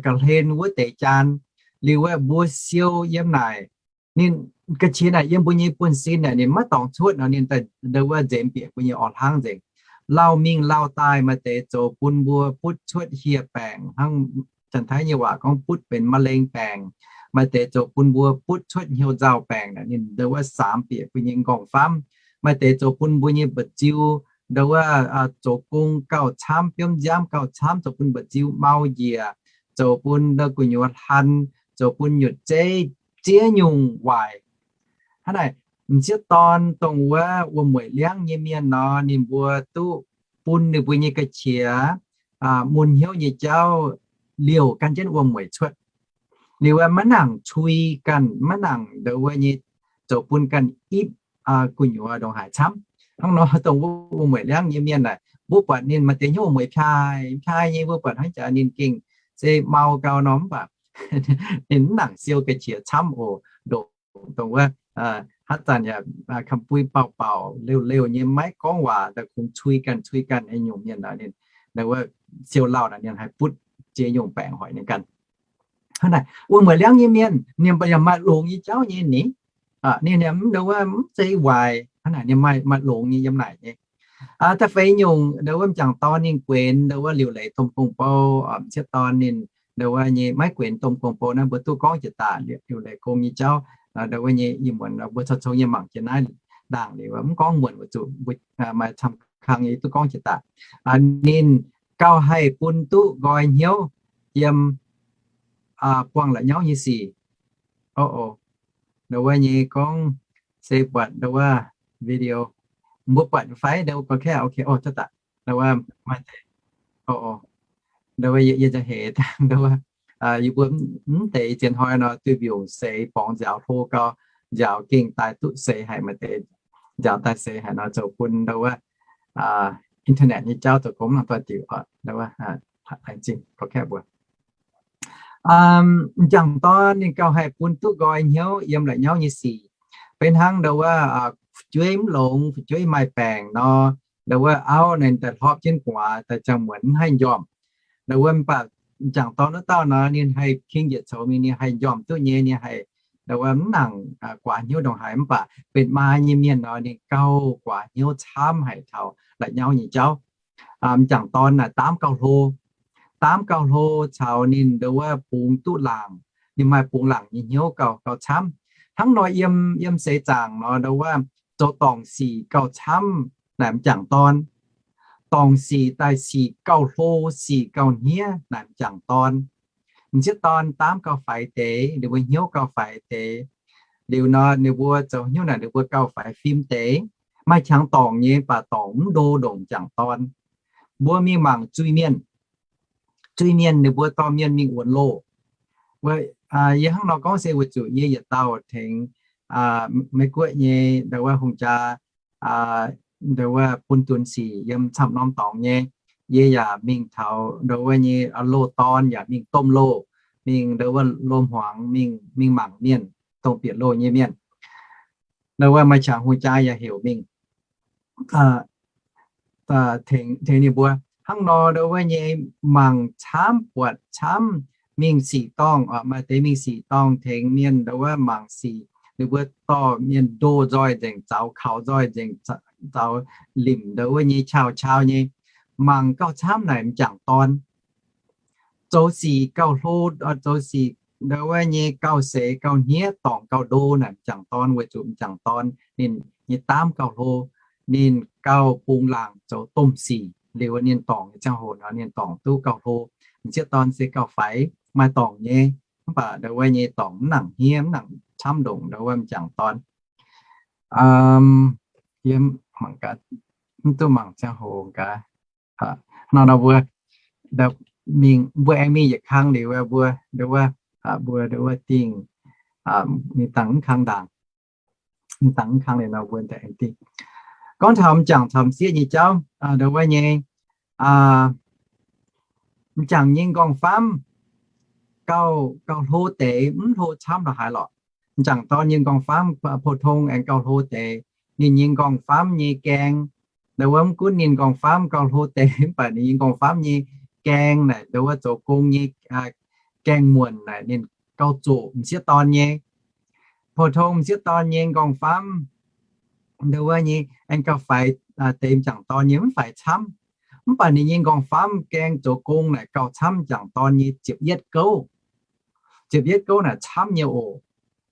ga'hlen wuov deix jaan. Liuz wuov mbuo siou yiem naaic, ninh ga'qiex naaic yiem mbuo nyei buonv-sin naaic ninh maiv dorngx cuotv nor ninh ndo wuov nzemx bieqc mbuo nyei orv-hlaangv nzengc. Lauh mingh lauh daaih maaih deix zoux bun mbuo butv cuotv hieh baengc, hnangv Janx-Taiv nyei waac gorngv butv benx มะเร็ง baengc. Maaih deix zoux bun mbuo butv cuotv hnyouv nzauh baengc naaic ninh ndo wuov saamx bieqc mbuo nyei 'nqorngv-famv. Maaih deix zoux bun mbuo nyei mba'ziu ndo wuov zoux gong gauh camv, biomv nziaamv gauh camv, zoux bun mba'ziu mau njiec, zoux bun ndo gu'nyuoz hlan, zoux bun nyutc zeiv, ziex nyungc waaic. Hnangv naaic, m'sieqv dorn dongh wuov wuom-mueic liangv nyei mienh nor, ninh mbuo duqv bun ninh mbuo nyei ga'qiex mun hnyouv nyei jauv liouh gan jienv wuom-mueic cuotv. Liuz wuov maiv nangc cui ganh, maiv nangc ndo wuov nyei zoux bun ganh ipv gu'nyuoz ndongc haaix camv. Hnangv nor dongh wuov wuom-mueic liangv nyei mienh naaic, mbuo buatc ninh maaih deix hnyouv wuom-mueic piaaih piaaih nyei, mbuo buatc hnangv jaax ninh gengh se mau gau nor mv baac ninh mv nangc siou ga'qiex camv oc. Ndongc dongh wuov haaix zanc yaac kamx-bui bauc-bauc, liouh-liouh nyei, maiv gorngv waac, daaih kungx cui ganh cui ganh nyei nyungc mienh naaic, ninh wuov siou lauh naaic ninh haih butv ziex nyungc baengc hoic ninh ganh. Hnangv naaic, wuom-mueic liangv nyei mienh ninh mbuo yaac maaih longx nyei jauv nyei ni. Ninh yaac mv ndo wuov mv zeiz waaic, hnangv naaic ninh maaih, maaih longx nyei yiem naaic nyei. Da'feix nyungc ndo wuov m'jangc dorn ninh guenx ndo wuov liuc leiz domh gong-bou, m'sieqv dorn ninh ndo wuov nyei maiv guenx domh gong-bou naaiv, mbuo duqv gorngv jiex daaih liuc leiz gong nyei jauv. Ndo wuov nyei ih muonz mbuo cou-cou nyei mangc jiex naaiv ndaangc liuz, mv gorngv muonc weic zuqc mbuo maaih camv kang nyei duqv gorngv jiex daaih. Ninh gauh haih bun duqv nqoi hnyouv yiem buangh la'nyauv nyei sic. O, o, ndo wuov nyei gorngv se buatc ndo wuov video, mbuo buatc fai ndo wuov ga'keh, ok, o, cuotv daaih. Ndo wuov maaih deix, o, o, ndo wuov yie, yie za'heix dangh ndo wuov yie mbuo mv deix zien hnoi nor duih mbiungc seix borngz nziaaux hlo gau, nziaaux gengh daaih duqv seix haic, maaih deix nziaaux daaih seix haic nor zoux bun ndo wuov internet nyei jauv zoux gong mv nangc doix-diuc oc. Ndo wuov laengz zingh gorngv kaeqv mbuo. M'jangc dorn ninh gauh haih bun duqv nqoi hnyouv yiem la'nyauv nyei sic. Beiv hnangv ndau wuov fu'jueiv mv longx, fu'jueiv maaih baengc nor, ndau wuov auv naaic daaih hlorpv jienv gu'nguaaz daaih ziangh muonz mv haih njormh. Ndau wuov mv baac m'jangc dorn wuov dauh nor, ninh haih king njiec coux mingh, ninh haih njormh duqv nyei, ninh haih ndau wuov mv nangc guaax hnyouv ndongc haaix. Mv baac benx maa nyei mienh nor, ninh gauh guaax hnyouv camv haic taux la'nyauv nyei jauv. M'jangc dorn naaic daamv gauh hlo, daamv gauh hlo caux ninh ndau wuov bungx duqv laangc, ninh maaih bungx laangc nyei hnyouv gauh, gauh camv. Hnangv nor yiem, yiem seix zaangc nor ndau wuov zoux dorngc sic gauh camv naaic m'jangc dorn. Dorngc sic daaih sic gauh hlo, sic gauh hniev naaic m'jangc dorn. M'sieqv dorn daamv gauh faix deix, ninh mbuo hnyouv gauh faix deix. Liuz nor ninh mbuo zoux hnyouv naaic ninh mbuo gauh faix fim deix. Maaih qangx dorngc nyei, mv baac dorngc mv ndo ndongc m'jangc dorn. Mbuo mingh mangc zuiz-mienh. Zuiz-mienh ninh mbuo dorh mienh mingh wuonx loh. Yie hnangv nor gorngv se weic zuqc yie yietc dauh tengx Meiv Guoqv nyei ndau wuov hungh jaa, ndau wuov bun dunx sic yiem camv norm dorngx nyei. Yie yaac mingh taux ndau wuov nyei loh dorn, yaac mingh domh loh, mingh ndau wuov loh hmuangx, mingh, mingh mangc mienh, dongh bieqc loh nyei mienh. Ndau wuov maaih qangx hungh jaa yaac heuc mingh tengx, tengx ninh mbuo. Hnangv nor ndau wuov nyei mangc camv, buatc camv, mingh sic dorngh, maaih deix mingh sic dorngh tengx mienh ndau wuov mangc sic. Ninh mbuo dorh mienh ndo nzoih nzengc, zaux kaux nzoih nzengc, zaux limc ndau wuov nyei qauh qauh nyei. Mangc gauh camv naaic m'jangc dorn. Zoux sic gauh hlo, zoux sic ndau wuov nyei gauh seix gauh hniev, dorngc gauh ndo naaic m'jangc dorn, weic zuqc m'jangc dorn ninh nyei daamv gauh hlo, ninh gauh bungx laangc zoux domh sic. Liuz ninh dorngc nyei ziangh hoc nor ninh dorngc duqv gauh hlo. M'sieqv dorn se gauh faix, maaih dorngc nyei, mv baac ndau wuov nyei dorngc mv nangc hniev, mv nangc camv ndongc ndau wuov m'jangc dorn. Yie mangc gaax, mv duqv mangc ziangh hoc gaax. Nor nor mbuo mingh, mbuo aengx mingh yietc kang liuz, mbuo ndau wuov, mbuo ndau wuov dingh mingh dangh mv kang ndaangc, mingh dangh mv kang liuz nor mbuo aengx dingh. Gorngv taux m'jangc caux m'sieqv nyei jauv, ndau wuov nyei m'jangc nyei nqorngv-famv gauh, gauh hlo deix, mv hlo camv la'haaix lorqc. M'jangc dorn nyei nqorngv-famv pou-tong aengx gauh hlo deix. Ninh nyei nqorngv-famv nyei gaeng, ndau wuov mv gunv ninh nqorngv-famv gauh hlo deix, mv baac ninh nyei nqorngv-famv nyei gaeng naaic ndau wuov zoux gong nyei gaeng muonc naaic ninh gauh zoqc m'sieqv dorn nyei. Pou-tong m'sieqv dorn nyei nqorngv-famv ndau wuov nyei aengx gauh faix deix m'jangc dorn nyei, mv faix camv. Mv baac ninh nyei nqorngv-famv gaeng zoux gong naaic gauh camv m'jangc dorn nyei ziepc yietv gouv. Ziepc yietv gouv naaic camv nyei oc.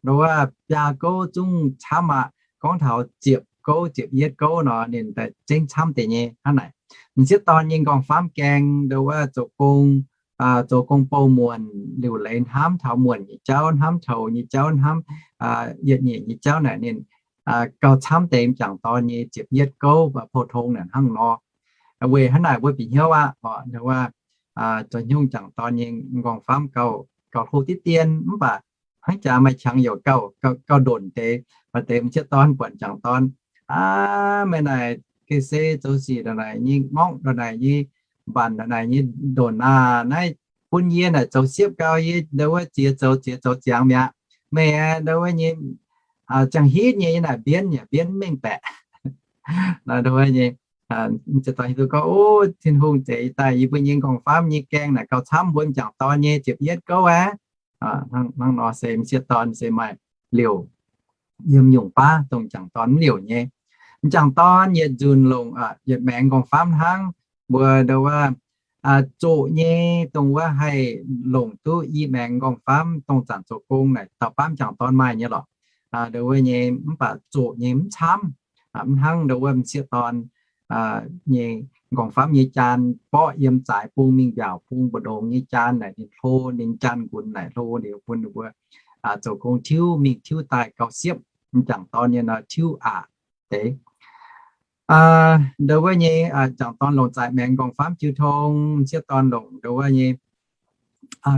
Ndau wuov biaa gouv zungv camv aqv. Gorngv taux ziepc gouv, ziepc yietv gouv nor ninh daaih zengv camv deix nyei hnangv naaic. M'sieqv dorn nyei nqorngv-famv gaeng ndau wuov zoux gong, zoux gong bou muonc liuc leiz hnamv taux muonc nyei jauv, hnamv toux nyei jauv, hnamv yietc nyeic nyei jauv naaic ninh gauh camv deix m'jangc dorn nyei ziepc yietv gouv, pou-tong naaic hnangv nor. Weic hnangv naaic mbuo bieqc hnyouv aqv, ndau wuov zoux hnyouv m'jangc dorn nyei nqorngv-famv gauh, gauh hlo diqv dien, mv baac hnangv jaax maaih qangx youc gauh, gauh ndonc deix, maaih deix m'sieqv dorn buatc m'jangc dorn, aav, meih naaic ga'sie zoux sic ndongc naaic nyei ngorngv, ndongc naaic nyei mbanc, ndongc naaic nyei ndonc aac, naaiv bun yie naaic zoux siepv gau, yie ndau wuov ziex zoux ziex zoux ziangx mi'aqv. Meih ndau wuov nyei ziangh hitv nyei yie naaic mbienv yaac mbienv mengh baeqc. Ndau wuov nyei m'sieqv dorn hiuv duqv gorngv, O, Tin-Hungh zeix daaih yie mbuo nyei nqorngv-famv nyei gaeng naaic gauh camv mbuo m'jangc dorn nyei ziepc yietv gouv aqv. Hnangv nor se m'sieqv dorn se maaih liouc yiem nyungc baav dongh m'jangc dorn mv liouc nyei. M'jangc dorn yietc nzunc longc, yietc maengx nqorngv-famv hnangv. Mbuo ndau wuov zoqc nyei dongh wuov haih longc duqv i maengx nqorngv-famv dongh zanc zoux gong naaic dauh baav m'jangc dorn maaih nyei lorqc. Ndau wuov nyei mv baac zoqc nyei mv camv, mv hnangv ndau wuov m'sieqv dorn nyei nqorngv-famv nyei jaan borqv yiem zaaix bung mingh mbiaauc bung mbu'ndongx nyei jaan naaic ninh hlo, ninh jaan-nqunx naaic hlo liuz bun ninh mbuo zoux gong tiuv mingh tiuv daaih gauh siepv. M'jangc dorn nyei nor tiuv aqc deix. Ndau wuov nyei m'jangc dorn longc zaaix maengx nqorngv-famv jiu tong, m'sieqv dorn longc ndau wuov nyei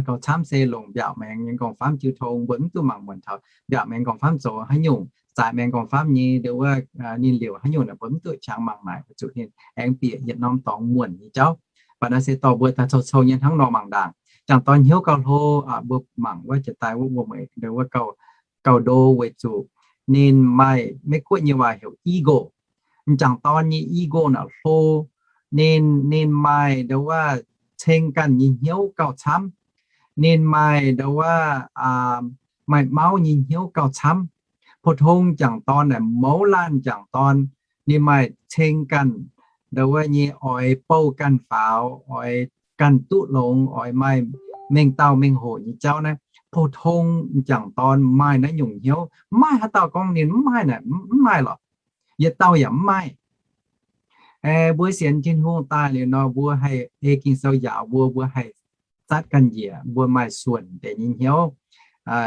gauh camv se longc mbiaauc maengx nyei nqorngv-famv jiu tong. Mbuo mv duqv mangc muonc taux mbiaauc maengx nqorngv-famv zoux haaix nyungc, zaaix maengx nqorngv-famv nyei ndau wuov ninh liouc haaix nyungc naaic mbuo mv duqv qangx mangc naaic, weic zuqc ninh aengx bieqc yietc norm dorngx muonc nyei jauv. Baac naaiv se dorh mbuo daaih cou-cou nyei hnangv nor mangc ndaangc. M'jangc dorn hnyouv gauh hlo, mbuo mangc wuov jiex daaih wuov wuom-mueic ndau wuov gauh, gauh ndo weic zuqc ninh maaih, Meiv Guoqv nyei waac heuc ego. M'jangc dorn nyei ego naaic hlo. Ninh, ninh maaih ndo wuov ceng ganh nyei hnyouv gauh camv. Ninh maaih ndo wuov maaih mauv nyei hnyouv gauh camv. Pou-tong m'jangc dorn naaic, mouz laanh m'jangc dorn, ninh maaih ceng ganh ndo wuov nyei oix bouh ganh faaux, oix ganh duqv longx, oix maaih mengh dauh mengh hoc nyei jauv naaiv. Pou-tong m'jangc dorn maaih naaiv nyungc hnyouv. Mv maaih haaix dauh gorngv ninh mv maaih naaic, mv maaih lorqc. Yietc dauh yaac mv maaih. Mbuo sienx Tin-Hungh daaih liuz nor, mbuo haih ei Ging-Sou njaaux mbuo, mbuo haih zatv ganh njiec, mbuo maaih suonc deix nyei hnyouv,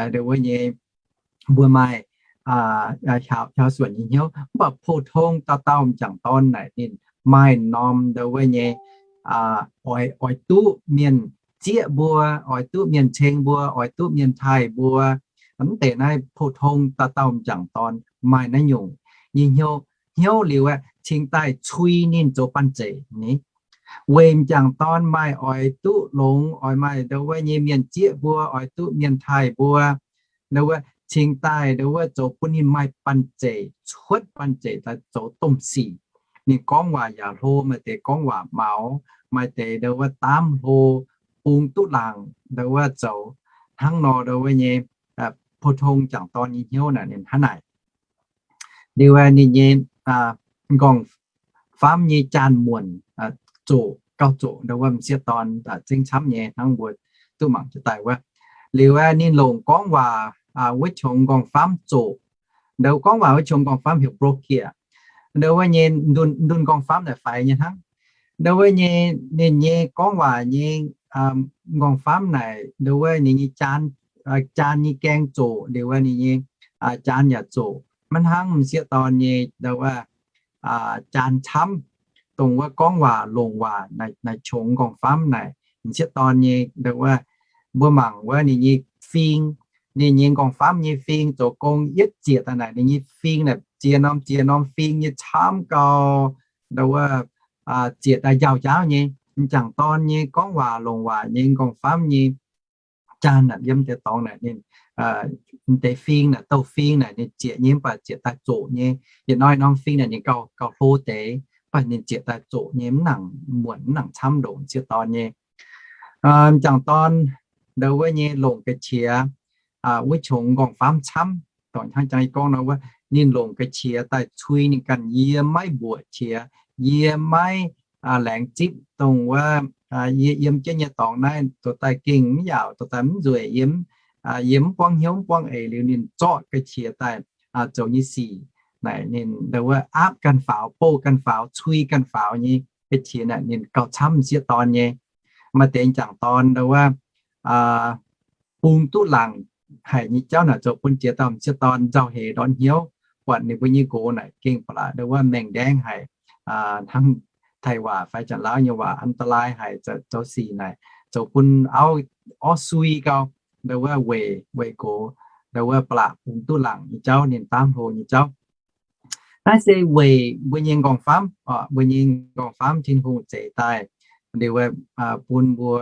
ndo wuov nyei, mbuo maaih, aa, aa, hiaaux, hiaaux suonc nyei hnyouv. Mv baac pou-tong dauh dauh m'jangc dorn naaic ninh maaih norm ndo wuov nyei, aa, oix, oix duqv mienh zieqv mbuo, oix duqv mienh ceng mbuo, oix duqv mienh taaih mbuo. Mv deix naaiv pou-tong dauh dauh m'jangc dorn maaih naaiv nyungc nyei hnyouv, hnyouv liuz aeqv, cingx daaih cui ninh zoux banh zeic ni. Weic m'jangc dorn maaih oix duqv longx, oix maaih ndo wuov nyei mienh zieqv mbuo, oix duqv mienh taaih mbuo, ndo wuov cingx daaih ndo wuov zoux bun ninh maaih banh zeic, cuotv banh zeic daaih zoux domh sic. Ninh gorngv waac yaac hlo, maaih deix gorngv waac maux, maaih deix ndo wuov daamv hlo, bungx duqv laangc ndo wuov zoux. Hnangv nor ndo wuov nyei, pou-tong m'jangc dorn nyei hnyouv naaic ninh hnangv naaic. Liuz aeqv, ninh nyei, aa, m'nqorngv-famv nyei jaanh muonc, aa, zoqc, gauh zoqc ndo wuov m'sieqv dorn, aa, zengv camv nyei hnangv mbuo duqv mangc jienv daaih wuov. Liuz aeqv, ninh longc gorngv waac, aa, wuov qongx m'nqorngv-famv zoqc. Ndo gorngv waac wuov qongx m'nqorngv-famv heuc brokier. Ndo wuov nyei ndunh, ndunh m'nqorngv-famv naaic faix nyei hnangv. Ndo wuov nyei, ninh nyei gorngv waac nyei, aa, m'nqorngv-famv naaic, ndo wuov ninh nyei jaan, aa, jaan nyei gaeng zoqc, liuz wuov ninh nyei, aa, jaan yaac zoqc. Maiv hnangv m'sieqv dorn nyei ndo wuov, aa, jaan camv, dongh wuov gorngv waac longc waac naaic, naaic qongx m'nqorngv-famv naaic, m'sieqv dorn nyei ndo wuov, mbuo mangc wuov ninh nyei fing, ninh nyei m'nqorngv-famv nyei fing zoux gong yietv ziec daaih naaic, ninh nyei fing naaic ziex norm ziex norm fing nyei camv gau, ndo wuov, aa, ziec daaih njaaux njaaux nyei. M'jangc dorn nyei gorngv waac longc waac nyei m'nqorngv-famv nyei jaan naaic yiem deix dorngx naaic ninh, aa, deix fing naaic, douh fing naaic ninh ziec nyei mv baac ziec daaih zoqc nyei. Yietc norm norm fing naaic ninh gauh, gauh hlo deix, mv baac ninh ziec daaih zoqc nyei, mv nangc muonc, mv nangc camv ndongc m'sieqv dorn nyei. Aa, m'jangc dorn ndo wuov nyei longc ga'qiex, aa, wuov qongx m'nqorngv-famv camv, dongh hnangv jangx yie gorngv nor wuov, ninh longc ga'qiex daaih cui ninh ganh, yie maiv mbuoqc qiex, yie maiv, aa, laengz zipv dongh wuov, aa, yie yiem jienv nyei dorngx naaiv zoux daaih gengh mv yaauc, zoux daaih mv nzueic, yie mv, aa, yie mv buangv hnyouv mv buangv eix. Liuz ninh zorqv ga'qiex daaih, aa, zoux nyei sic naaic ninh ndo wuov aapv ganh faaux, bouh ganh faaux, cui ganh faaux nyei ga'qiex naaic ninh gauh camv m'sieqv dorn nyei. Maaih deix m'jangc dorn ndo wuov, aa, bungx duqv laangc haic nyei jauv naaic zoux bun jiex dauh m'sieqv dorn nzauh heix ndortv hnyouv, buatc ninh mbuo nyei nqox naaic gengh ba'laqc ndo wuov maengh ndaengv haic, aa, hnangv Taiv waac fai Janx-Laauv nyei waac อันตราย haic, zoux, zoux sic naaic zoux bun auv orv sui gau, ndo wuov weic, weic nqox ndo wuov ba'laqc bungx duqv laangc nyei jauv ninh daamv hlo nyei jauv. Naaiv se weic mbuo nyei m'nqorngv-famv, mbuo nyei m'nqorngv-famv Tin-Hungh zeix daaih, liuz, aa, bun mbuo,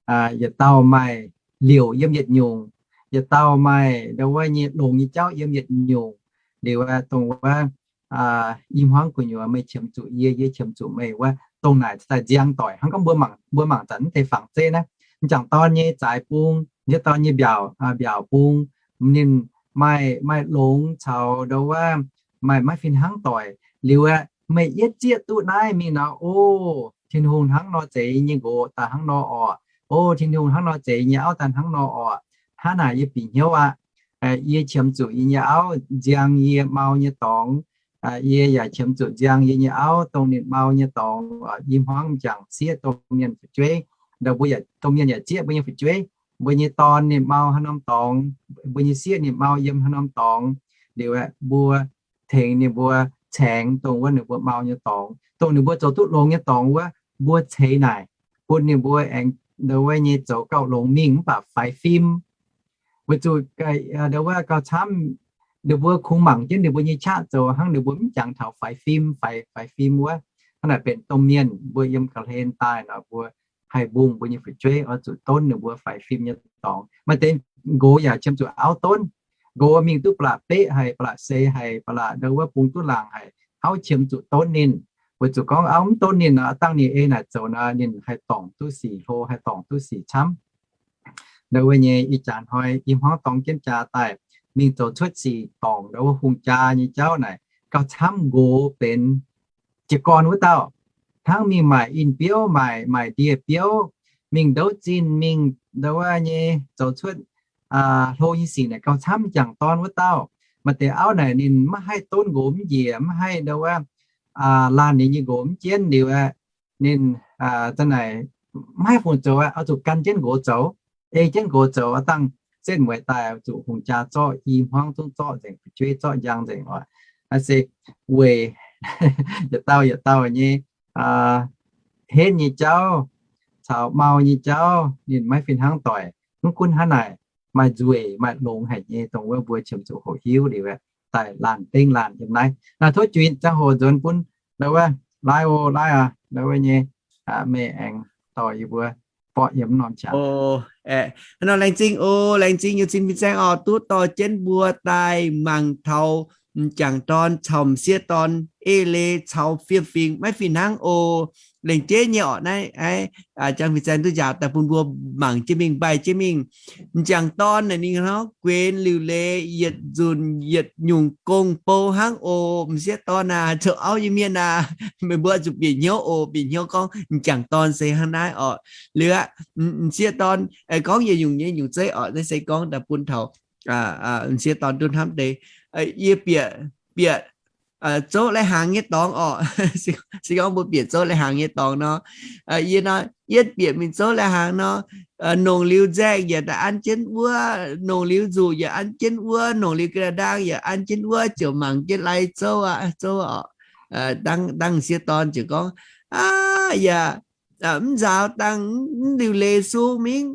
aa, yietc dauh maaih liouc yiem yietc nyungc, yietc dauh maaih ndo wuov nyei longx nyei jauv yiem yietc nyungc. Liuz, aa, dongh wuov, aa, i hmuangv gu'nyuoz meih qiemx zuqc yie, yie qiemx zuqc meih wuov, dongh naaic daaih nziang doic. Hnangv gorngv mbuo mangc, mbuo mangc zanc mv deix fangx zeiv naaiv, m'jangc dorn nyei zaaix bung, m'sieqv dorn nyei mbiaauc, aa, mbiaauc bung, ninh maaih, maaih longx caux ndo wuov maaih, maiv fih hnangv doic. Liuz aeqv, meih yietv zieqv duqv naaiv mingh nor, o, Tin-Hungh hnangv nor zeix yie nyei nqox daaih hnangv nor orqc. O, Tin-Hungh hnangv nor zeix yie nyei auv daaih hnangv nor orqc. Hnangv naaic yie bieqc hnyouv aqv. Yie qiemx zuqc yie nyei auv nziang yie mau nyei dorngx. Yie yaac qiemx zuqc nziang yie nyei auv dongh ninh mau nyei dorngx. I hmuangv m'jangc sieqv domh mienh fu'jueiv, ndo mbuo yaac, domh mienh yaac zieqv mbuo nyei fu'jueiv. Mbuo nyei dorn ninh mau haaix norm dorngx, mbuo nyei sieqv ninh mau yiem haaix norm dorngx. Liuz aeqv, mbuo tengx ninh mbuo caengx dongh wuov ninh mbuo mau nyei dorngx, dongh ninh mbuo zoux duqv longx nyei dorngx wuov, mbuo ceix naaic, bun ninh mbuo aengx ndo wuov nyei zoux gauh longx mingh mv baac faix fim. Weic zuqc ndo wuov gauh camv, ninh mbuo kungx mangc jienv ninh mbuo nyei qaqv zoux hnangv ninh mbuo mv jangx taux faix fim, faix, faix fim wuov. Hnangv naaic benx domh mienh mbuo yiem ga'hlen daaih nor mbuo haih mbungh mbuo nyei fu'jueiv oix zuqc donv ninh mbuo faix fim nyei dorngx. Maaih deix nqox yaac qiemx zuqc auv donv. nqox mingh duqv ba'laqc beqv haic, ba'laqc seix haic, ba'laqc ndau wuov bungx duqv laangc haic, auv qiemx zuqc donv ninh. Weic zuqc gorngv auv mv donv ninh nor, dangh ninh ei naaic zoux nor, ninh haih dorngc duqv sic hlo, haih dorngc duqv sic camv. Ndau wuov nyei ih jaax hnoi i hmuangv dorng jienv jaa daaih, mingh zoux cuotv sic dorngc ndau wuov hungh jaa nyei jauv naaic, gauh camv nqox benx jiez gorn wuov dauh, hnangv mingh maaic in-biouv, maaic, maaic ndie-biouv, mingh ndouv zinh, mingh ndau wuov nyei zoux cuotv hlo nyei sic naaic gauh camv m'jangc dorn wuov dauh. Maaih deix auv naaic ninh maiv haih donv nqox mv njiec, maiv haih ndau wuov laanh ninh nyei nqox mv jienv liuz aeqv, ninh za'naaic maiv haih fungc zoux aqv, oix zuqc gan jienv nqox zoux, ei jienv nqox zoux, dangh setv mueiz daaih zuqc hungh jaa zorqv i hmuangv zungv zorqv nzengc, fu'jueiv zorqv njang nzengc oc. Naaiv se weic yietc dauh yietc dauh nyei henv nyei jauv caux mau nyei jauv ninh maiv fih hnangv doic. Mv gunv hnangv naaic, maaih nzueic maaih longx haic nyei, dongh wuov mbuo qiemx zuqc hoqc hiuv liuz aeqv, daaih laanh dengv laanh yiem naaiv. Naaiv tov juix ziangh hoc nzuonx bun ndau wuov laaiv o, laaiv aac, ndau wuov nyei, meih aengx dorh yie mbuo borqv yiem norm qangx. Nor laengz zingh o, laengz zingh nyei zinh fin-saeng oc, duqv dorh jienv mbuo daaih mangc taux m'jangc dorn caux m'sieqv dorn, eix leiz caux fiem-fingx maiv fih hnangv o. Lengc jeiv nyei oc, naaiv jangx fin-saeng duqv njaaux daaih bun mbuo mangc jienv mingh, mbaih jienv mingh. M'jangc dorn naaic ninh hnangv guenx liuc leiz yietc nzunc yietc nyungc gong-bou hnangv oc. M'sieqv dorn aac, zoux auv nyei mienh aac, meih mbuo zuqc bieqc hnyouv oc, bieqc hnyouv gorngv m'jangc dorn se hnangv naaiv oc. Liuz aqv, m'sieqv dorn gorngv yietc nyungc nyei nyungc zeiv oc, naaiv se gorngv daaih bun taux m'sieqv dorn duqv hnamv deix. Yie bieqc, bieqc zouv lai-hnaangx nyei dorngx oc. Se gorngv mbuo bieqc zouv lai-hnaangx nyei dorngx nor, yie nor, yie bieqc mingh zouv lai-hnaangx nor, nongc liuz nzaeng yaac daaih an jienv wuov, nongc liuz nzuqc yaac an jienv wuov, nongc liuz ga'naaiv-ndaang yaac an jienv wuov, ziouc mangc jienv lai zouv aqv, zouv oc. Dangh m'sieqv dorn ziouc gorngv, aav, yaac mv nzaaux dangh mv liuc leiz sung mingh,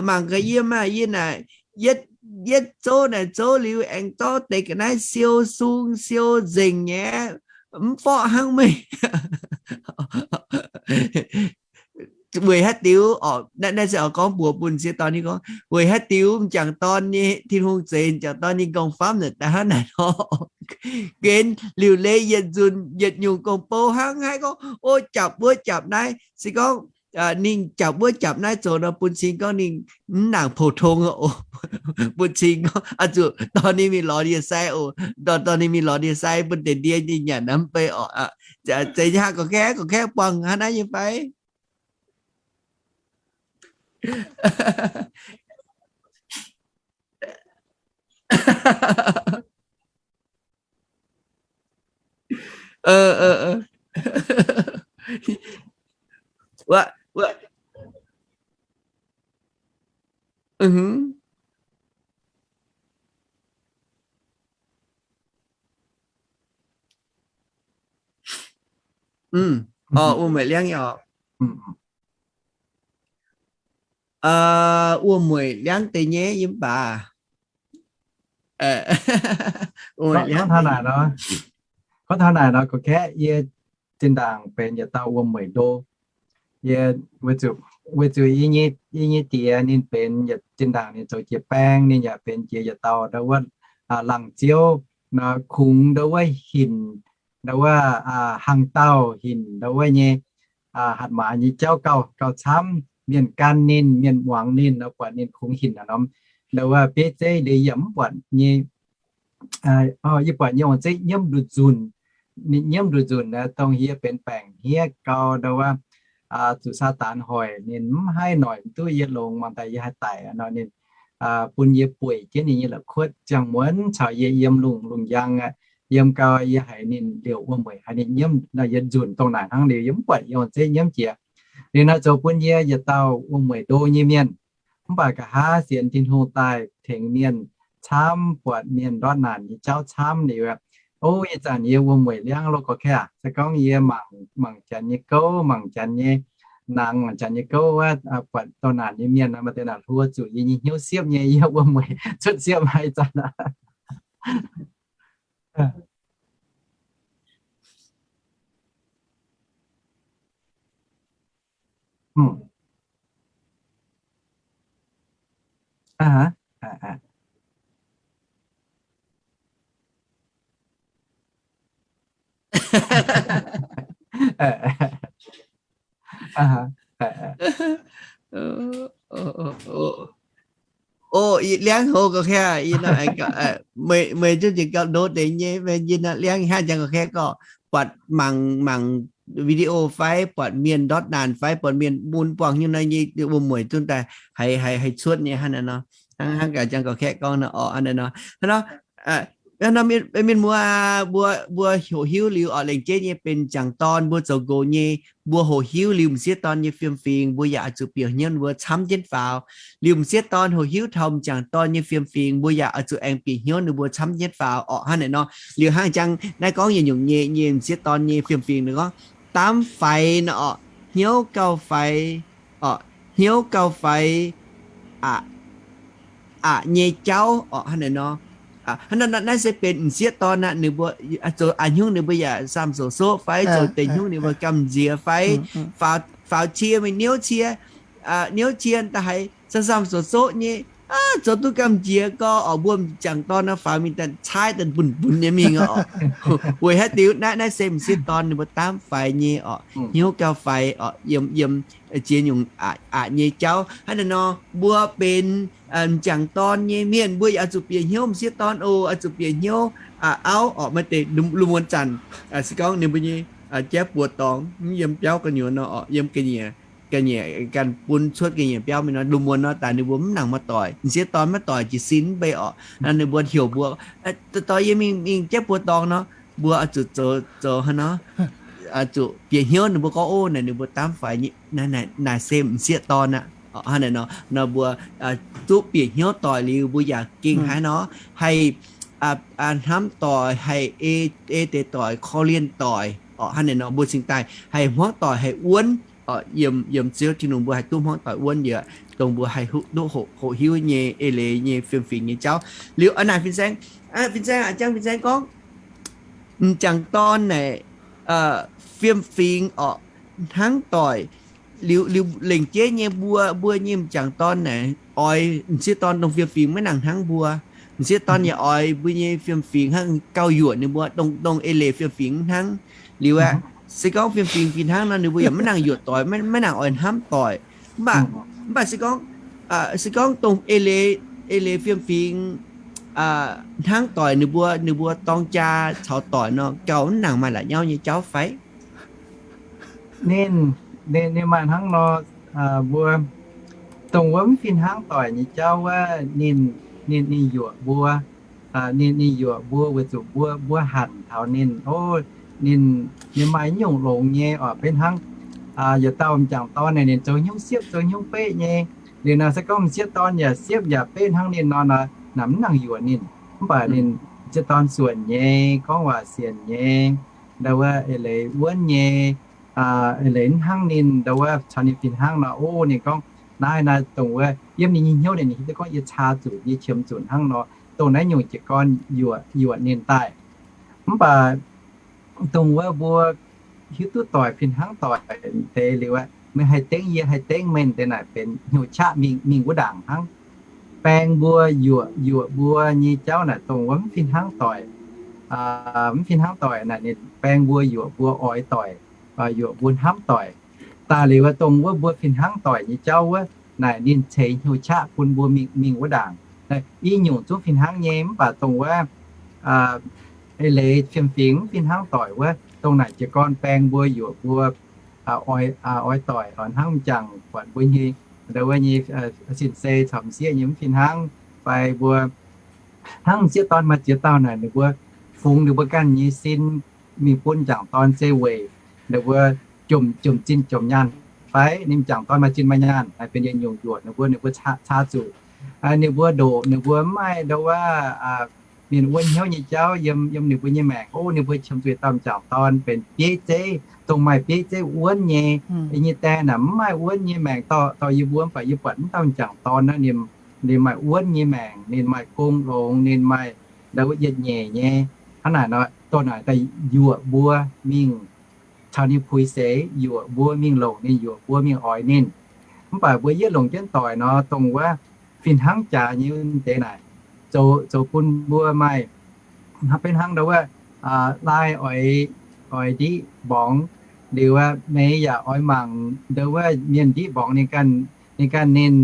mangc gaax yie maah, yie naaic, yietv, yietv zouv naaic zouv liuz aengx zorqv deix ga'naaiv siou sung siou nzengc nyei, mv forqv hnangv meih. Weic haaix diuc oc, naaiv se oix gorngv mbuox bun m'sieqv dorn nyei gorngv, weic haaix diuc m'jangc dorn nyei, Tin-Hungh zeix m'jangc dorn nyei m'nqorngv-famv naaic daaih hnangv naaic nor. Guenx liuc leiz yietc nzunc yietc nyungc gong-bou hnangv haiv gorngv, o, japc wuov japc naaiv. Se gorngv ninh japc wuov japc naaiv zoux nor bun cing gorngv ninh mv nangc pou-tong oc. Bun cing gorngv oix zuqc dorh ninh mingh lorz ndie-sai oc. Dorh, dorh ninh mingh lorz ndie-sai bun deix ndie nyei nyanc mv bei oc. Zeiz nyei haic, gorqv-kaeqv, gorqv-kaeqv buangh hnangv naaiv nyei fai? Wuom-mueic liangv nyei oc. Wuom-mueic liangv deix nyei yie mv baac. Gorngv taux naaic nor, gorngv taux naaic nor, gorqv-kaeqv yie zinh ndaangc benx yietc dauh wuom-mueic ndo. Yie weic zuqc yie nyei diex ninh benx yietc zinh ndaangc ninh zoux jiex baeng, ninh yaac benx jiex yietc dauh ndau wuov laangz ziouv, kungx ndau wuov hinc, ndau wuov hlang dauh hinc ndau wuov nyei hatc maaz nyei jauv gauh, gauh camv. Mienh gan ninh, mienh muangx ninh nor, buatc ninh kungx hinc naaic norm ndau wuov bieiv zeiv liuz yaac mv buatc nyei. Yie buatc nyei ong-zeiv nyiemv nduqc nzunc. Ninh nyiemv nduqc nzunc dongh yie benx baengc hniev gau ndau wuov zuqc Saadaan hoic ninh mv haih noic duqv yie longx, mangc daaih yie haih daic nor, ninh bun yie bueic jienv ninh nyei la'kuotv ziangh muonz caux yie yiem lungh, lungh njang aqv. Yiem gau yie haiz ninh liouc wuom-mueic haiz ninh nyiemv nor, yie nzunc dongh naaic hnangv liuz yie mv buatc yie ong-zeiv nyiemv jiex. Liuz nor zoux bun yie yietc dauh wuom-mueic ndo nyei mienh. Mv baac nqa'haav sienx Tin-Hungh daaih tengx mienh camv, buatc mienh ndortv naanc nyei jauv camv liuz, o, ih zanc yie wuom-mueic liangv loh gorqv-kaeqv aac. Se gorngv yie mangc, mangc janx nyei gouv, mangc janx nyei nangx, mangc janx nyei gouv wuov, buatc ndortv naanc nyei mienh maaih deix naaic hluo zuqc yie nyei hnyouv siepv nyei, yie wuom-mueic cuotv siepv aqv ih zanc. O, liangv hoc gorqv-kaeqv, meih zungv jiex gauh ndoqv deix nyei, meih yie naaiv liangv hnangv jangx gorqv-kaeqv gorqv, buatc mangc, mangc video fai buatc mienh ndortv naanc fai buatc mienh mun buangh nyei nor nyei wuom-mueic zungv daaih haih, haih, haih cuotv nyei hnangv naaiv nor. Hnangv, hnangv jangx gorqv-kaeqv gorngv nor orqc, hnangv naaiv nor. Hnangv nor, mienh muoz, mbuo, mbuo hoqc hiuv liuz orqc, lengc jeiv nyei benx m'jangc dorn mbuo zoux nqox nyei, mbuo hoqc hiuv liuz m'sieqv dorn nyei fiem-fingx, mbuo yaac oix zuqc bieqc hnyouv ninh mbuo camv jienv faaux. Liuz m'sieqv dorn hoqc hiuv taux m'jangc dorn nyei fiem-fingx, mbuo yaac oix zuqc aengx bieqc hnyouv ninh mbuo camv jienv faaux orqc, hnangv naaiv nor. Liuz hnangv jangx naaiv gorngv yietc nyungc nyei, nyei m'sieqv dorn nyei fiem-fingx ninh gorngv, daamv faix nor orqc, hnyouv gauh faix orqc, hnyouv gauh faix aqc, aqc nyei jauv orqc, hnangv naaiv nor. Hnangv naaiv, naaiv se benx m'sieqv dorn aqv, ninh mbuo zoux a'hnyungv ninh mbuo yaac samh zoux soqv fai zoux deix hnyungv ninh mbuo gamh nziex fai faaux, faaux cie mingh niouv cie, niouv cie da'haiz samh, samh zoux soqv nyei, zoux duqv gamh nziex gorx orqc, mbuo m'jangc dorn nor faaux mingh daaih caaiv daaih mbunx mbunx nyei mingh orqc. Weic haaix diuc? Naaiv, naaiv se m'sieqv dorn ninh mbuo daamv faix nyei orqc, hnyouv gauh faix orqc, yiem, yiem ziex nyungc aqc nyei jauv. Hnangv naaiv nor, mbuo benx m'jangc dorn nyei mienh, mbuo yaac oix zuqc bieqc hnyouv m'sieqv dorn oc, oix zuqc bieqc hnyouv auv orqc. Maaih deix lungh muonz zanc se gorngv ninh mbuo nyei jaiv buoz dorngx mv yiem biauv gu'nyuoz nor orqc, yiem ga'nyiec, ga'nyiec ganh bun cuotv ga'nyiec biauv mingh nor, lungh muonz nor daaih ninh mbuo mv nangc maaih doic, m'sieqv dorn maiv doic jiez sin mv bei orqc. Ninh mbuo heuc mbuo, doix yie mingh, mingh jaiv buoz dorngx nor, mbuo oix zuqc zoux, zoux hnangv nor, oix zuqc bieqc hnyouv ninh mbuo gorngv, ov, naaic ninh mbuo daamv faix nyei, naaic se m'sieqv dorn aqv. Hnangv naaic nor, nor mbuo duqv bieqc hnyouv doic liuz, mbuo yaac gengh haaix nor haih hnamv doic, haih ei, ei deix doic, korv-lienh doic orqc. Hnangv naaic nor mbuo cingx daaih haih hmuangv doic, haih wuonv orqc. Yiem, yiem Ziouv Tin-Hungh mbuo haih duqv hmuangv doic wuonv yaac dongh mbuo haih duqv hoqc hiuv nyei eix leiz nyei fiem-fingx nyei jauv. Liuz a'naaic fin-saeng, fin-saeng aqv, jangv fin-saeng gorngv, m'jangc dorn naaic fiem-fingx orqc, hnangv doic. Liuz, liuz lengc jeiv nyei mbuo, mbuo nyei m'jangc dorn naaic oix m'sieqv dorn dongh fiem-fingx maiv nangc hnangv mbuo. M'sieqv dorn yaac oix mbuo nyei fiem-fingx hnangv gauh yuoqc ninh mbuo, dongh, dongh eix leiz fiem-fingx mv hnangv. Liuz aeqv, se gorngv fiem-fingx fih hnangv nor ninh mbuo yaac maiv nangc yuoqc doic, maiv, maiv nangc oix hnamv doic. Mv baac, mv baac se gorngv, se gorngv dongh eix leiz, eix leiz fiem-fingx hnangv doic, ninh mbuo, ninh mbuo dorng jaa caux doic nor gauh mv nangc maaih la'nyauv nyei jauv fai? Ninh, ninh, ninh maaih hnangv nor, mbuo, dongh wuov mv fih hnangv doic nyei jauv wuov, ninh, ninh, ninh yuoqc mbuo, ninh, ninh yuoqc mbuo weic zuqc mbuo, mbuo hanc taux ninh, o, ninh, ninh maaih nyungc longx nyei oc. Beiv hnangv yietc dauh m'jangc dorn naaic ninh zoux hnyouv siepv zoux hnyouv beqv nyei. Liuz nor se gorngv m'sieqv dorn yaac siepv yaac beqv hnangv ninh nor, naaic mv nangc yuoqc ninh. Mv baac ninh m'sieqv dorn suonc nyei, gorngv waac sienc nyei, ndau wuov eix leiz wuonv nyei, eix leiz mv hnangv ninh, ndau wuov caux ninh fih hnangv nor, o, ninh gorngv naaiv, naaiv dongh wuov yiem ninh nyei hnyouv ninh hiuv duqv gorngv yie caa zuqc, yie qiemx zuqc hnangv nor, dongh naaiv nyungc jiez gorn yuoqc, yuoqc ninh daaih. Mv baac dongh wuov mbuo hiuv duqv doic fih hnangv doic deix liuz aeqv, meih haih dengv yie, haih dengv meih deix naaic benx hnyouv qaqv mingh, mingh wuov ndaangc hnangv. Baeng mbuo yuoqc, yuoqc mbuo nyei jauv naaic dongh wuov mv fih hnangv doic, mv fih hnangv doic naaic ninh baeng mbuo yuoqc mbuo oix doic, yuoqc mbuo hnamv doic. Daaih liuz dongh wuov mbuo fih hnangv doic nyei jauv wuov, naaic ninh ceix hnyouv qaqv bun mbuo mingh, mingh wuov ndaangc. I nyungc zungv fih hnangv nyei, mv baac dongh wuov eix leiz fiem-fingx mv fih hnangv doic wuov, dongh naaic jiez gorn baeng mbuo yuoqc mbuo oix, oix doic, oix hnangv m'jangc buatc mbuo nyei, ndau wuov nyei sin-sei caux m'sieqv nyei mv fih hnangv. Fai mbuo hnangv m'sieqv dorn maaih ziex dauh naaic, ninh mbuo fungx ninh mbuo ganh nyei sin mingh bun m'jangc dorn se weic ninh mbuo jomc, jomc zinh jomc nyaanh fai ninh m'jangc dorn maaih zinh maaih nyaanh, naaic benx yietc nyungc yuoqc ninh mbuo, ninh mbuo caa zuqc. Ninh mbuo ndoqc ninh mbuo mv maaih ndau wuov mienh wuonv hnyouv nyei jauv yiem, yiem ninh mbuo nyei maengc. O, ninh mbuo qiemx zuqc dauh m'jangc dorn benx bieiv zeiv, dongh maaih bieiv zeiv wuonv nyei. Yie nyei daeh naaic mv maaih wuonv nyei maengc dorh, dorh yie mbuo, mv baac yie buatc mv dauh m'jangc dorn naaiv ninh, ninh maaih wuonv nyei maengc, ninh maaih gong longx, ninh maaih ndau wuov yietc nyeic nyei. Hnangv naaic nor, dongh naaic daaih yuoqc mbuo mingh caux ninh puix seix, yuoqc mbuo mingh longc ninh, yuoqc mbuo mingh oix ninh. Mv baac mbuo yietv longc jienv doic nor, dongh wuov fih hnangv jaax nyei wuov deix naaic, zoux, zoux bun mbuo maaih, beiv hnangv ndau wuov, laai oix, oix ndiqv mborngx. Liuz aqv, meih yaac oix mangc ndo wuov mienh ndiqv mborngx ninh ganh, ninh ganh, ninh,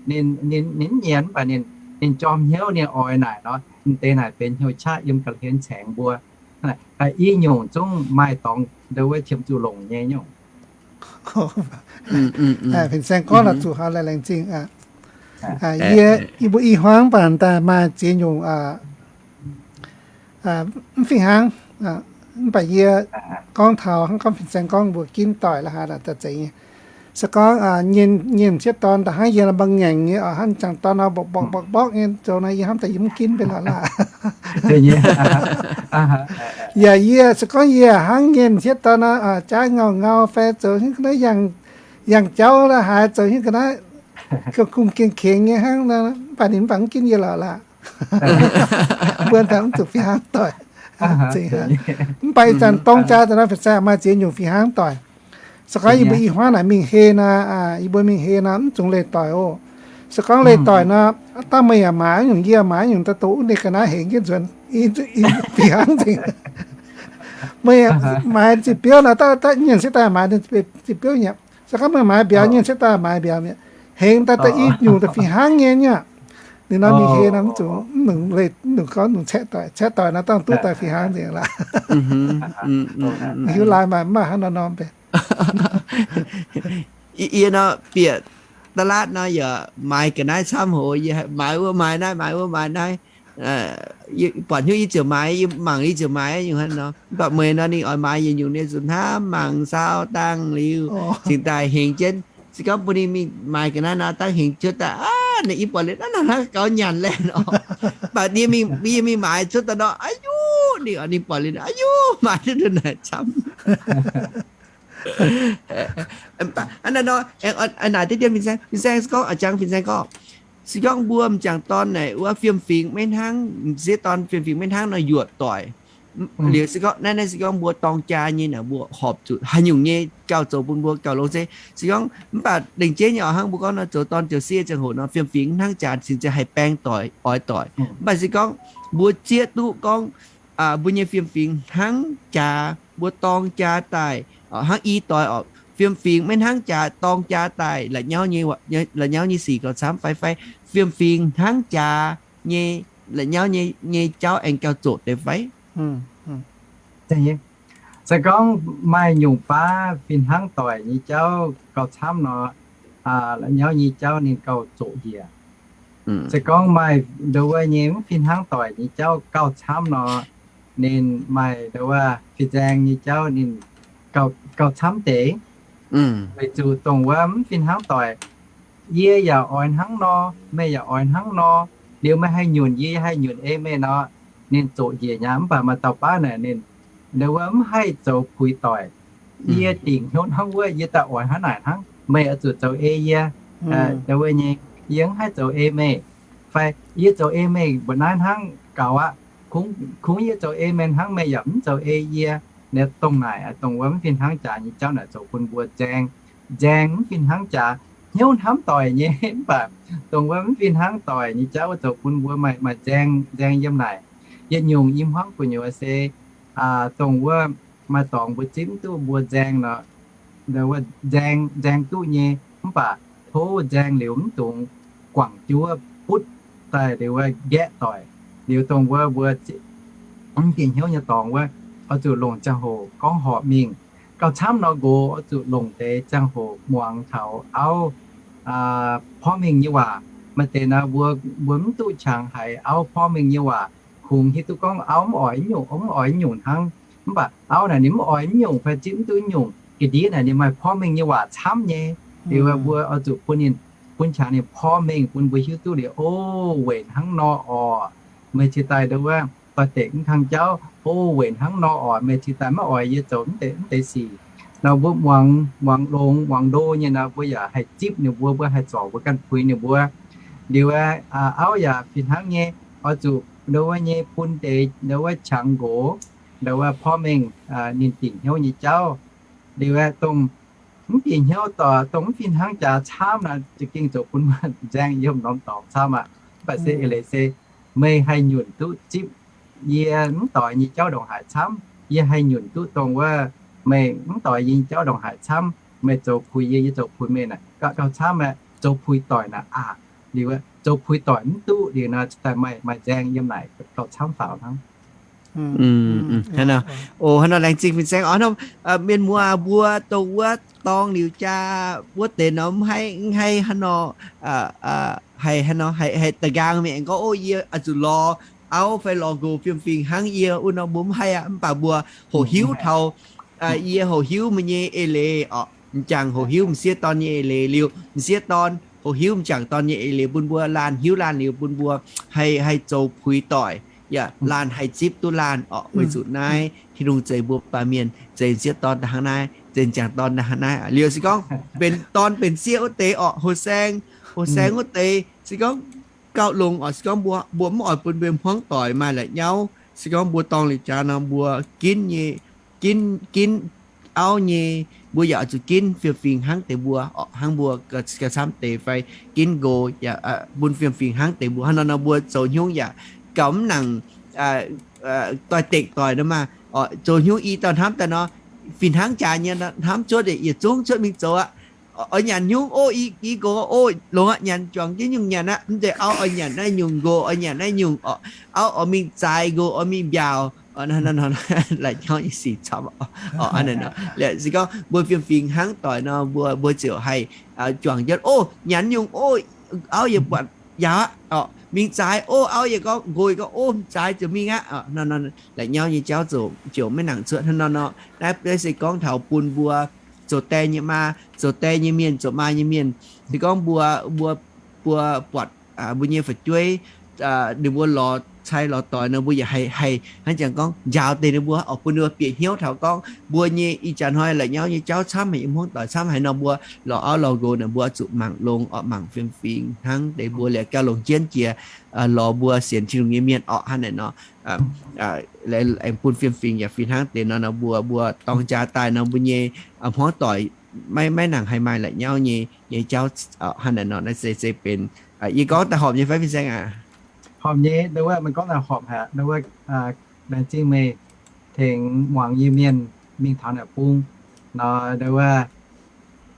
ninh, ninh, ninh nyienz mv baac ninh, ninh jorm hnyouv ninh oix naaic nor, m'deix naaic benx hnyouv qaqv yiem ga'hlen caengx mbuo. I nyungc zungv maaih dorngx ndo wuov qiemx zuqc longc nyei nyungc. Fin-saeng gorngv naaic zuqc haiz laengz zingh. Yie, yie mbuo i hmuangv mv baac daaih maaih ziex nyungc mv fih hnangv. Mv baac yie gorngv taux hnangv gorngv fin-saeng gorngv mbuo ginv doic la'haaix daaih zeiz nyei. Se gorngv nyei m'sieqv dorn daaih hnangv yie nor mbaang ngaengc nyei oc, hnangv m'jangc dorn nor mborqv mborqv mborqv mborqv nyei zoux nor, yie hnamv daaih yie mv ginv mbenc lorqc laah. Yaac yie se gorngv yie hnangv nyei m'sieqv dorn nor, jaaix ngau ngau fai zoux hnangv ga'naaiv yangh jauv la'haaix zoux hnangv ga'naaiv, kungx kengx kengx nyei hnangv, mv baac ninh mv baac mv ginv yie lorqc laah. Mbuo daaih mv zuqc fih hnangv doic. Mv baac ih zanc dorng jaa daaih nor, fin-saeng maaih ziex nyungc fih hnangv doic. Se gorngv yie mbuo i hmuangv naaic mingh hei nor, yie mbuo mingh hei nor mv zuqc leih doic oc. Se gorngv leih doic nor, dangh meih yaac maaiz nyungc, yie maaiz nyungc, daaih doqc wuov ninh ga'naaiv hengx jienv nzuonx, fih hnangv nzengc. Meih maaiz ziqc biouv nor, da'nyeic se daaih maaiz ziqc biouv nyei. Se gorngv meih maaiz mbiauz, nyeic se daaih maaiz mbiauz mi'aqv. Hengx daaih da'nyeic nyungc daaih fih hnangv nyei nyei. Ninh nor mingh hei nor mv zuqc, mv nungx leih, mv nungx gorngv nungx caeqv doic. Caeqv doic nor dangh duqv daaih fih hnangv nzengc laah. Hiuv laaix maaih mv maaih hnangv nor norm benx. Yie nor bieqc da'laatv nor yaac maaiz ga'naaiv camv hoc, yie maaiz wuov maaiz naaiv, maaiz wuov maaiz naaiv. Buatc hnyouv yie ziouc maaiz, yie mangc yie ziouc maaiz nyungc hnangv nor. Mv baac meih nor ninh oix maaiz yietc nyungc ninh zuqc hnamv mangc saau dangh liuz cingx daaih hengx jienv. Se gorngv bun ninh mingh maaiz ga'naaiv nor, dangh hengx cuotv daaih aqv, ninh yie buatc liuz aqv, naaiv hnangv gaux nyanc laeh nor. Mv baac yie mingh, yie mingh maaiz cuotv daaih nor, a'yuv, ninh, ninh buatc liuz aqv, a'yuv, maaiz duqv naaic camv. Aa, naaic nor, naaic deix dien fin-saeng, fin-saeng se gorngv, a'jangx fin-saeng gorngv, se gorngv mbuo m'jangc dorn naaic wuov fiem-fingx maiv hnangv, m'sieqv dorn fiem-fingx maiv hnangv nor yuoqc doic. Liuz se gorngv naaiv, naaiv se gorngv mbuo dorng jaa nyei naaic, mbuo horpc zuqc haaix nyungc nyei gauh zoux bun mbuo gauh longx se, se gorngv mv baac lengc jeiv nyei oc, hnangv mbuo gorngv nor zoux dorn zoux sieqv ziangh hoc nor, fiem-fingx hnangv jaax cingx ziouc haih baeng doic, oix doic. Mv baac se gorngv mbuo zieqv duqv gorngv mbuo nyei fiem-fingx hnangv jaax, mbuo dorng jaa daaih hnangv i doic oc. Fiem-fingx maiv hnangv jaax, dorng jaa daaih la'nyauv nyei, la'nyauv nyei sic gauh camv fai, fai fiem-fingx hnangv jaax nyei, la'nyauv nyei, nyei jauv aengx gauh zoqc deix fai? Se gorngv maaih nyungc baav fih hnangv doic nyei jauv gauh camv nor, la'nyauv nyei jauv ninh gauh zoqc njiec. Se gorngv maaih ndo wuov nyei mv fih hnangv doic nyei jauv gauh camv nor, ninh maaih ndo wuov fin-saeng nyei jauv ninh gauh camv deix. Weic zuqc dongh wuov mv fih hnangv doic, yie yaac oix hnangv nor, meih yaac oix hnangv nor, liuz meih haih nyunc yie, yie haih nyunc ei meih nor, ninh zoqc njiec nyei. Mv baac maaih dauh baav naaic ninh ndo wuov mv haih zoux puix doic. Yie dingc hnyouv hnangv wuov, yie daaih oix hnangv naaic hnangv, meih oix zuqc zoux ei yie. Ndo wuov nyei, yie mv haih zoux ei meih, fai yie zoux ei meih mbuo naaiv hnangv gaux aqv. Kungx yie zoux ei meih hnangv, meih yaac mv zoux ei yie. Naaiv dongh naaic, dongh wuov mv fih hnangv jaax nyei jauv naaic zoux bun mbuo nzaeng, nzaeng mv fih hnangv jaax, hnyouv hnamv doic nyei. Mv baac dongh wuov mv fih hnangv doic nyei jauv zoux bun mbuo maaih, maaih nzaeng, nzaeng yiem naaic. Yietc nyungc i hmuangv gu'nyuoz se dongh wuov maaih dorngx mbuo zipv mv duqv mbuo nzaeng nor, nzaeng, nzaeng duqv nyei, mv baac tov nzaeng liuz mv dungx guangc juov butv daaih liuz wuov nqaeqv doic. Liuz dongh wuov mbuo mv bieqc hnyouv nyei dorngx wuov, oix zuqc longc ziangh hoc gorngv horpc mingh. Gauh camv nor nqox oix zuqc longc deix ziangh hoc muangx taux auv porv mengh nyei waac. Maaih deix nor mbuo, mbuo mv duqv qangx haiz auv porv mengh nyei waac, kungx hiuv duqv gorngv auv mv oix nyungc, mv oix nyungc hnangv. Mv baac auv naaic ninh mv oix nyungc fai zipv mv duqv nyungc, ga'ndiev naaic ninh maaih porv mengh nyei waac camv nyei. Liuz mbuo oix zuqc bun ninh, bun qangx ninh porv mengh bun mbuo hiuv duqv liuz, o, weic hnangv nor oc, meih cingx daaih ndo wuov doix-dekc mv kang jauv, o, weic hnangv nor oc, meih cingx daaih maiv oix yie zoux mv deix, mv deix sic. Nor mbuo muangx, muangx longx, muangx ndo nyei nor, mbuo yaac haih zipv ninh mbuo, mbuo haih zorc mbuo ganh puix ninh mbuo. Liuz auv yaac fih hnangv nyei, oix zuqc ndo wuov nyei bun deix ndo wuov qangx nqox, ndo wuov porv mengh ninh dingc hnyouv nyei jauv. Liuz dongh mv bieqc hnyouv doic, dongh mv fih hnangv jaax camv naaic, za'gengh zoux bun nzaeng yiem norm dorngx camv aqv. Mv baac se eix leiz se meih haih nyunc duqv zipv yie mv doix nyei jauv ndongc haaix camv. yie haih nyunc duqv dongh wuov meih mv doix yie nyei jauv ndongc haaix camv, meih zoux puix yie, yie zoux puix meih naaic gauh camv aqv. Zoux puix doic naaic aqc liuz, zoux puix doic mv duqv liuz nor, daaih maaih maaih nzaeng yiem naaic gauh camv faaux hnangv. Hnangv nor, o, hnangv nor laengz zingh fin-saeng oc. Mienh muoz mbuo dongh wuov dorng liuz jaa wuov deix nor mv haih, mv haih hnangv nor, haih hnangv nor haih da'nqaang mingh aengx gorngv, o, yie oix zuqc lorz auv fai lorz nqox fiem-fingx hnangv yie wuov nor mbuo mv haih aqv. Mv baac mbuo hoqc hiuv taux, yie hoqc hiuv meih nyei eix leiz oc, m'jangc hoqc hiuv m'sieqv dorn nyei eix leiz liuz, m'sieqv dorn hoqc hiuv m'jangc dorn nyei eix leiz bun mbuo, laanh hiuv laanh liuz bun mbuo haih, haih zoux puix doic, yaac laanh haih zipv duqv laanh oc. Weic zuqc naaiv Tin-Hungh zeix mbuo baamh mienh, zeix m'sieqv dorn daaih hnangv naaiv, zeix m'jangc dorn daaih hnangv naaiv. Liuz se gorngv benx dorn benx sieqv wuov deix oc, houh saeng, houh saeng wuov deix se gorngv gauh longx oc. Se gorngv mbuo, mbuo mv oix bun mbuo hmuangv doic maaih la'nyauv, se gorngv mbuo dorng liuz jaa nor mbuo ginv nyei, ginv, ginv auv nyei, mbuo yaac oix zuqc ginv fiem-fingx hnangv deix mbuo oc, hnangv mbuo gauh camv deix fai ginv nqox yaac bun fiem-fingx hnangv deix mbuo. Hnangv nor nor mbuo zoux haaix nyungc yaac gauh mv nangc doix-dekc doic nor maah. Zoux haaix nyungc i dauh hnamv daaih nor, fih hnangv jaax nyei hnamv cuotv, yietc zungv cuotv mingh zoux aqv. Oix nyanc haaix nyungc, o, i nqox, o, longx aqv, nyanc juangc jienv nyungc nyanc aqv. Mv zeiz auv oix nyanc naaiv nyungc, nqox oix nyanc naaiv nyungc oc. Auv oix mingh zaaix, nqox oix mingh mbiaauc. La'nyauv nyei sic camv oc. Se gorngv mbuo fiem-fingx hnangv doic nor, mbuo, mbuo ziouc haih juangc jienv, o, nyanc nyungc, o, auv yie buatc njaaux aqv oc, mingh zaaix, o, auv yie gorngv, nqox yie gorngv, o, zaaix ziouc mingh aqv. La'nyauv nyei jauv ziouc maiv nangc cuotv hnangv nor nor. Naaiv se gorngv taux bun mbuo zoux die nyei maa, zoux die nyei mienh, zoux maa nyei mienh, se gorngv mbuo, mbuo, mbuo buatc mbuo nyei fu'jueiv ninh mbuo lorz cai lorz doic nor, mbuo yaac haih, haih hnangv jangx gorngv njaaux deix ninh mbuo oc, bun ninh mbuo bieqc hnyouv taux gorngv mbuo nyei ih jaax hnoi la'nyauv nyei jauv camv haic, yiem hmuangv doic camv haic nor, mbuo lorz auv lorz nqox naaic mbuo oix zuqc mangc longx oc, mangc fiem-fingx hnangv deix mbuo liuz gauh longc jienv jiex lorz mbuo sienx Tin-Hungh nyei mienh oc, hnangv naaic nor. Aengx bun fiem-fingx yaac fih hnangv deix nor, nor mbuo, mbuo dorng jaa daaih nor mbuo nyei hmuangv doic maiv, maiv nangc haih maaih la'nyauv nyei, nyei jauv hnangv naaic nor. Naaiv se, se benx yie gorngv daaih horpc nyei fai fin-saeng aac? Horpc nyei, ndau wuov meih gorngv daaih horpc haic, ndau wuov laengz zingh meih tengx muangx yie mienh mingh taux naaic bung nor, ndau wuov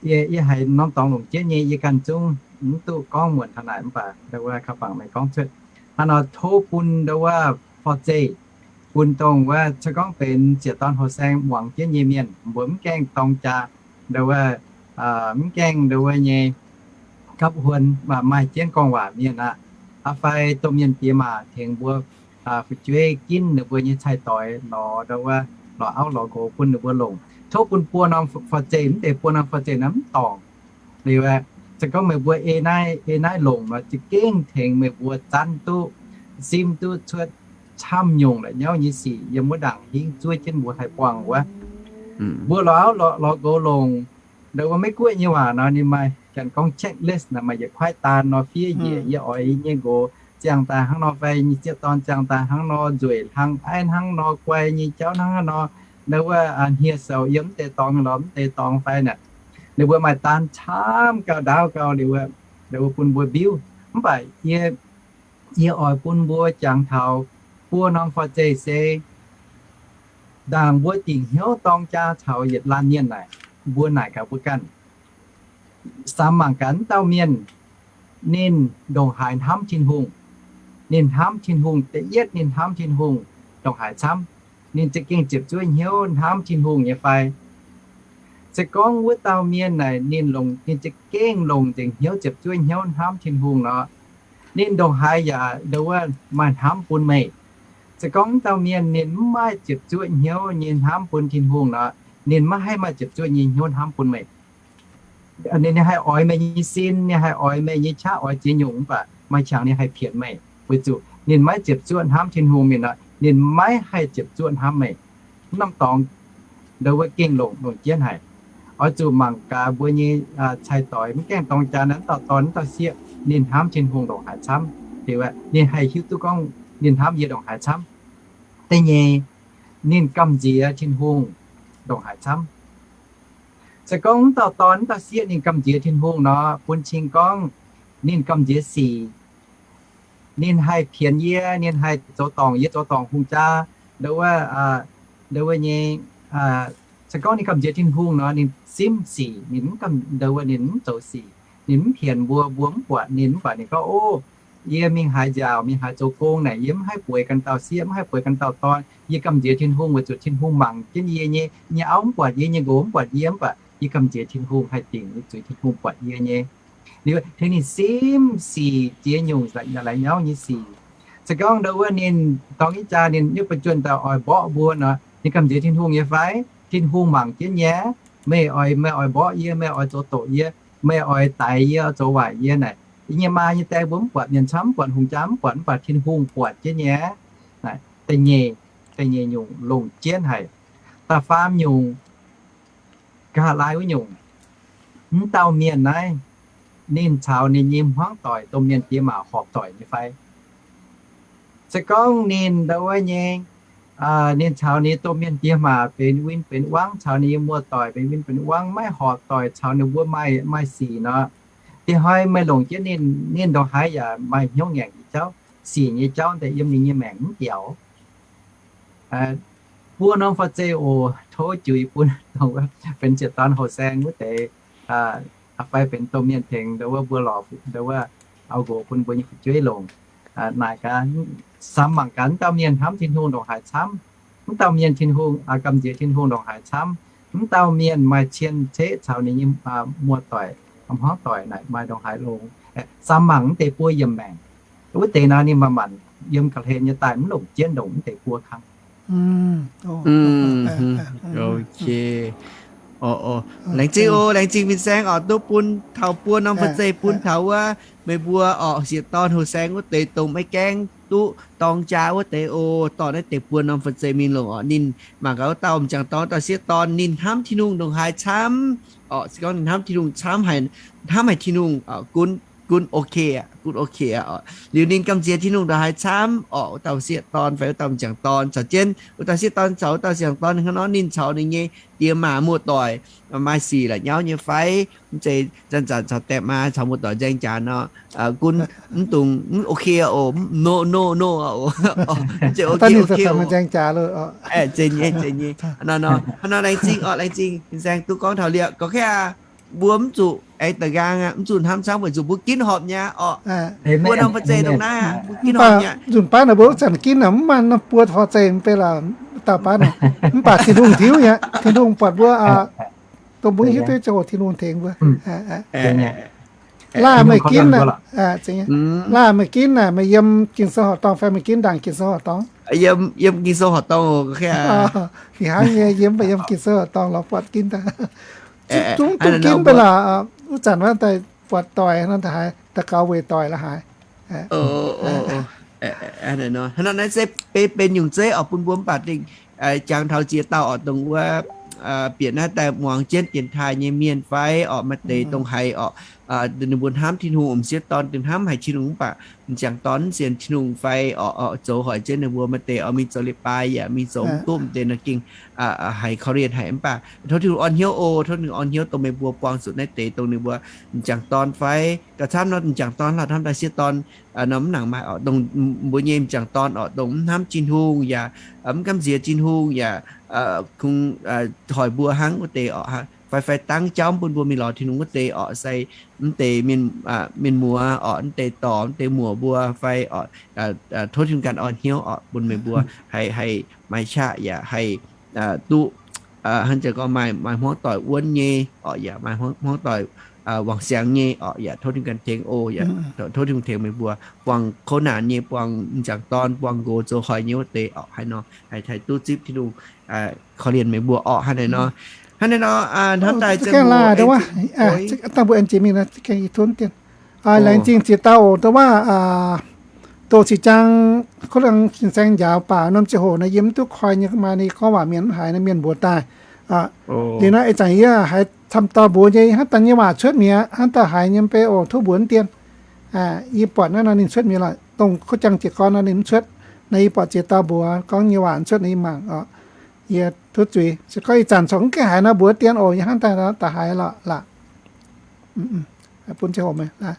yie, yie haiz norm dorngx longc jienv nyei, yie ganh zungv mv duqv gorngv muonc taux naaic, mv baac ndau wuov kaux bangc meih gorngv cuotv hnangv nor, tov bun ndau wuov forv-zeih bun dongh wuov se gorngv benx ziec dorn houh saeng muangx jienv nyei mienh, mbuo mv gaengh dorng jaa, ndau wuov mv gaengh ndau wuov nyei gapv huon maaih jienv gorngv waac mienh aqv, fai domh mienh diex maac tengx mbuo fu'jueiv ginv ninh mbuo nyei cai-doix lorz ndau wuov, lorz auv lorz nqox bun ninh mbuo longc. Tov bun buo norm forv-zeih, mv deix buo norm forv-zeih naaiv mv dorngc. Liuz, se gorngv meih mbuo ei naaiv, ei naaiv longc nor, za'gengh tengx meih mbuo zanv duqv, simv duqv cuotv camv nyungc la'nyauv nyei sic yiem wuov ndaangc hingv zuov jienv mbuo haih buangh wuov. Mbuo lorz auv lorz nqox longc, ndau wuov Meiv Guoqv nyei waac nor ninh maaih janx gorngv checklist naaic, maaih yietc kuaaiv daan nor, fiev njiec yie oix yie nyei nqox ziangh daaih hnangv nor fai nyei, ziec dorn ziangh daaih hnangv nor, nzueic hlang aiv hnangv nor, guai nyei jauv hnangv nor, ndau wuov hniev-soux yiem mv deix dorngx lorz mv deix dorngx fai naaic. Ninh mbuo maaih daan camv gauh ndaauv gauh liuz, ndau wuov bun mbuo mbiuv. Mv baac yie, yie oix bun mbuo jangx taux buo norm forv-zeih se ndaangc mbuo dingc hnyouv dorng jaa caux yietc laanh mienh naaic, mbuo naaic gaax mbuo ganh, samx mangc gaax wuov dauh mienh, ninh ndongc haaix hnamv Tin-Hungh. Ninh hnamv Tin-Hungh, da'yietv ninh hnamv Tin-Hungh ndongc haaix camv. Ninh za'gengh ziepc zuoqv hnyouv hnamv Tin-Hungh nyei fai? Se gorngv wuov dauh mienh naaic ninh longc, ninh za'gengh longc nzengc hnyouv ziepc zuoqv hnyouv hnamv Tin-Hungh nor, ninh ndongc haaix yaac ndau wuov maaih hnamv bun meih. Se gorngv wuov dauh mienh ninh mv maaih ziepc zuoqv hnyouv nyei hnamv bun Tin-Hungh nor, ninh maiv haih maaih ziepc zuoqv nyei hnyouv hnamv bun meih. Ninh, ninh haih oix meih nyei sin, ninh haih oix meih nyei qaqv oix ziex nyungc, mv baac maaih qangx ninh haih pienx meih, weic zuqc ninh maiv ziepc zuoqv hnamv Tin-Hungh mingh nor, ninh maiv haih ziepc zuoqv hnamv meih. Mv norm dorngx ndau wuov gengh longc, longc jienv haic. Oix zuqc mangc gaax mbuo nyei cai-doix, mv gaengh dorng jaa naaiv, wuov dauh dorn, wuov dauh sieqv, ninh hnamv Tin-Hungh ndongc haaix camv. Ninh haih hiuv duqv gorngv ninh hnamv yie ndongc haaix camv. Da'nyeic, ninh gamh nziex Tin-Hungh ndongc haaix camv. Se gorngv wuov dauh dorn, wuov dauh sieqv ninh gamh nziex Tin-Hungh nor, bun cing gorngv ninh gamh nziex sic. Ninh haih pienx yie, ninh haih zoux dorngc yie, zoux dorngc hungh jaa, ndau wuov ndau wuov nyei, se gorngv ninh gamh nziex Tin-Hungh nor, ninh simv sic, ninh mv gamh, ndau wuov ninh mv zoux sic, ninh mv pienx mbuo, mbuo mv buatc ninh, mv baac ninh gorngv, Ov, yie mingh haaix nziaauc, mingh haaix zoux gong naaic, yie mv haih bueix ganh dauh sieqv, mv haih bueix ganh dauh dorn. Yie gamh nziex Tin-Hungh weic zuqc Tin-Hungh mangc jienv yie nyei. Nyei auv mv buatc yie, nyei nqox mv buatc yie, mv baac yie gamh nziex Tin-Hungh haih dingc, weic zuqc Tin-Hungh buatc yie nyei. Liuz tengx ninh simv sic, ziex nyungc la'nyauv nyei sic. Se gorngv ndau wuov ninh dorng nyei jaa, ninh nyei ba'juonh dauh oix mborqv mbuo nor, ninh gamh nziex Tin-Hungh nyei fai? Tin-Hungh mangc jienv nyei. Meih oix, meih oix mborqv yie, meih oix zoux doqc yie, meih oix daix yie, zoux waaic yie naaic, yie nyei maa nyei die mbuo mv buatc, mienh camv mv buatc, hungh jaa mv buatc, mv baac Tin-Hungh buatc jienv nyei. Naaic da'nyeic, da'nyeic nyungc longc jienv haic. Da'faam nyungc, nqa'haav laai wuov nyungc, mv dauh mienh naaiv, ninh caux ninh nyei hmuangv doic, domh mienh diex maac horpc doic nyei fai? Se gorngv ninh ndau wuov nyei, ninh caux ninh domh mienh diex maac benx win benx wangv, caux ninh nyei muoz-doic benx win benx wangv, maiv horpc doic caux ninh mbuo maaih, maaih sic nor, diex hnoi meih longc jienv ninh, ninh ndongc haaix yaac maaih hnyouv ngaengc nyei jauv, sic nyei jauv daaih yiem ninh nyei maengc mv biaux. Buo norm fa'zeiv oc, tov juix bun dongh benx sieqv-dorn houh saeng wuov deix, fai benx domh mienh tengx ndau wuov mbuo lorz, ndau wuov auv-nqox bun mbuo nyei fu'jueiv longc. Naaic gaax, samx mangc gaax, mv dauh mienh hnamv Tin-Hungh ndongc haaix camv. Mv dauh mienh Tin-Hungh, gamh nziex Tin-Hungh ndongc haaix camv. Mv dauh mienh maaih cien ceqv caux ninh nyei muoz-doic, hmuangv-doic naaic maaih ndongc haaix longx. Samx mangc mv deix buo yiemc maengc. Wuov deix nor ninh manc-manc yiem ga'hlen nyei daaih mv longc jienv ndongc mv deix buo kang. Laengz zingh oc, laengz zingh fin-saeng oc, duqv bun taux buo norm fa'zeiv bun taux wuov meih mbuo oc, sieqv-dorn houh saeng wuov deix dongh maiv gaengh duqv dorng jaa wuov deix oc, dorh naaiv deix buo norm fa'zeiv mingh longc oc. Ninh mangc gaax wuov dauh m'jangc dorn, wuov dauh sieqv-dorn, ninh hnamv Tin-Hungh ndongc haaix camv oc. Se gorngv ninh hnamv Tin-Hungh camv haic, hnamv haic Tin-Hungh gunv, gunv ok aqv, gunv ok aqv oc. Liuz ninh gamh nziex Tin-Hungh ndongc haaix camv oc, wuov dauh sieqv-dorn fai wuov dauh m'jangc dorn caux jienv, wuov dauh sieqv-dorn caux wuov dauh m'jangc dorn hnangv nor, ninh caux ninh nyei diex maac muoz-doic maaih sic la'nyauv nyei fai? Mv zeiz zanc-zanc caux diex maac caux muoz-doic nzaeng jaax nor, gunv mv dungx, mv ok oc, no no no oc, mv zeiz ok, ok oc. Zeiz nyei, zeiz nyei. Hnangv nor, hnangv nor laengz zingh oc, laengz zingh fin-saeng duqv gorngv taux liuz, gorngv kaav mbuo mv zuqc aengx da'nqaang aqv, mv zuqc hnamv camv weic zuqc mbuo ginv horpc nyei oc. Mbuo norm fa'zeiv dongh naaiv, mbuo ginv horpc nyei. Nzunc baav naaic mbuo wuov zanc ginv naaic mv maaih norm buo fa'zeiv mv bei lorqc, dauh baav naaic. Mv baac Tin-Hungh tiuv nyei, Tin-Hungh buatc mbuo, dongh mbuo hiuv duqv ziangh hoc Tin-Hungh tengx mbuo. Laaih meih ginv, laaih meih ginv naaic, meih yiem Ging-Sou horqc dorngh fai meih ginv ndaangc Ging-Sou horqc dorngh? Yiem Ging-Sou horqc dorngh. Fih hnangv nyei, yiem mv baac yiem Ging-Sou horqc dorngh lorz buatc ginv daaih. Zungv duqv ginv mv bei lorqc, wuov zanc wuov daaih buatc doic nor, da'haaix daux gaux weic doic la'haaix. Hnangv naaiv se benx nyungc zeiv oc bun mbuo mv baac dingh jangx taux ziex dauh oc, dongh wuov bieqc naaiv daaih muangx jienv dienx taaih nyei mienh fai oc, maaih deix dongh haiz oc, ninh mbuo hnamv Tin-Hungh, m'sieqv dorn dingh hnamv haic Tin-Hungh mv baac m'jangc dorn mv sienx Tin-Hungh fai oc, zoux hoic jienv ninh mbuo maaih deix oix mingh zoux leiz-baaix yaac mingh zoux mv duqv, m'deix nor gengh haiz korv-lienh haic mv baac tov Tin-Hungh orn hnyouv oc, tov Tin-Hungh orn hnyouv dongh meih mbuo buangh zuqc naaiv deix dongh ninh mbuo m'jangc dorn fai gauh camv nor m'jangc dorn lorqc, hnamv daaih sieqv dorn nor mv nangc maaih oc, dongh mbuo nyei m'jangc dorn oc, dongh mv hnamv Tin-Hungh yaac mv gamh nziex Tin-Hungh yaac kungx hoic mbuo hnangv wuov deix oc, fai fai dangv jauv mv bun mbuo mingh lorz Tin-Hungh wuov deix oc, se mv deix mienh muoz oc, mv deix dorc mv deix muoc mbuo fai oc, tov Tin-Hungh ganh orn hnyouv oc bun meih mbuo haih, haih maaih qaqv yaac haih duqv hnangv jiex gorngv maaih, maaih hmuangv doic wuonv nyei oc, yaac maaih hmuangv doic wangc siangx nyei oc, yaac tov Tin-Hungh ganh tengx oc, yaac tov Tin-Hungh tengx meih mbuo buangh kouv naanc nyei, buangh m'jangc dorn, buangh nqox zoux hoic nyei wuov deix oc, haaix nor haih, haih duqv zipv Tin-Hungh korv-lienh meih mbuo oc, hnangv naaiv nor. Hnangv naaiv nor hnamv daaih zengv laaih, dangh mbuo aengx jiex mingh gengh i tun dien. Laengz zingh ziex dauh oc, dongh waac doqc ziqc jaang, kov liangx fin-saeng njaaux baac norm ziangh hoc naaiv yie mv duqv koi nyei, maaih ninh gorngv waac mienh mv haiz naaiv mienh mbuox daaih. Liuz naaiv ih zanc yie haiz camv dauh mbuox nyei, hnangv daaih nyei waac cuotv mi'aqv, hnangv daaih haiz nyei mv bei oc, tov mbuox dien. Yie buatc naaiv nor ninh cuotv mi'aqv lorqc, dongh kov jangx jiez gorn nor ninh mv cuotv. Naaiv yie buatc ziex dauh mbuox gorngv nyei waac mv cuotv naaiv yie mangc oc. Yie tov zuiz, se gorngv ih zanc corc mv gaengh haiz nor mbuox dien oc, yie hnangv daaih da'haiz lorqc laaix. Bun ziangh hoc meih laaix.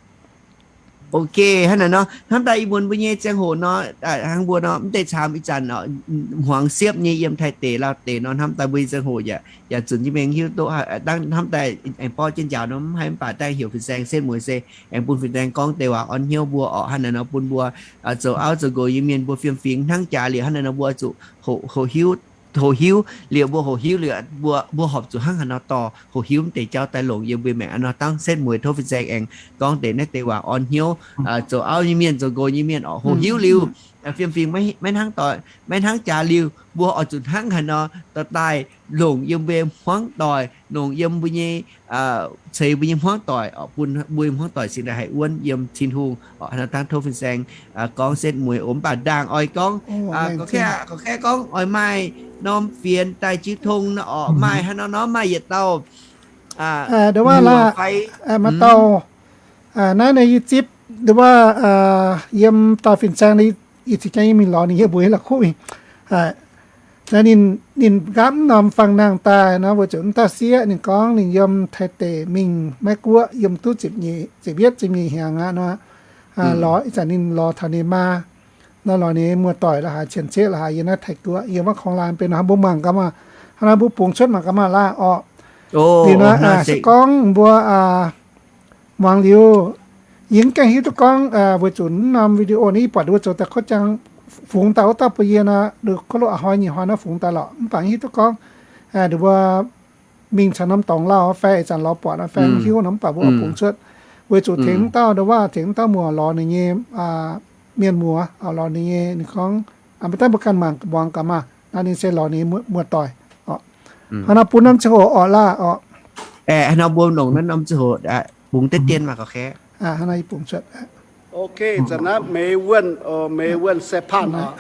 Ok, hnangv naaic nor, hnamv daaih ih muonz mbuo nyei ziangh hoc nor, hnangv mbuo nor, mv deix camv ih zanc hmuangx siepv nyei yiem Taiv deic, Laauv deic nor, hnamv daaih mbuo nyei ziangh hoc yaac, yaac zunc jienv mingh hiuv duqv, hnamv daaih aengx borqv jienv njaaux nor mv haih, mv baac daaih heuc fin-saeng setv mueiz se aengx bun fin-saeng gorngv deix waac orn hnyouv mbuo orqc. Hnangv naaic nor bun mbuo zoux auv zoux nqox nyei mienh mbuo fiem-fingx hnangv jaax liuz, hnangv naaic nor mbuo zuqc hoqc hiuv, hoqc hiuv liuz, mbuo hoqc hiuv liuz, mbuo, mbuo horpc zuqc hnangv haaix nor dorh hoqc hiuv mv deix jauv daaih longc yiem mbuo maengc. Hnangv nor dangv setv mueiz tov fin-saeng aengx gorngv deix naaiv deix waac orn hnyouv, zoux auv nyei mienh zoux nqox nyei mienh orqc, hoqc hiuv liuz, fiem-fingx maiv hnangv doic, maiv hnangv jaax liuz, mbuo oix zuqc hnangv haaix nor dorh daaih longc yiem mbuo hmuangv doic, longc yiem mbuo nyei, ceix mbuo nyei hmuangv doic orqc, bun mbuo hmuangv doic cingx daaih haih wuonv yiem Tin-Hungh orqc. Hnangv nor dangv tov fin-saeng gorngv setv mueiz oc. Mv baac ndaangc oix gorngv, gorngv, gorngv, gorngv oix maaih norm fienx daaih jiu tong nor orqc, maaih hnangv nor nor maaih yietc dauh, ndo wuov laaix, maaih dauh, naaiv naaiv yie zipv ndo wuov, yiem dauh fin-saeng, ih cingx jangv yie mingh lorz ninh yie mbuox la'kuqv mingh. Naaiv ninh, ninh nqaapv norm fangx nangh daaih nor, weic zuqc mv dauh sieqv ninh gorngv ninh yiem Taiv deic mingh Meiv Guoqv yiem duqv ziepc yietv ziepc nyeic hnyangx aqv nor, lorz ih zanc ninh lorz taux ninh maa nor, lorz ninh muoz-doic la'haaix, cien-ceqv la'haaix, yiem naaiv Taiv Guoqv yiem wuov korng-laanh benx nor, mbuo mangc gaax maah, hnangv naaiv mbuo bungx cuotv mangc gaax maah laah orqc. Liuz nor, se gorngv mbuo muangx liuz, yie mv gaengh hiuv duqv gorngv, weic zuqc mv norm video naaiv yie buatc ninh mbuo zoux daaih kuotv jangx fungx daaih wuov dauh bun yie nor, kov loqv a'hnoi nyic hnoi nor fungx daaih lorqc, mv baac hiuv duqv gorngv, ndo wuov mingh caux norm dorngx lauh fai ih zanc lorz buatc nor fai mv hiuv nor, mv baac mbuo oix bungx cuotv, weic zuqc tengx mv dauh ndo wuov, tengx mv dauh muoz lorz ninh nyei mienh muoz, lorz ninh nyei, ninh gorngv, mv daaih mbuo ganh mangc muangx gaax maah, naaiv ninh se lorz ninh muoz-doic orqc. Hnangv nor bun norm ziangh hoc orqc laah orqc. Hnangv nor mbuo longc naaiv norm ziangh hoc bungx deix dien maah, ga'kv. Hnangv nor yie bungx cuotv. Ok, zanc naaiv Meix Wuonh, Meix Wuonh Saih Paanh orqc.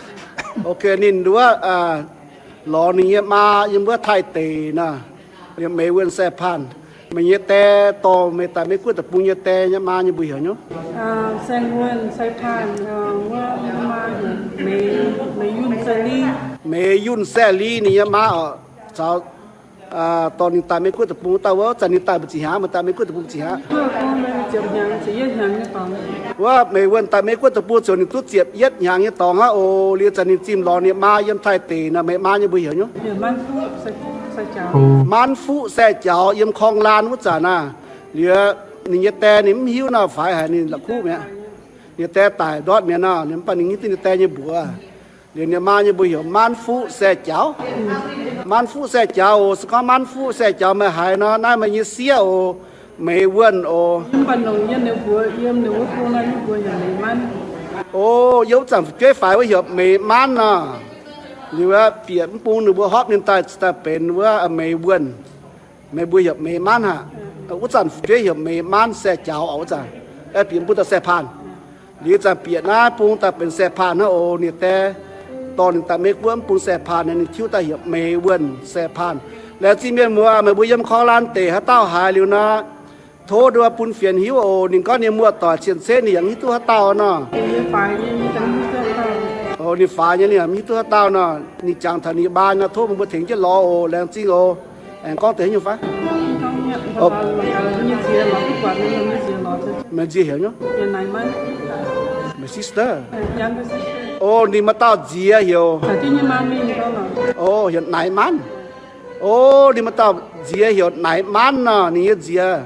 Ok, ninh nduov lorz ninh nyei maa yiem wuov Taiv deic nor, liuz Meix Wuonh Saih Paanh. Meih nyei die dorh meih daaih Meiv Guoqv deic-bung nyei die nyei maa nyei mbuox heuc nyei? Meix Yunh Saih Li ninh nyei maa orqc. Caux dorh ninh daaih Meiv Guoqv deic-bung dauh wuov, zanc ninh daaih mbu'ziex hnyangx, meih daaih Meiv Guoqv deic-bung mbu'ziex hnyangx? Wuov Meix Wuonh daaih Meiv Guoqv deic-bung ziouc ninh duqv ziepc yietv hnyangx nyei dorngx aqv oc. Liuz zanc ninh zimh lorz ninh maa yiem Taiv deic nor, meih maa nyei mbuox heuc nyei? Maanv Fuqv Saih Jaux yiem korng-laanh wuov zanc aqv. Liuz ninh nyei die ninh mv hiuv nor, faix haic ninh la'kuqv mi'aqv. Ninh die daic ndortv mi'aqv nor, ninh mv baac ninh hiuv duqv ninh die nyei mbuox. Liuz ninh maa nyei mbuox heuc Maanv Fuqv Saih Jaux. Maanv Fuqv Saih Jaux oc. Se gorngv Maanv Fuqv Saih Jaux meih haiz nor, naaiv meih nyei sieqv oc, Meix Wuonh oc. O, yiem wuov zanc fu'jueiv faix wuov heuc Meix Maanv nor. Liuz bieqc mv bung ninh mbuo hopv ninh daaih, daaih benx wuov Meix Wuonh. Meih mbuo heuc Meix Maanv aqv. Wuov zanc fu'jueiv heuc Meix Maanv Saih Jaux oc. Wuov zanc bieqc mv bung daaih Saih Paanh. Liuz zanc bieqc naaiv bung daaih benx Saih Paanh hnangv oc. Ninh die dorh ninh daaih Meiv Guoqv mv bung Saih Paanh, ninh tiuv daaih heuc Meix Wuonh Saih Paanh. Laengz zingh mienh muoz, meih mbuo yiem korng-laanh deic haaix dauh haiz liuz nor, tov nduov bun fienx hiuv oc. Ninh gorngv ninh muoz-doic cien-ceqv ninh yaac mv hiuv duqv haaix dauh nor. Ninh faix nyei ninh yaac mv hiuv duqv haaix dauh nor. Ninh jangx taux ninh maa nor, tov meih mbuo tengx jienv lorz oc. Laengz zingh oc. Aengx gorngv deix haaix nyungc fai? Meih nziex heuc nyungc? My sister. O, ninh maaih dauh nziex heuc, o, heuc Naaiv Maanv. O, ninh maaih dauh nziex heuc Naaiv Maanv nor, ninh nyei nziex,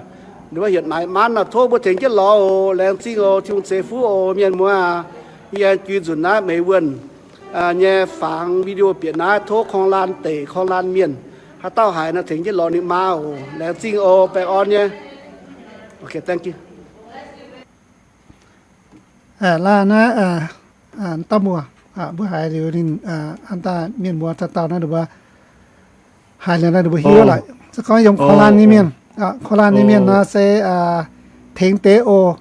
ninh mbuo heuc Naaiv Maanv nor. Tov mbuo tengx jienv lorz oc. Laengz zingh oc. Tin-Hungh ceix fuqv oc mienh muoz. Yie aengx jui nzunc naaiv Meix Wuonh nyei fangx video bieqc naaiv. Tov korng-laanh deic, korng-laanh mienh, haaix dauh haiz nor tengx jienv lorz ninh maa oc. Laengz zingh oc. Baengh orn nyei. Laanh naaiv dauh muoz, mbuo haiz liuz ninh an daaih mienh muoz dauh dauh naaiv, ninh mbuo haiz liuz naaiv ninh mbuo hiuv laic. Se gorngv yiem korng-laanh nyei mienh, korng-laanh nyei mienh nor se tengx deix oc.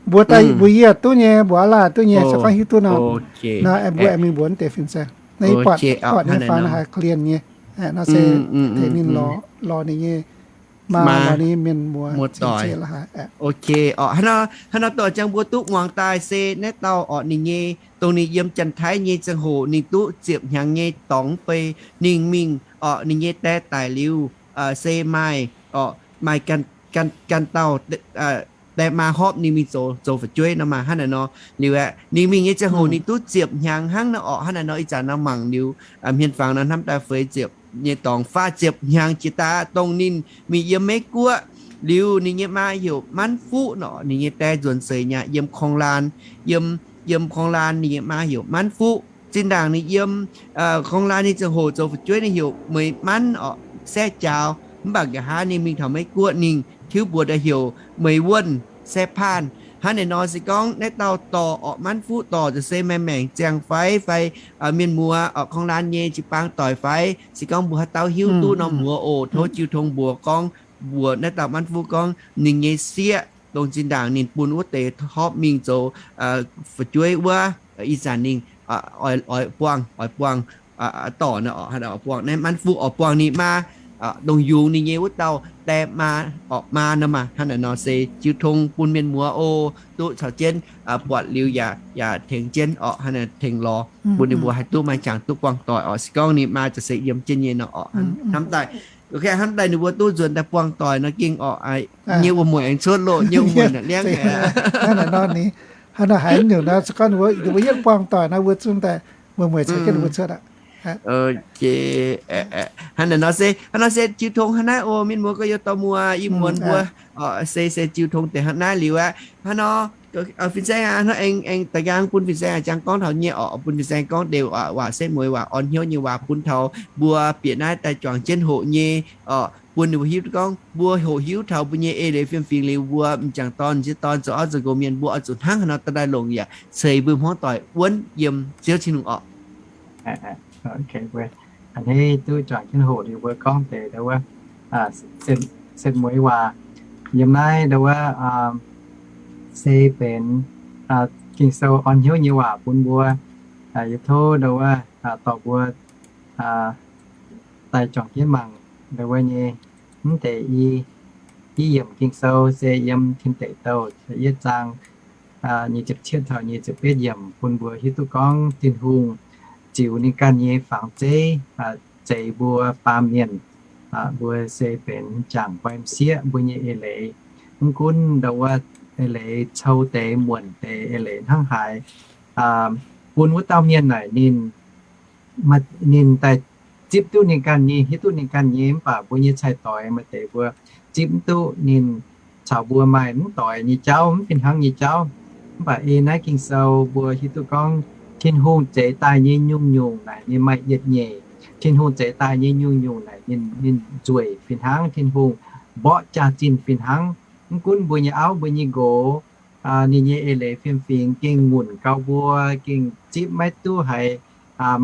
Mbuo daaih mbuo yie duqv nyei, mbuo aqv laah duqv nyei, se gorngv hiuv duqv nor, nor mbuo aengx mingh mbuox deix fin-saeng. Naaiv yie buatc, buatc nyei fangx haiz korv-lienh nyei. Naaiv se tengx ninh lorz, lorz ninh nyei maa, lorz ninh nyei mienh muoz, muoz-doic. Ok, orqc, hnangv nor dongh ziangh mbuo duqv muangx daaih se naaiv dauh orqc ninh nyei, dongh ninh yiem Janx-Taiv nyei ziangh hoc ninh duqv ziepc hnyangx nyei dorngx fei, ninh mingh orqc ninh nyei die daic liuz, se maaih orqc maaih ganh dauh die maa horpc ninh mingh zoux, zoux fu'jueiv nor maah. Hnangv naaiv nor liuz aeqv, ninh mingh nyei ziangh hoc ninh duqv ziepc hnyangx hnangv nor orqc. Hnangv naaiv nor ih zanc nor mangc liuz, hmien fangx nor hnamv daaih feix ziepc nyei dorngx, faah ziepc hnyangx jiex daaih dongh ninh mingh yiem Meiv Guoqv liuz ninh nyei maa heuc Manv Fuqv nor, ninh nyei die nzuonx seix nyei yiem Korng Laan, yiem, yiem Korng Laan ninh nyei maa heuc Manv Fuqv. Zinh ndaangc ninh yiem Korng Laan nyei ziangh hoc zoux fu'jueiv ninh heuc Meih Manv orqc, Saeqv Jaaux. Mv baac nqa'haav ninh mingh taux Meiv Guoqv ninh tiuv mbuox daaih heuc Meih Wuonh, Saeqv Paanh. Hnangv naaiv nor se gorngv naaiv dauh dorc orqc, Manv Fuqv dorc, za'gengh se maaih maengc ziangh fai, fai mienh muoz orqc, Korng Laan nyei jiu-baang doic fai, se gorngv mbuo haaix dauh hiuv duqv norm mbuox oc, tov jiu tong mbuox gorngv, mbuox naaiv dauh Manv Fuqv gorngv ninh nyei sieqv dongh zinh ndaangc ninh bun wuov deix horpc mingh zoux fu'jueiv wuov, ih zanc ninh oix buangh, oix buangh dorc nor, oix buangh naaiv Manv Fuqv, oix buangh ninh maa, dongh yungz ninh nyei wuov dauh die maa, orqc, maa nor maah. Hnangv naaiv nor se jiu tong bun mienh muoz oc, duqv caux jienv buatc liuz yaac, yaac tengx jienv orqc, hnangv naaiv tengx lorz bun ninh mbuo haih duqv maaih qangx duqv buangh doic orqc. Se gorngv ninh maa za'gengh se yiem jienv nyei nor orqc, hnamv daaih, hnamv daaih ninh mbuo duqv nzuonx daaih buangh doic nor gengh orqc, nyei wuom-mueic aengx cuotv loh, nyei wuom-mueic naaic liangv. Hnangv naaic nor ninh, hnangv naaic haiz nyungc nor se gorngv ninh mbuo, ninh mbuo yietv buangh doic nor mbuo zungv daaih wuom-mueic caux jienv ninh mbuo cuotv aqv. Hnangv naaic nor se, hnangv nor se jiu tong hnangv naaiv oc. Mienh muoz gorx-youz dorh muoz, ih muonz mbuo se, se jiu tong deix hnangv naaiv liuz aqv. Hnangv nor, fin-saeng aac, hnangv aengx, aengx da'nqaang bun fin-saeng aac jangx gorngv taux nyei orqc, bun fin-saeng gorngv deix waac, waac setv mueiz waac, orn hnyouv nyei waac bun taux mbuo bieqc naaiv daaih juangc jienv hoqc nyei orqc, bun ninh mbuo hiuv duqv gorngv mbuo hoqc hiuv taux mbuo nyei eix leiz fiem-fingx liuz, mbuo m'jangc dorn, m'sieqv dorn, zoux auv zoux nqox mienh, mbuo oix zuqc hnangv haaix nor daaih longc yaac ceix mbuo hmuangv doic wuonv yiem Ziouv Tin-Hungh orqc. A'hneiv duqv juangc jienv hoqc liuz mbuo gorngv deix ndau wuov setv mueiz waac yiem naaiv ndau wuov se benx Ging-Sou orn hnyouv nyei waac bun mbuo. Yie tov ndau wuov dorh mbuo daaih juangc jienv mangc ndau wuov nyei mv deix i, i yiemc Ging-Sou se yiem Tin Deic Douh yietv zaang nyic ziepc cietv taux nyic ziepc betv yiemc bun mbuo hiuv duqv gorngv Tin-Hungh ziux ninh ganh nyei fangx zeiv zeix mbuo baamh mienh. Mbuo se benx m'jangc fai m'sieqv, mbuo nyei eix leiz, mv gunv ndau wuov eix leiz cou deix muonc deix eix leiz hnangv haaix, bun wuov dauh mienh naaic ninh, ninh daaih zipv duqv ninh ganh nyei, hiuv duqv ninh ganh nyei. Mv baac mbuo nyei cai-doix maaih deix mbuo zipv mv duqv ninh caux mbuo maaih mv doix nyei jauv, mv fih hnangv nyei jauv. Mv baac ei naaiv Ging-Sou mbuo hiuv duqv gorngv Tin-Hungh zeix daaih nyei nyungc-nyungc naaic ninh maaih yietc nyeic. Tin-Hungh zeix daaih nyei nyungc-nyungc naaic ninh, ninh nzueic fih hnangv. Tin-Hungh mborqv jaax-zinh fih hnangv. Mv gunv mbuo nyei auv, mbuo nyei nqox, ninh nyei eix leiz fiem-fingx gengh ngunc gau mbuo, gengh zipv maiv duqv haiz,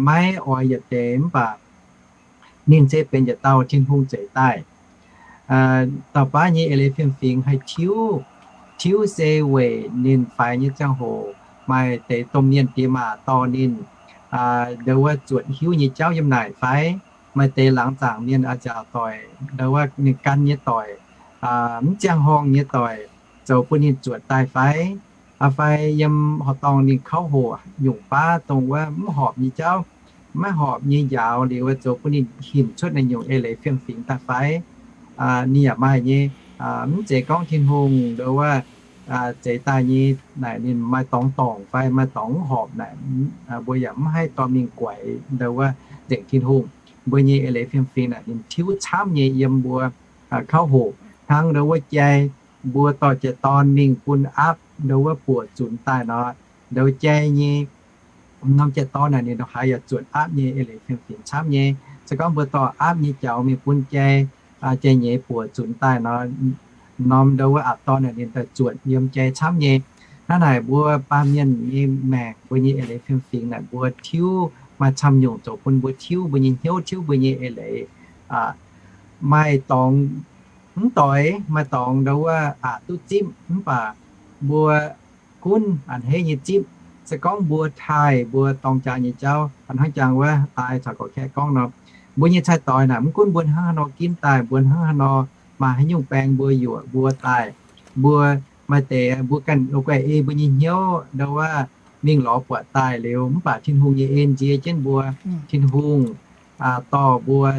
maiv oix yietc deix, mv baac ninh se benx yietc dauh Tin-Hungh zeix daaih. Dauh baav nyei eix leiz fiem-fingx haih tiuv, tiuv se weic ninh faix nyei ziangh hoc maaih deix domh mienh diex maac dorh ninh ndau wuov zuotc hiuv nyei jauv yiem naaic fai? Maaih deix laangz zaangc mienh a'nziaauc doic, ndau wuov ninh gan nyei doic, mv ziangh horngh nyei doic, zoux bun ninh zuotc daaih fai? Fai yiem horqc dorngh ninh kauv hoqc nyungc baav dongh wuov mv horpc nyei jauv, maiv horpc nyei njaaux liuz, zoux bun ninh hinc cuotv naaiv nyungc eix leiz fiem-fingx daaih fai? Ninh yaac maaih nyei. Mv zeiz gorngv Tin-Hungh ndau wuov zeix daaih nyei naaic ninh maaih dorngx dorngc fai maaih dorngx mv horpc naaic, mbuo yaac mv haih dorh mingh guaix ndau wuov nzengc Tin-Hungh. Mbuo nyei eix leiz fiem-fingx naaic ninh tiuv camv nyei yiem mbuo kauv hoqc hnangv ndau wuov jai. Mbuo dorh jai dorn mingh bun aapv ndau wuov buoqc zunx daaih nor, ndau jai nyei norm jai dorn naaic ninh ndongc haaix yaac zuotc aapv nyei eix leiz fiem-fingx camv nyei. Se gorngv mbuo dorh aapv nyei jaux mingh bun jai, jai nyeiz buoqc zunx daaih nor, norm ndau wuov aapv dorn naaic ninh daaih zuotc yiem jai camv nyei. Hnangv naaic mbuo baamh mienh nyei maengc, mbuo nyei eix leiz fiem-fingx naaic mbuo tiuv maaih camv nyungc zoux bun mbuo tiuv mbuo nyei hnyouv, tiuv mbuo nyei eix leiz. Maaih dorngx mv doix, maaih dorngx ndau wuov aqc duqv zipv, mv baac mbuo gunv a'hneiv nyei zipv. Se gorngv mbuo taaih mbuo dorng jaax nyei jauv, hnangv jangx wuov daaih caux gorqv-kaeqv gorngv nor, mbuo nyei cai-doix naaic mv gunv mbuo hnangv haaix nor ginv daaih, mbuo hnangv haaix nor maaih haaix nyungc baeng mbuo yuoqc mbuo daaih, mbuo maaih deix mbuo ganh guaih ei mbuo nyei hnyouv ndau wuov mingh lorz buatc daaih liuz, mv baac Tin-Hungh nyei en nzie jienv mbuo. Tin-Hungh dorh mbuo,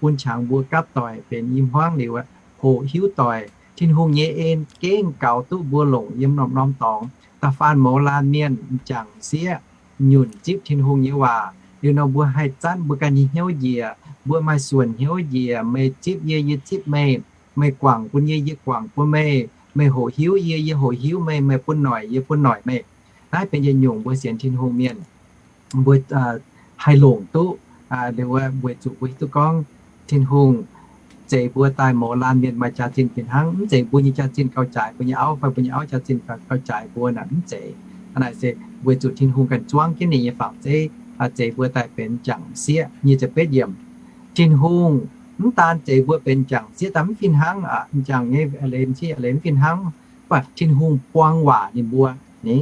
bun qangx mbuo gapv doic benx i hmuangv liuz, hoqc hiuv doic, Tin-Hungh nyei en gengh gaux duqv mbuo longc yiem norm-norm dorngx. Da'faanh mouz laanh mienh m'jangc sieqv nyunc zipv Tin-Hungh nyei waac liuz nor, mbuo haih zanv mbuo ganh nyei hnyouv njiec, mbuo maaih suonc hnyouv njiec, meih zipv yie, yie zipv meih, meih guangc bun yie, yie guangc bun meih, meih hoqc hiuv yie, yie hoqc hiuv meih, meih bun noic, yie bun noic meih. Naaiv benx yietc nyungc mbuo sienx Tin-Hungh mienh mbuo haih longc duqv. Liuz weic zuqc mbuo hiuv duqv gorngv Tin-Hungh zeix mbuo daaih mouz laanh mienh maaih jaax-zinh fih hnangv. Mv zeiz mbuo nyei jaax-zinh gauh jaaix mbuo nyei auv, fai mbuo nyei auv jaax-zinh gauh jaaix mbuo naaic, mv zeiz. Hnangv naaic se weic zuqc Tin-Hungh ganh zuangv jienv ninh nyei fangx zeiv, zeix mbuo daaih benx m'jangc sieqv. Nyic ziepc betv yiemc, Tin-Hungh mv daan zeix mbuo benx m'jangc sieqv daaih mv fih hnangv, m'jangc nyei leiz, leiz mv fih hnangv, mv baac Tin-Hungh buang waac ninh mbuo. Ni,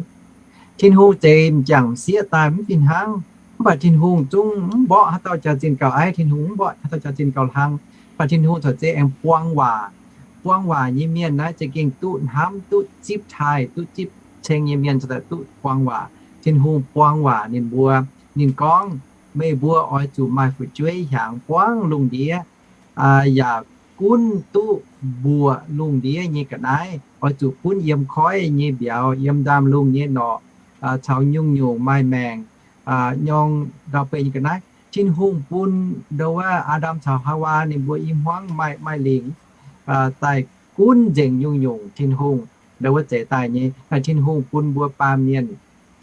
Tin-Hungh zeix m'jangc sieqv daaih mv fih hnangv, mv baac Tin-Hungh zungv mv mborqv haaix dauh jaax-zinh gauh aiv, Tin-Hungh mv mborqv haaix dauh jaax-zinh gauh hlang, mv baac Tin-Hungh corc zeiz aengx buang waac. Buang waac nyei mienh naaiv za'gengh duqv hnamv, duqv zipv taaih, duqv zipv ceng nyei mienh corc duqv buang waac. Tin-Hungh buang waac ninh mbuo. Ninh gorngv, meih mbuo oix zuqc maaih fu'jueiv hiaangx buangv lungh ndiev, yaac gunv duqv mbuoqc lungh ndiev nyei ga'naaiv, oix zuqc gunv yiem koiv nyei mbiauz, yiem ndaamv-lungh nyei norqc, caux nyungc-nyungc maaih maengc nyorng ndau-beih nyei ga'naaiv. Tin-Hungh bun ndo wuov Aa^ndam caux Haawaa ninh mbuo i hmuangv maaih, maaih lingc daaih gunv nzengc nyungc-nyungc Tin-Hungh ndo wuov zeix daaih nyei. Naaiv Tin-Hungh bun mbuo baamh mienh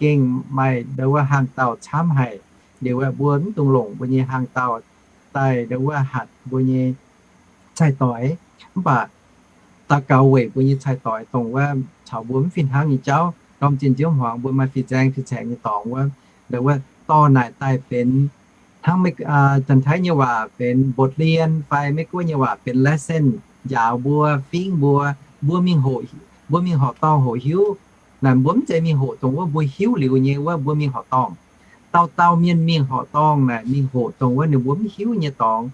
gengh maaih ndo wuov hlang dauh camv haic. Liuz mbuo mv dungx longc mbuo nyei hlang dauh daaih ndo wuov hatc mbuo nyei cai-doix. Mv baac daux gaux weic mbuo nyei cai-doix dongh wuov caux mbuo mv fih hnangv nyei jauv. Ndorm zinh nziouv hmuangx mbuo maaih fih nzaeng fih nzaengc nyei dorngx wuov, ndo wuov dorh naaic daaih benx hnangv Janx-Taiv nyei waac benx บทเรียน fai Meiv-Guoqv nyei waac benx เลคเชั่น njaaux mbuo, fingv mbuo, mbuo mingh hoqc, mbuo mingh horqc dorngh hoqc hiuv. Naaic mbuo mv zeiz mingh hoqc dongh wuov mbuo hiuv liuz nyei wuov mbuo mingh horqc dorngh. Dauh dauh mienh mingh horqc dorngh naaic mingh hoqc dongh wuov ninh mbuo mv hiuv nyei dorngx,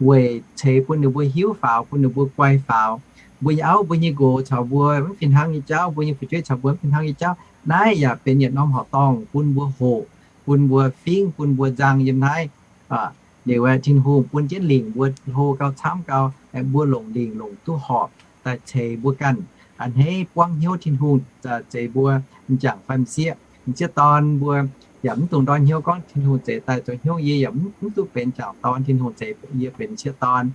weic ceix bun ninh mbuo hiuv faaux, bun ninh mbuo guai faaux. Mbuo nyei auv, mbuo nyei nqox caux mbuo mv fih hnangv nyei jauv, mbuo nyei fu'jueiv caux mbuo mv fih hnangv nyei jauv. Naaiv yaac benx yietc norm horqc dorngh bun mbuo hoqc, bun mbuo fingv, bun mbuo nzang yiem naaiv. Liuz Tin-Hungh bun jienv lingc mbuo hlo gau, camv gau, mbuo longc lingc longc duqv horpc daaih ceix mbuo ganh. A'hneiv buangv hnyouv Tin-Hungh zeix mbuo m'jangc fai m'sieqv, m'sieqv dorn mbuo yaac mv dungx ndortv hnyouv gorngv Tin-Hungh zeix daaih zoux hnyouv yie yaac mv duqv benx m'jangc dorn, Tin-Hungh zeix yie benx m'sieqv dorn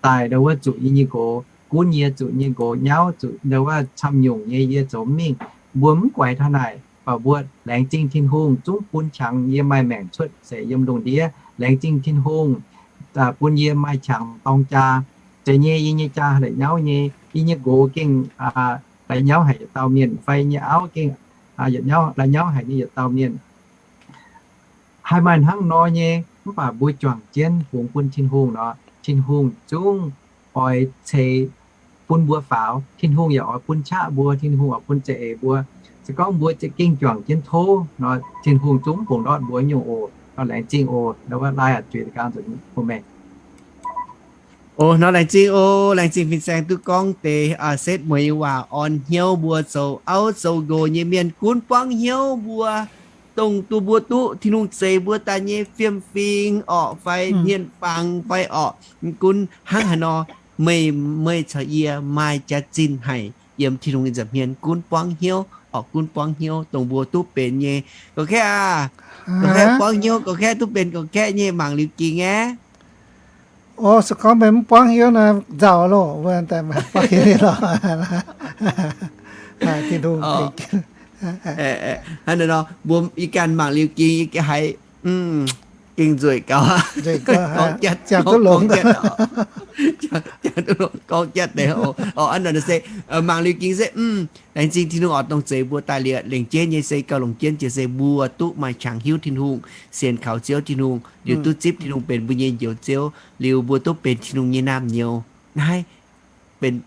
daaih ndo wuov zuqc yie nyei nqox gunv, yie zuqc nyei nqox nyauv, zuqc ndo wuov camv nyungc nyei yie zoux mv mingh. Mbuo mv guaix taux naaic, mv baac mbuo laengz zingh Tin-Hungh zungv bun qangx yie maaih maengc cuotv seix yiem lungh ndiev. Laengz zingh Tin-Hungh bun yie maaih qangx dorng jaa. Zeiz nyei, yie nyei jaa la'nyauv nyei, yie nyei nqox gengh la'nyauv haic yietc dauh mienh, fai yie nyei auv gengh la'nyauv haic nyei yietc dauh mienh. Haih maaih hnangv nor nyei, mv baac mbuo juangc jienv fungx bun Tin-Hungh nor, Tin-Hungh zungv oix ceix bun mbuo faaux. Tin-Hungh yaac oix bun qaqv mbuo, Tin-Hungh oix bun za'eix mbuo. Se gorngv mbuo za'gengh juangc jienv tov nor, Tin-Hungh zungv mv bungx ndortv mbuo nyungc oc. Nor laengz zingh oc. Ndo wuov laih zuiz da'gang nzunc bun meih. Oc, nor laengz zingh oc. Laengz zingh fin-saeng duqv gorngv deix setv mueiz waac orn hnyouv mbuo zoux auv zoux nqox nyei mienh gunv buangv hnyouv mbuo, dongh duqv mbuo duqv Tin-Hungh zeix mbuo daaih nyei fiem-fingx orqc fai hmien-fangx fai orqc, gunv hnangv haaix nor, meih, meih caux yie maaih jaax-zinh haic yiem Tin-Hungh nyei nza'hmien gunv buangv hnyouv orqc, gunv buangv hnyouv dongh mbuo duqv benx nyei. Gorx-kaeqv aac, gorx-kaeqv buangv hnyouv, gorx-kaeqv duqv benx gorx-kaeqv nyei mangc liuz ging aeqv. Ov, se gorngv meih mv buangv hnyouv nor, nzauh loh, mbuo daaih maiv buangv hnyouv loh. Hnangv naaic nor, mbuo yie ganh mangc liuz ging, yie haiz gengh nzueic gaux, gorngv jatv, gorngv jatv, gorngv jatv deix. Ov, hnangv naaic nor se mangc liuz ging se, laengz zingh Tin-Hungh oix dongh zeix mbuo daaih liuz lengc jeiv nyei se gauh longc jienv jiex se mbuo duqv maaih qangx hiuv Tin-Hungh, sienx kaux Ziouv Tin-Hungh, liuz duqv zipv Tin-Hungh benx mbuo nyei Njoux Ziouv, liuz mbuo duqv benx Tin-Hungh nyei naamh nyouz. Naaiv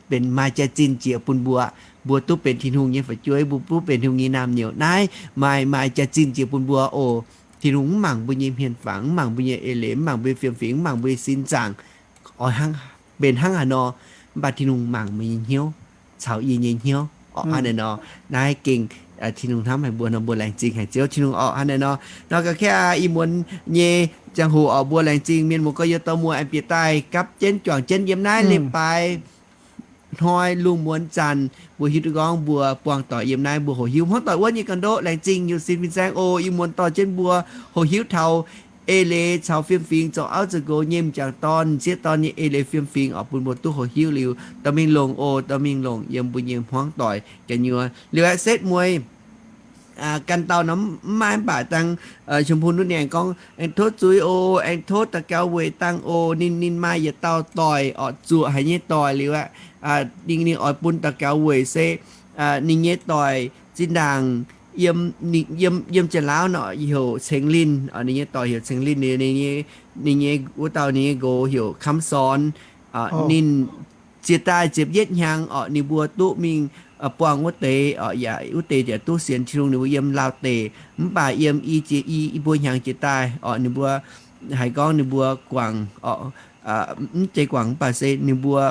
benx maaih jaax-zinh jiex bun mbuo. Mbuo duqv benx Tin-Hungh nyei fu'jueiv, mbuo duqv benx Tin-Hungh nyei naamh nyouz. Naaiv maaih, maaih jaax-zinh jiex bun mbuo oc. Tin-Hungh mv mangc mbuo nyei hmien-fangx, mv mangc mbuo nyei eix leiz, mv mangc mbuo nyei fiem-fingx, mv mangc mbuo nyei sin zaangc, oix hnangv, benx hnangv haaix nor, mv baac Tin-Hungh mangc meih nyei hnyouv caux yie nyei hnyouv orqc. Hnangv naaic nor, naaiv gengh Tin-Hungh hnamv haic mbuo nor, mbuo laengz zingh haic Ziouv Tin-Hungh orqc. Hnangv naaic nor, nor gorx-kaeqv aac, ih muonz nyei ziangh hoc orqc, mbuo laengz zingh mienh muoz gorx-youz dauh muoz aengx bieqc daaih gapv jienv juangc jienv yiem naaiv leiz-baaix hnoi lungh muonz zanc, mbuo hiuv duqv gorngv mbuo buangh doic yiem naaiv mbuo hoqc hiuv hmuangv doic wuov nyei ga'ndoqv. Laengz zingh Yiu Sin fin-saeng oc. Yie muonz dorh jienv mbuo hoqc hiuv taux eix leiz caux fiem-fingx zoux auv zoux nqox nyei m'jangc dorn, m'sieqv dorn nyei eix leiz fiem-fingx oc, bun mbuo duqv hoqc hiuv liuz dorh mingh longc oc, dorh mingh longc yiem mbuo nyei hmuangv doic ga'nyuoz liuz aeqv, setv mueiz gan dauh nor mv maaih, mv baac dangh Chong Pun Nutv ninh aengx gorngv, aengx tov zuiz oc, aengx tov daux gaux weic dangh oc. Ninh, ninh maaih yietc dauh doic oc, zuoqc haic nyei doic liuz aqv. Ninh, ninh oix bun daux gaux weic se ninh nyei doic zinh ndaangc yiem, yiem, yiem Janx-Laauv nor heuc Ceng Linh. Ninh nyei doic heuc Ceng Linh. Ninh, ninh nyei, wuov dauh ninh nyei nqox heuc Kamv Sorn. Ninh ziex daaih ziepc yietv hnyangx oc, ninh mbuo duqv mingh buangh wuov deix oc, yaac wuov deix yaac duqv sienx Tin-Hungh, ninh mbuo yiem Laauv deic. Mv baac yiem i jiex i, i buo hnyangx jiex daaih oc, ninh mbuo haiz gorngv ninh mbuo guangc, mv zeiz guangc mv baac se ninh mbuo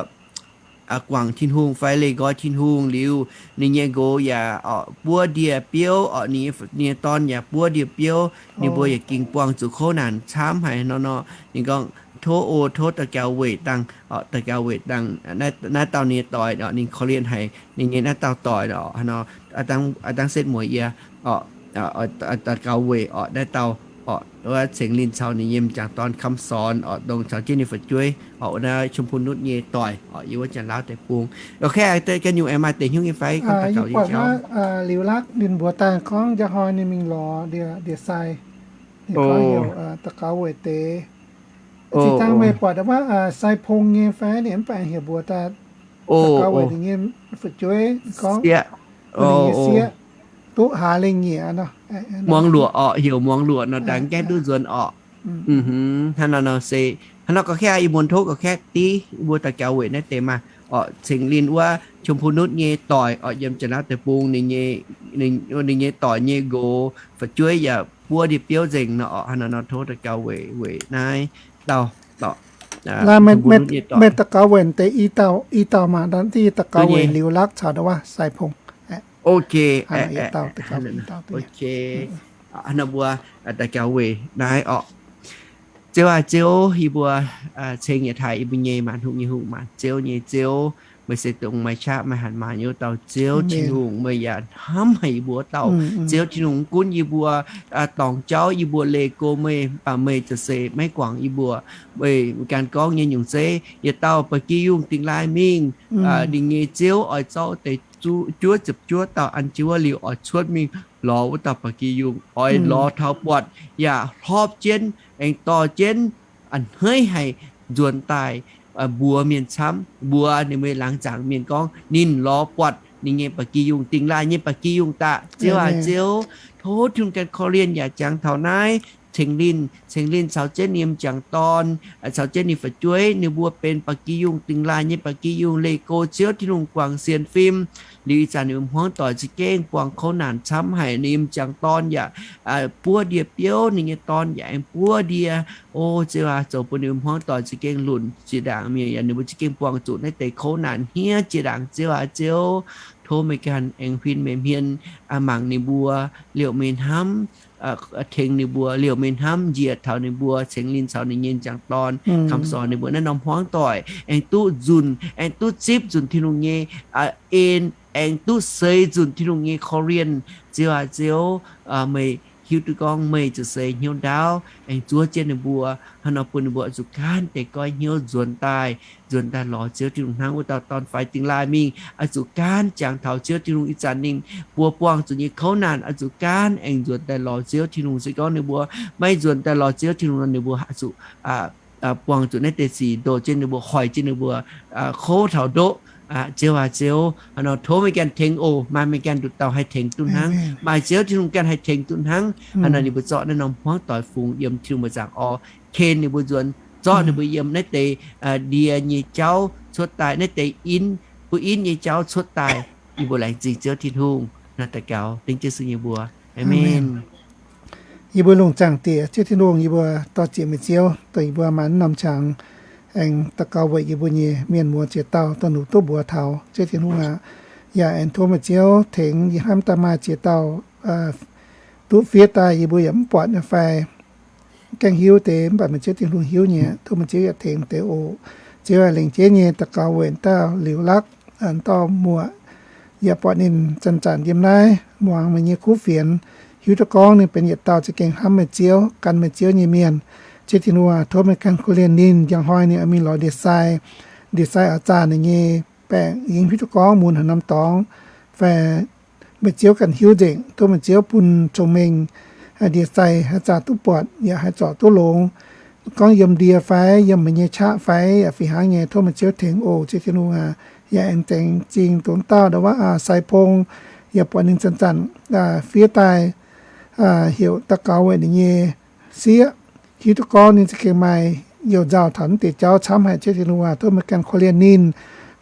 guangc Tin-Hungh fai leih nqoi Tin-Hungh liuz, ninh nyei nqox yaac buov ndie-biouv oc, ninh nyei dorn yaac buov ndie-biouv, ninh mbuo yaac ging buangh zuqc kouv naanc camv haic nor nor. Ninh gorngv, tov oc, tov daux gaux weic dangh, daux gaux weic dangh naaiv dauh ninh nyei doic oc, ninh korv-lienh haic ninh nyei naaiv dauh doic oc. Hnangv nor, dangh setv mueiz yie oc, daux gaux weic oc naaiv dauh oc, wuov Ceng Linh caux ninh nyei m'jangc dorn Kamv Sorn oc, dongh caux jienv ninh fu'jueiv oc, wuov naaiv Chong Pun Nutv nyei doic oc, yiem wuov Janx-Laauv deic-bung. Oc, ga'nyungc aengx maaih deix hnyouv nyei fai gorngv daux gaux nyei jauv? Liuz Lakv ninh mbuox daaih gorngv njang hnoi ninh mingh lorz ndie-sai, ninh gorngv heuc daux gaux weic deix. Zinh dangh meih buatc wuov Sai Pong nyei fai? Ninh mv baac heuc mbuox daaih daux gaux weic ninh nyei fu'jueiv gorngv, ninh nyei sieqv duqv hlaax lengh nyieqc nor. Muangx luoqc orqc, heuc muangx luoqc nor, dangx gaengh duqv nzuonx orqc. Hnangv nor nor se, hnangv nor ga'katv yie muonz tov ga'katv div mbuo daux gaux weic naaiv deix maah. Orqc, Ceng Linh wuov Chong Pun Nutv nyei doic orqc, yiem Janx-Laauv deic-bung, ninh nyei doic nyei nqox fu'jueiv yaac buov ndie-biouv nzengc nor orqc. Hnangv nor nor tov daux gaux weic, weic naaiv dauh, Chong Pun Nutv nyei doic. Meih daux gaux weic deix i dauh, i dauh maah, daux gaux weic Liuz Lakv caux wuov Sai Pong. Ok, ok. Hnangv nor mbuo daux gaux weic naaiv orqc. Ziouv aac Ziouv, yie mbuo ceng yietc taaih yie mbuo nyei maanc hungh nyei Hungh, maanc ziouv nyei Ziouv. Meih se dongh maaih qaqv maaih hatc maaz nyei wuov dauh Ziouv Tin-Hungh. Meih yaac hnamv haic yie mbuo wuov dauh Ziouv Tin-Hungh. Mv gunv yie mbuo dorngc jauv, yie mbuo leih go meih, mv baac meih za'gengh maiv guangc yie mbuo. Meih ganh gorngv nyei nyungc zeiv, yietc dauh ba'gi yungh dingh laaih mingh, ninh nyei ziouv oix zorqv deix juov ziepc juov dauh an jienv wuov liuz oix cuotv mingh lorz wuov dauh ba'gi yungh, oix lorz taux buatc yaac hlorpv jienv, aengx dorh jienv a'hneiv haic nzuonx daaih mbuox mienh camv, mbuox ninh mbuo laangz zaangc mienh gorngv ninh lorz buatc ninh nyei ba'gi yungh, dingh laaih nyei ba'gi yungh daaih. Ziouv aac Ziouv, tov Tin-Hungh ganh korv-lienh yaac jangx taux naaiv Ceng Linh, Ceng Linh caux jienv ninh m'jangc dorn, caux jienv ninh fu'jueiv, ninh mbuo benx ba'gi yungh, dingh laaih nyei ba'gi yungh, leih go Ziouv Tin-Hungh guangc sienx fim. Liuz ih zanc ninh mbuo hmuangv doic za'gengh buangh kouv naanc camv haic. Ninh m'jangc dorn yaac buov ndie-biouv, ninh nyei dorn yaac aengx buov ndie. O Ziouv aac, zoux bun ninh mbuo hmuangv doic za'gengh lunc jiex ndaangc mingh, yaac ninh mbuo za'gengh buangh zuqc naaiv deix kouv naanc hniev jiex ndaangc. Ziouv aac Ziouv, tov meih ganh aengx huin meih hmien mangc ninh mbuo, liouc meih hnamv tengx ninh mbuo, liouc meih hnamv njiec taux ninh mbuo, Ceng Linh caux ninh nyei m'jangc dorn, kamx sorc ninh mbuo naaiv norm hmuangv doic aengx duqv nzunc, aengx duqv zipv nzunc Tin-Hungh nyei en, aengx duqv seix nzunc Tin-Hungh nyei korv-lienh. Ziouv aac Ziouv, meih hiuv duqv gorngv meih za'gengh hnyouv ndaauv aengx zuov jienv ninh mbuo, hnangv nor bun ninh mbuo oix zuqc gaanv deix goiv hnyouv nzuonx daaih, nzuonx daaih lorz Ziouv Tin-Hungh hnangv wuov dauh dorn-faix dingh laaih mingh, oix zuqc gaanv jangx taux Ziouv Tin-Hungh ih zanc ninh mbuo buangh zuqc nyei kouv naanc, oix zuqc gaanv aengx nzuonx daaih lorz Ziouv Tin-Hungh. Se gorngv ninh mbuo maiv nzuonx daaih lorz Ziouv Tin-Hungh nor, ninh mbuo oix zuqc buangh zuqc naaiv deix sic ndoh jienv ninh mbuo, hoic jienv ninh mbuo kouv taux ndoqv. Ziouv aac Ziouv, hnangv nor tov meih ganh tengx oc. Maaih meih ganh nduqc dauh haih tengx duqv hnangv. Maaih Ziouv Tin-Hungh ganh haih tengx duqv hnangv. Hnangv nor ninh mbuo zorqv naaiv norm hmuangv doic fungx yiem Tin-Hungh mbuo nzaangc orv, ken ninh mbuo nzuonx, zorqv ninh mbuo yiem naaiv deix ndie nyei jauv cuotv daaih, naaiv deix in, buv in nyei jauv cuotv daaih. Yie mbuo laengz zingh Ziouv Tin-Hungh. Naaiv daux gaux dengv Yesu nyei mbuox. Aamen. Yie mbuo lungh zaangc Diex, Ziouv Tin-Hungh, yie mbuo dor-ziec meih Ziouv, dongh yie mbuo maaih naaiv norm qangx aengx daux gaux weic yie mbuo nyei mienh muoz ziex dauh dongh ninh duqv mbuox taux, Ziouv Tin-Hungh aac. Yaac aengx tov meih Ziouv tengx yie hnamv daaih maaih ziex dauh duqv fiev daaih yie mbuo yaac mv buatc nyei fai gaengh hiuv deix, mv baac meih Ziouv Tin-Hungh hiuv nyei. Tov meih Ziouv yaac tengx deix oc. Ziouv aac, lengc jeiv nyei daux gaux weic dauh Liuz Lakv, dauh muoc, yaac buatc ninh zanc-zanc yiem naaiv muangx meih nyei kuv fienx, hiuv duqv gorngv ninh benx yietc dauh za'gengh hnamv meih Ziouv, gan meih Ziouv nyei mienh. Ziouv Tin-Hungh, tov meih ganh korv-lienh ninh. Njang hnoi ninh oix mingh lorz ndie-sai, ndie-sai oix zaah ninh nyei baengc, yie hiuv duqv gorngv mun haaix norm dorngx, fai meih Ziouv ganh hiuv nzengc. Tov meih Ziouv bun cong-mengh, ndie-sai haih zaah duqv buatc yaac haih zorc duqv longx. Gorngv yiem ndie fai yiem meih nyei qaqv fai yaac fih hnangv nyei, tov meih Ziouv tengx oc, Ziouv Tin-Hungh aac. Yaac aengx tengx zingh dongh dauh ndau wuov Sai Pong, yaac buatc ninh zanc-zanc fiev daaih heuc daux gaux weic ninh nyei sieqv. Hiuv duqv gorngv ninh za'gengh maaih youh nzauh taux naaiv deix jauv camv haic, Ziouv Tin-Hungh aac. Tov meih ganh korv-lienh ninh.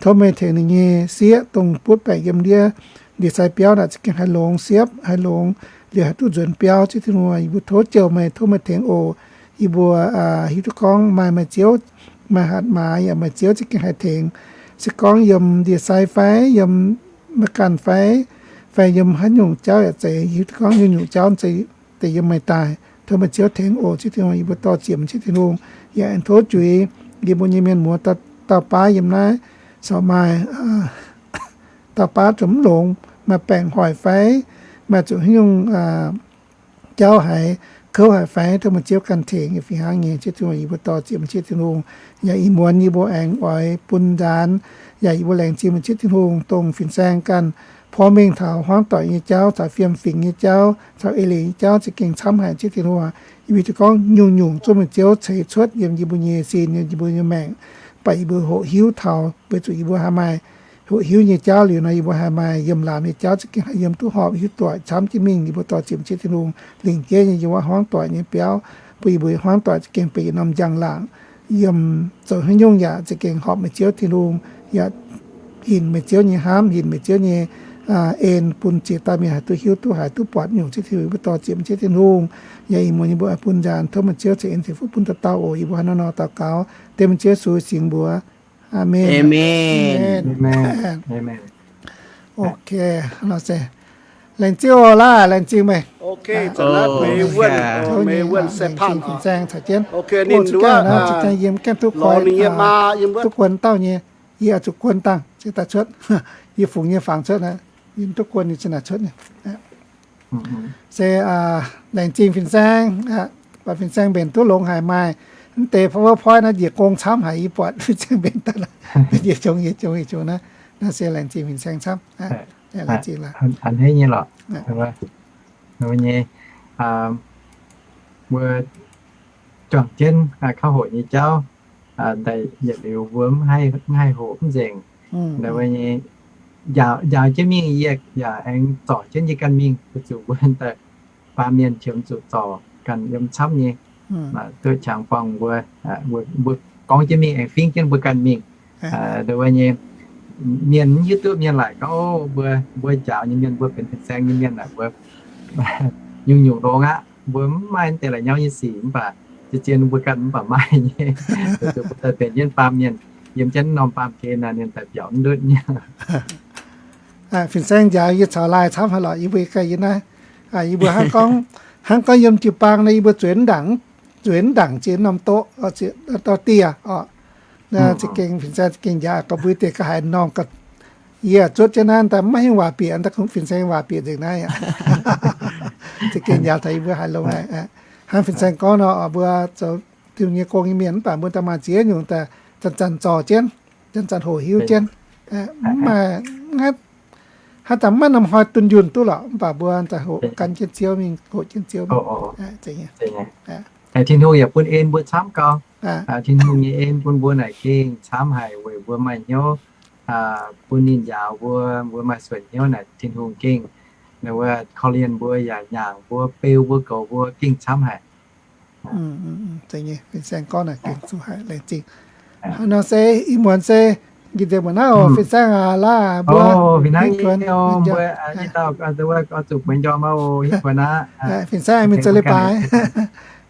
Tov meih tengx ninh nyei sieqv dongh butv baengc yiem ndiev ndie-sai biauv naaic za'gengh haih longx siepv, haih longx, liuz haih duqv nzuonx biauv, Ziouv Tin-Hungh. Yie mbuo tov jouh meih, tov meih tengx oc. Yie mbuo hiuv duqv gorngv maaih meih Ziouv, maaih hatc maaz yaac meih Ziouv za'gengh haih tengx. Se gorngv yiem ndie-sai fai yiem meih ganh fai, fai yiem haaix nyungc jauv yaac zeiz, hiuv duqv gorngv nyungc-nyungc jauv zeiz deix yiem meih daaih. Tov meih Ziouv tengx oc, Ziouv Tin-Hungh. Yie mbuo dor-ziec meih, Ziouv Tin-Hungh. Yaac aengx tov juix yie mbuo nyei mienh muoz dauh baav yiem naaiv, corc maaih dauh baav zuqc mv longx, maaih baengc hoic fai, maaih zuqc haaix nyungc jauv haiz, kouv haic fai, tov meih Ziouv ganh tengx. Yaac fih hnangv nyei, Ziouv Tin-Hungh, yie mbuo dor-ziec meih, Ziouv Tin-Hungh. Yaac ih muonz yie mbuo aengx oix bun nzaanx, yaac yie mbuo laengz zingh meih, Ziouv Tin-Hungh, dongh fin-saeng ganh porv mengh taux hmuangv doic nyei jauv, caux fiem-fingx nyei jauv, caux eix leiz nyei jauv za'gengh camv haic, Ziouv Tin-Hungh. Yie mbuo hiuv duqv gorngv nyungc-nyungc zungv meih Ziouv ceix cuotv yiem yie mbuo nyei sin, yiem yie mbuo nyei maengc, baac yie mbuo hoqc hiuv taux, weic zuqc yie mbuo haih maaih hoqc hiuv nyei jauv liuz nor, yie mbuo haih maaih yiemh laamz nyei jauv za'gengh haih yiem duqv horpc, hiuv duqv doic camv jienv mingh. Yie mbuo dor-ziec meih, Ziouv Tin-Hungh, lingc jeiv nyei yiem wuov hmuangv doic nyei biauv, bun yie mbuo hmuangv doic za'gengh benx yietc norm njang-laangc, yiem zoux haaix nyungc yaac za'gengh horpc meih, Ziouv Tin-Hungh, yaac hinc meih Ziouv nyei hnamv, hinc meih Ziouv nyei en, bun ziex dauh mienh haih duqv hiuv duqv haiz duqv buatc nyungc, Ziouv Tin-Hungh. Yie mbuo dor-ziec meih, Ziouv Tin-Hungh. Yaac ih muonz yie mbuo bun nzaanx tov meih Ziouv ceix en ceix fuqv bun dauh dauh oc. Yie mbuo hnangv nor nor daux gaux dengv meih Ziouv Yesu nyei singx mbuox. Aamen. Ok, nor se laengz zingh oc, laaix laengz zingh meih. Tov ninh laengz zingh fin-saeng caux jienv. Ninh za'gengh yiem gaengh duqv koi, duqv guon dauh nyei. Yie oix zuqc guon dangh cingx daaih cuotv. Yie fungx nyei fangx cuotv, yie duqv guon ninh cingx daaih cuotv nyei. Se laengz zingh fin-saeng, baac fin-saeng mbenc duqv longx haic, maaih mv deix PowerPoint naaiv njiec gong camv haic, yie buatc fin-saeng mbenc daaih, yie jongx, yie jongx, yie jongx naaiv. Naaiv se laengz zingh fin-saeng camv. Laengz zingh laaix. Nyei, mbuo juangc jienv kauv hoqc nyei jauv, daaih yietc liuz mbuo mv haih hoqc mv nzengc. Njaaux jienv mingh, yie yaac aengx zorc jienv yie ganh mingh, weic zuqc mbuo daaih baamh mienh qiemx zuqc zorc ganh yiem camv nyei. Duqv qangx buangh mbuo, mbuo gorngv jienv mingh aengx fingx jienv mbuo ganh mingh. Nduov nyei, mienh mv hiuv duqv, mienh laaic gorngv, o, mbuo, mbuo njaaux nyei mienh, mbuo benx fin-saeng nyei mienh aeqv, mbuo nyungc-nyungc longx aqv. Mbuo mv maaih deix la'nyauv nyei sic, mv baac zien-zien mbuo ganh mv baac maaih nyei. Weic zuqc mbuo daaih benx jienv baamh mienh, yiem jienv norm baamh gen naaic, ninh daaih biaux mv ndutv nyei. Fin-saeng njaaux yie caux laai camv haic lorqc, yie mbuo ganh yie naaiv. Yie mbuo hnangv gorngv, hnangv gorngv yiem jiu-baang nor, yie mbuo zueiz mv ndaangc, zueiz mv ndaangc ziex norm doqv, dorh dieh oc. Za'gengh fin-saeng za'gengh njaaux ga'mbui deix ga'haaix norm ga'haaix. Yie zuotv jienv naaiv daaih maiv hiuv waac bieqc, daaih kungx fin-saeng waac bieqc nzengc naaiv aqv. Za'gengh njaaux taux yie mbuo haaix longx naaic. Hnangv fin-saeng gorngv nor, mbuo zoux Tin-Hungh nyei gong nyei mienh mv baac mbuo daaih maaih ziex nyungc daaih zanc-zanc zorc jienv, zanc-zanc hoqc hiuv jienv. Mv maaih, haaix zanc maiv norm hnoi dunh yunh duqv lorqc, mv baac mbuo daaih hoqc gan jienv Ziouv mingh, hoqc jienv Ziouv mingh. Tin-Hungh yaac bun en mbuo camv gau. Tin-Hungh nyei en bun mbuo naaic gengh camv haic weic mbuo maaih hnyouv bun ninh njaaux mbuo, mbuo maaih suonc hnyouv naaic Tin-Hungh gengh, wuov, korv-lienh mbuo yaac nyaangc mbuo, beu mbuo, goux mbuo gengh camv haic. Fin-saeng gorngv naaic gengh zuqc haic, laengz zingh. Nor se ih muonz se njiec nzengc mbuo naaiv oc, fin-saeng aac, laaix mbuo, mbuo, zuqc buonc njormh aqv oc, hitv kuonx aqv. Fin-saeng mingh zoux leiz-baaix.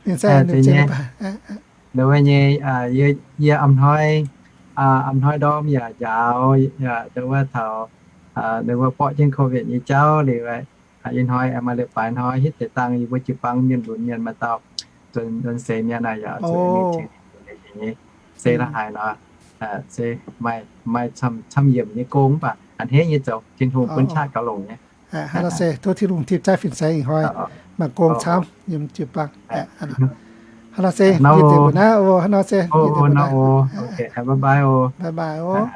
Fin-saeng mingh zoux leiz-baaix. Nduov nyei, yie a'hnoi, a'hnoi ndorm yaac njaaux, yaac nduov taux, nduov borqv jienv COVID nyei jauv liuz, ih hnoi maaih leiz-baaix hnoi hitv deix dangh, yie mbuo jiu-baang mienh lunx mienh maaih dauh nzuonx seix mienh naaic yaac zuqc nyei, se la'haaix nor. se maaih, maaih camv-yiemc nyei gong mv baac a'hneiv nyei zoux. Tin-Hungh bun qaqv gaux longx nyei. Hnangv nor se tov Tin-Hungh tim zaaiv fin-saeng ih hnoi maaih gong camv yiem jiu-baang. Hnangv nor se, mbuo naaiv o, hnangv nor se, bye bye o.